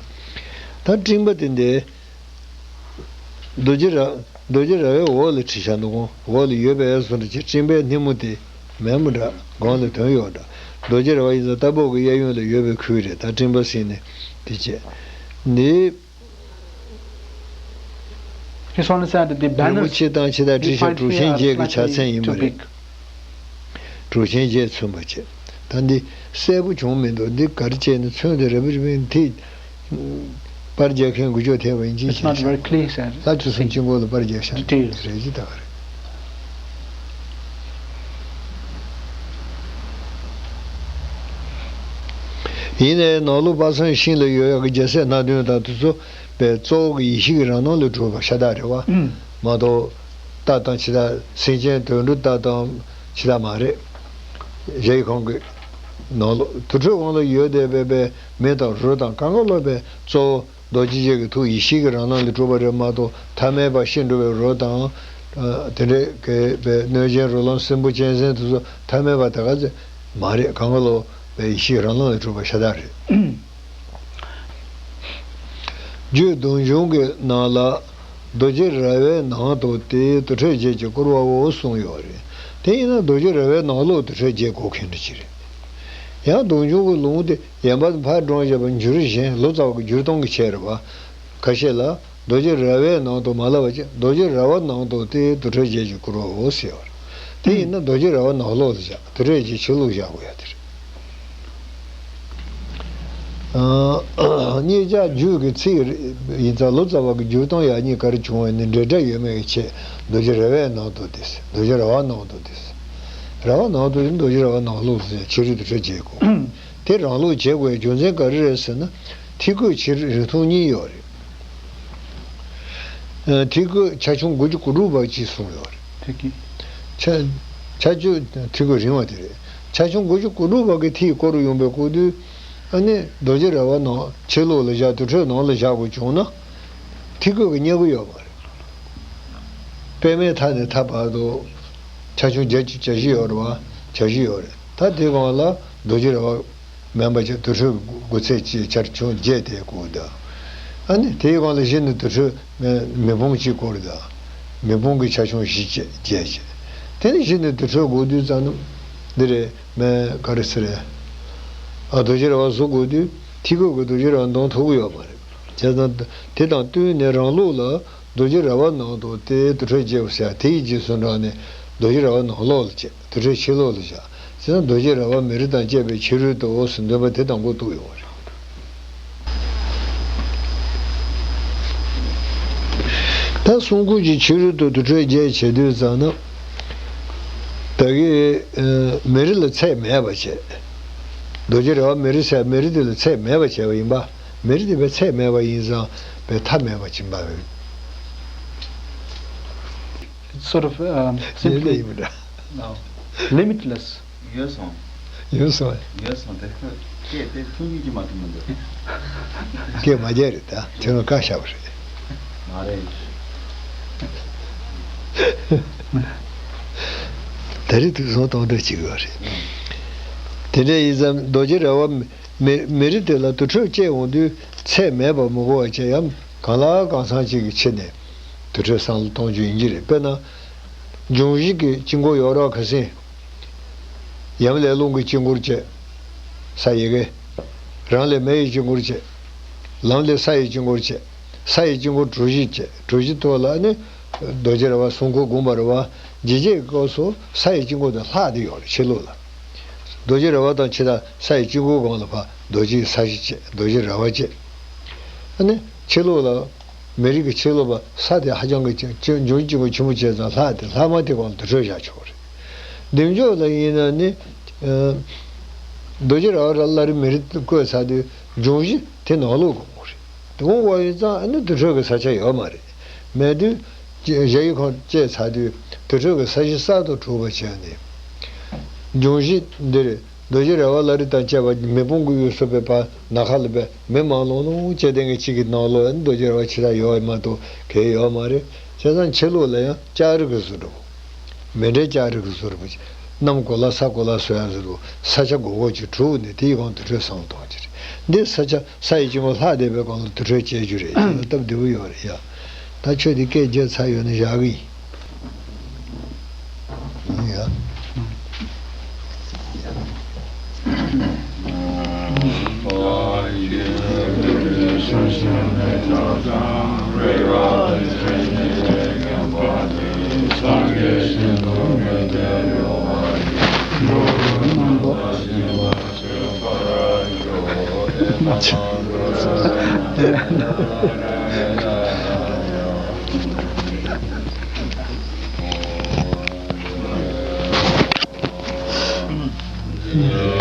ད་སྤྲིན་པ་དེ་འདི། རྡོ་རྗེ་ར་རྡོ་རྗེ་ར་བའི་འོག་ལ་བྲིས་བཞག་འདུག་གོ་འོག་ལ་ཡོད་པའི་བཟོ་འདྲ་ཅིག་སྤྲིན་པའི་སྣེ་མོ་དེ་མེད་མོ་འདྲ། སྒང་ལ་དོན་ཡོད་འདྲ། རྡོ་རྗེ་ར་བ་ཡིན་ཙང་རྟ་ཕོ་གི་གཡས་གཡོན་ལ་ཡོད་པའི་ཁུལ་རེད། ད་སྤྲིན་པ་བསིལ་ནས་དེ་བྱས། འདི། Just want to say that the རིན་པོ banners ཆེ་དང་ཇི་ལྟར་we བྲིས་ཤག find གྲུབ་here ཆེན་are བརྒྱད་ཀྱི་ཕྱག་མཚན་slightly ཡིན་པ་too རེད། big. གྲུབ་ཆེན་བརྒྱད་མཚོན་པ་བྱས། ད་འདི་གསལ་པོ་བྱུང་མི་འདུག་འདི་ག་རེ་བྱས་ནས་མཚོན་དེ་རེ་བ་རེ་བ་དེ། པར་རྒྱག་མཁན་འགུལ་སྐྱོད་ཐེབས་པ་ཡིན་གཅིག It's not བྱས། very clear, sir. ལྷ་བཅུ་གསུམ་དཀྱིལ་འཁོར་ལ་པར་རྒྱག་ཤག Details. རེད་ཅི་ད་ག་རེད། ཡིན་ནའི་ནང་ལོགས་དཔག་བསམ་ཤིང་ལ་ཡོད་ཡག་གི་རྒྱལ་སྲས་སྣ་བདུན་དང་དེ་ཚོ་པའི་གཙོ་བོ་གི་ཡེ་ཤེས་ཀྱི་རང་སྣང་ལས་གྲུབ་པ་ཤ་སྟག་རེད་བ། ཨུམ། མ་གཏོགས། རྟ་དང་ཇི་ལྟར་སེམས་ཅན་དོན་གྲུབ་རྟ་དང་ཇི་ལྟར་མ་རེད། གཞལ་ཡས་ཁང་གི་ནང་ལོགས་དུར་ཁྲོད་ཁང་ལ་ཡོད་བསྡད་པའི་པའི་མེ་དང་རོ་དང་གང་ག་ལོག་པའི་གཙོ་བོ་རྡོ་རྗེ་འཆང་གི་ཐུགས་ཡེ་ཤེས་ཀྱི་རང་སྣང་ལས་གྲུབ་པ་རེད་མ་གཏོགས། ཐ་མལ་པ་ཤི་འགྲོ་བའི་རོ་དང་། ཨ། དེ་འདྲའི་གི་པའི་གནོད་སྦྱིན་རོ་ལངས་སྲིན་པོ་གཅན་གཟན་དེ་ཚོ་ཐ་མལ་པ་དེ་ག་ཚོད་མ་རེད། གང་ག་ལོག་པའི་ཡེ་ཤེས་རང་སྣང་ལས་གྲུབ་པ་ཤ་སྟག་རེད། རྒྱུད་སྡོམ་འབྱུང་གི་ནང་ལ། རྡོ་རྗེ་ར་བའི་ནང་དུ་དེའི་དུར་ཁྲོད་བརྒྱད་ཀྱིས་བསྐོར་བའོ་གསུངས་ཡོད་རེད། དེ་ཡིན་ན་རྡོ་རྗེ་ར་བའི་ནང་ལོགས་དུར་ཁྲོད་བརྒྱད་དགོས་མཁན་འདྲ་ཅིག་རེད། ཡང་སྡོམ་འབྱུང་གི་ལུང་དེ་ཡན་པ་ཕར་བགྲངས་བཞག་པ་འགྱུར་གཞན་ལོ་ཙཱ་བ་གི་འགྱུར་སྟངས་ཀྱི་ཆེད་རེད་བ། ཁ་ཤས་ལ་ རྡོ་རྗེ་ར་བའི་ནང་དུ་མ་ལབ་པ་ཅིག་རྡོ་རྗེ་ར་བ་ནང་དུ་དེ་དུར་ཁྲོད་བརྒྱད་ཀྱིས་བསྐོར་རོ་ཟེར་བ་རེད། དེ་ཡིན་ན་རྡོ་རྗེ་ར་བ་ནང་ལོགས་ལ་བཞག་དུར་ཁྲོད་བརྒྱད་ཕྱི་ལོགས་བཞག་དགོས་ཡ་དེ་རེད། ཨ། གཉིས་ཆ་རྒྱུད་ཀྱི་ཚིག་ཡིན་ཙང་ལོ་ཙཱ་བ་གི་རྒྱུད་སྟོན་ཡག་ཉེས་ག་རེ་བྱུང་བ་ནི་འབྲེལ་སྒྲ་ཡོད་མེད་ཀྱི་ཆེད་རྡོ་རྗེ་ར་བའི་ནང་དུ་དེ་ཟེར། རྡོ་རྗེ་ར་བ་ནང་དུ་དེ་ཟེར། ར་བ་ནང་དུ་ཡིན་རྡོ་རྗེ་ར་བ་ནང་ལོགས་ཟེར་ཕྱི་རོལ་དུར་ཁྲོད་བརྒྱད་དགོས། དེ་རང་ལུགས་བྱེད་དགོས་པའི་རྒྱུ་མཚན་ག་རེ་རེད་ཟེར་ན། ཐིག་སྐུད་ཕྱི་རོལ་རིང་ཐུང་གཉིས་ཡོད་རེད། ཨ། ཐིག་སྐུད་ཆ་ཆུང་དགུ་བཅུ་གོ་དྲུག་བར་གྱིས་གསུངས་ཡོད་རེད། ཐིག་གི། ཆ་ཆ་ཆུང་ཐིག་སྐུད་རིང་བ་དེ་རེད། ཆ་ཆུང་དགུ་བཅུ་གོ་དྲུག་བར་གྱི་ཐིག་བསྐོར་ཡོང་བའི་སྐབས་དུས། ཨ་ནི་རྡོ་རྗེ་ར་བ་ནང་ཕྱི་ལོགས་ལ་བཞག་དུར་ཁྲོད་ནང་ལ་བཞག་དགོས་བྱུང་ན། ཐིག་སྐུད་ཀྱིས་རྙེད་གི་ཡོད་མ་རེད། པདྨའི་མཐའ་ནས་མཐའ་བར་དུ་ཆ་ཆུང་བརྒྱད་ཅུ་གྱ་བཞི་ཡོད་རེད་བ། གྱ་བཞི་ཡོད་རེད། ད་དེའི་སྒང་ལ་རྡོ་རྗེ་ར་བ་མེད་པ་བྱས་དུར་ཁྲོད་ཀྱི་སྒོ་ཚད་ཀྱི་ཆ་ཆུང་བརྒྱད་དེ་བསྐོར་འདུག་ཨ་ནི་དེའི་སྒང་ལ་གཞི་ནས་དུར་ཁྲོད་མེ་མེ་དཔུང་གཅིག་བསྐོར་འདུག་མེ་དཔུང་གི་ཆ་ཆུང་བཞི་བཅས་བརྒྱད་བྱས། དེ་ནས་གཞི་ནས་དུར་ཁྲོད་སྒོ་དུས་ཙམ་ན་འདི་རེད། མེ་ག་རེ་ཟེར་རེད། ཨ། རྡོ་རྗེ་ར་བ་གཟུགས་བསྐོར་དུས་ཐིག་སྐུད་ཀྱིས་རྡོ་རྗེ་ར་བ་འདོན་ཐུབ་ཀྱི་ཡོད་མ་རེད། བྱས་ཙང་དེ་དང་བསྟུན་ནས་རང་ལུགས་ལ་རྡོ་རྗེ་ར་བ་ནང་དུ་དེ་དུར་ཁྲོད་བརྒྱད་པོ་ཟེར་དེ་ཡི་རྗེས་སུ་འབྲངས་ནས་རྡོ་རྗེ་ར་བ་ནང་ལོགས་ལ་བྱས། དུར་ཁྲོད་ཕྱི་ལོགས་ལ་བཞག་བྱས་ཙང་རྡོ་རྗེ་ར་བ་མེ་རི་དང་བཅས་པའི་ཕྱི་རོལ་དུ་འོ་ཟེར་འདོན་པ་དེ་དང་པོ་བཏུགས་ཡོང་བ་རེད། ད་གསུང་མགུར་གྱི་ཕྱི་རོལ་དུ་དུར་ཁྲོད་བརྒྱད་བྱེད་དུས་ཙམ་ན། ད་གིན་མེ་རི་ལ་ཚད་མེད་པ་བྱས། རྡོ་རྗེ་ར་བ་མེ་རི་ཟེར་མེ་རི་དེ་ལ་ཚད་མེད་པ་བྱས་པ་ཡིན་པ། མེ་རི་དེ་བས་ཚད་མེད་པ་ཡིན་ཙང་བས་མཐའ་མེད་པ་ཅིག་འབའ་བས། Sort of, um, ཡིན་ལ་ཡིན་པ་འདྲ། No. Limitless. ཡོད་སོང་། ཡོད་སོང་། ཡོད་སོང་། དེ་སྐད་དེ་ཐུང་ཉུང་གི་མ་ཐུང་མི་འདུག་སྐད་མ་རྒྱག་རེད་ད། ཁྱོད་རང་བཀའ་བཞག་པ་རེད། མ་རེད། ད་རེས་ཐུགས་སང་གཏོང་འདོད་ཅིག་ཡོད་རེད། དེ་འདྲ་ཡིན་ཙང་རྡོ་རྗེ་ར་བ་མེ་མེ་རི་དེ་ལ་དུར་ཁྲོད་བཅས་འོང་དུས་ཚད་མེད་པ་མི་དགོས་པ་བྱས་ཡང་གང་ལ་གང་འཚམ་ཅིག་གི་ཕྱིར་ནས་དུར་ཁྲོད་བསམ་བློ་གཏོང་རྒྱུ་ཡིན་གྱི་རེད། དཔེར་ན། འབྱུང་བཞི་གི་དཀྱིལ་འཁོར་ཡོད་རོགས་ཁ་སེང་། ཡབ་ལས་རླུང་གི་དཀྱིལ་འཁོར་བཅས། ས་ཡི་གེ། རང་ལས་མེ་ཡི་དཀྱིལ་འཁོར་བཅས། ལམ་ལས་ས་ཡི་དཀྱིལ་འཁོར་བཅས། ས་ཡི་དཀྱིལ་འཁོར་གྲུ་བཞི་བཅས། གྲུ་བཞི་ཐོག་ལ་ནི། རྡོ་རྗེ་ར་བ་སྲུང་འཁོར་བསྒོམ་པ་རེད་བ། ཇི་སྐད་ཀྱི་སྐབས་སུ་ས་ཡི་དཀྱིལ་འཁོར་དེ་ལྷག་སྟེ་ཡོད་རེད་ཕྱི་ལོགས་ལ། རྡོ་རྗེ་ར་བ་དང་ཕྱི་དང་ས་ཡི་དཀྱིལ་འཁོར་སྒང་ལ་ཕར་རྡོ་རྗེ་ས་གཞི་བཅས་རྡོ་རྗེ་ར་བ་བཅས། ཨ་ནི་ཕྱི་ལོགས་ལ། མེ་རི་གི་ཕྱི་ལོགས་པ་ས་དེ་ཧ་ཅང་གི་ཆེ་ཆེ་འབྱུང་བཞི་དཀྱིལ་འཁོར་ཆེན་པོ་བྱས་ཙང་ལྷག་སྟེ་ལྷག་མ་དེ་སྒང་ལ་དུར་ཁྲོད་བཞག་ཆོག་རེད། བདེ་མཆོག་ལ་ཡིན་ན་ནི། ཨ། རྡོ་རྗེ་ར་བ་ར་བླ་རི་མེ་རི་བཀོད་ཚར་དུས་འབྱུང་བཞི་དེ་ནང་ལོགས་སྒང་རེད། དེ་འོང་བ་ཡིན་ཙང་ཨ་ནི་དུར་ཁྲོད་ཀྱི་ས་ཆ་ཡོད་མ་རེད། མེད་དུས། གཞལ་ཡས་ཁང་བཅས་ཚར་དུས་དུར་ཁྲོད་ཀྱི་ས་གཞི་གསར་དུ་གྲུབ་པ་བྱས་ནས། འབྱུང་བཞི་འདིར་རྡོ་རྗེ་ར་བ་བླ་རི་དང་བཅས་པ་མེ་དཔུང་གི་འོད་ཟེར་པའི་བར་ན་ཁ་ལ་བས་མེ་མང་ལོང་ལོང་བྱས་དེ་ངས་གཅིག་གི་ནང་ལོགས་ཡང་རྡོ་རྗེ་ར་བ་ཕྱི་དག་ཡོད་མ་གཏོགས་གལ་ཡོད་མ་རེད། བྱས་ཙང་ཕྱི་ལོགས་ལ་ཡང་ལྕགས་རི་གི་བཟོ་འདྲ་བོ། མེ་འདྲའི་ལྕགས་རི་གི་བཟོ་འདྲ་བོ། གནམ་གོ་ལ་ས་གོ་ལ་བཟོ་ཡ་བཟོ་འདྲ་བོ། ས་ཆ་སྒོར་སྒོར་གྱི་གྲུ་ནས་དེའི་སྒང་དུར་ཁྲོད་བསམ་གཏོང་གི་རེད། འདི་ས་ཆ། ས་ཡི་དཀྱིལ་འཁོར་ལྷག་བསྡད་པའི་སྒང་ལ་དུར་ཁྲོད་བཅས་རྒྱུ་རེད། ཨ། སྟབས་བདེ་པོ་ཡོད་རེད་ཡ། ད་ཁྱོད་འདི་སྐད་བརྗོད་ཚར་ཡོད་ན་བཞག་གི་ཡིན། ཡ།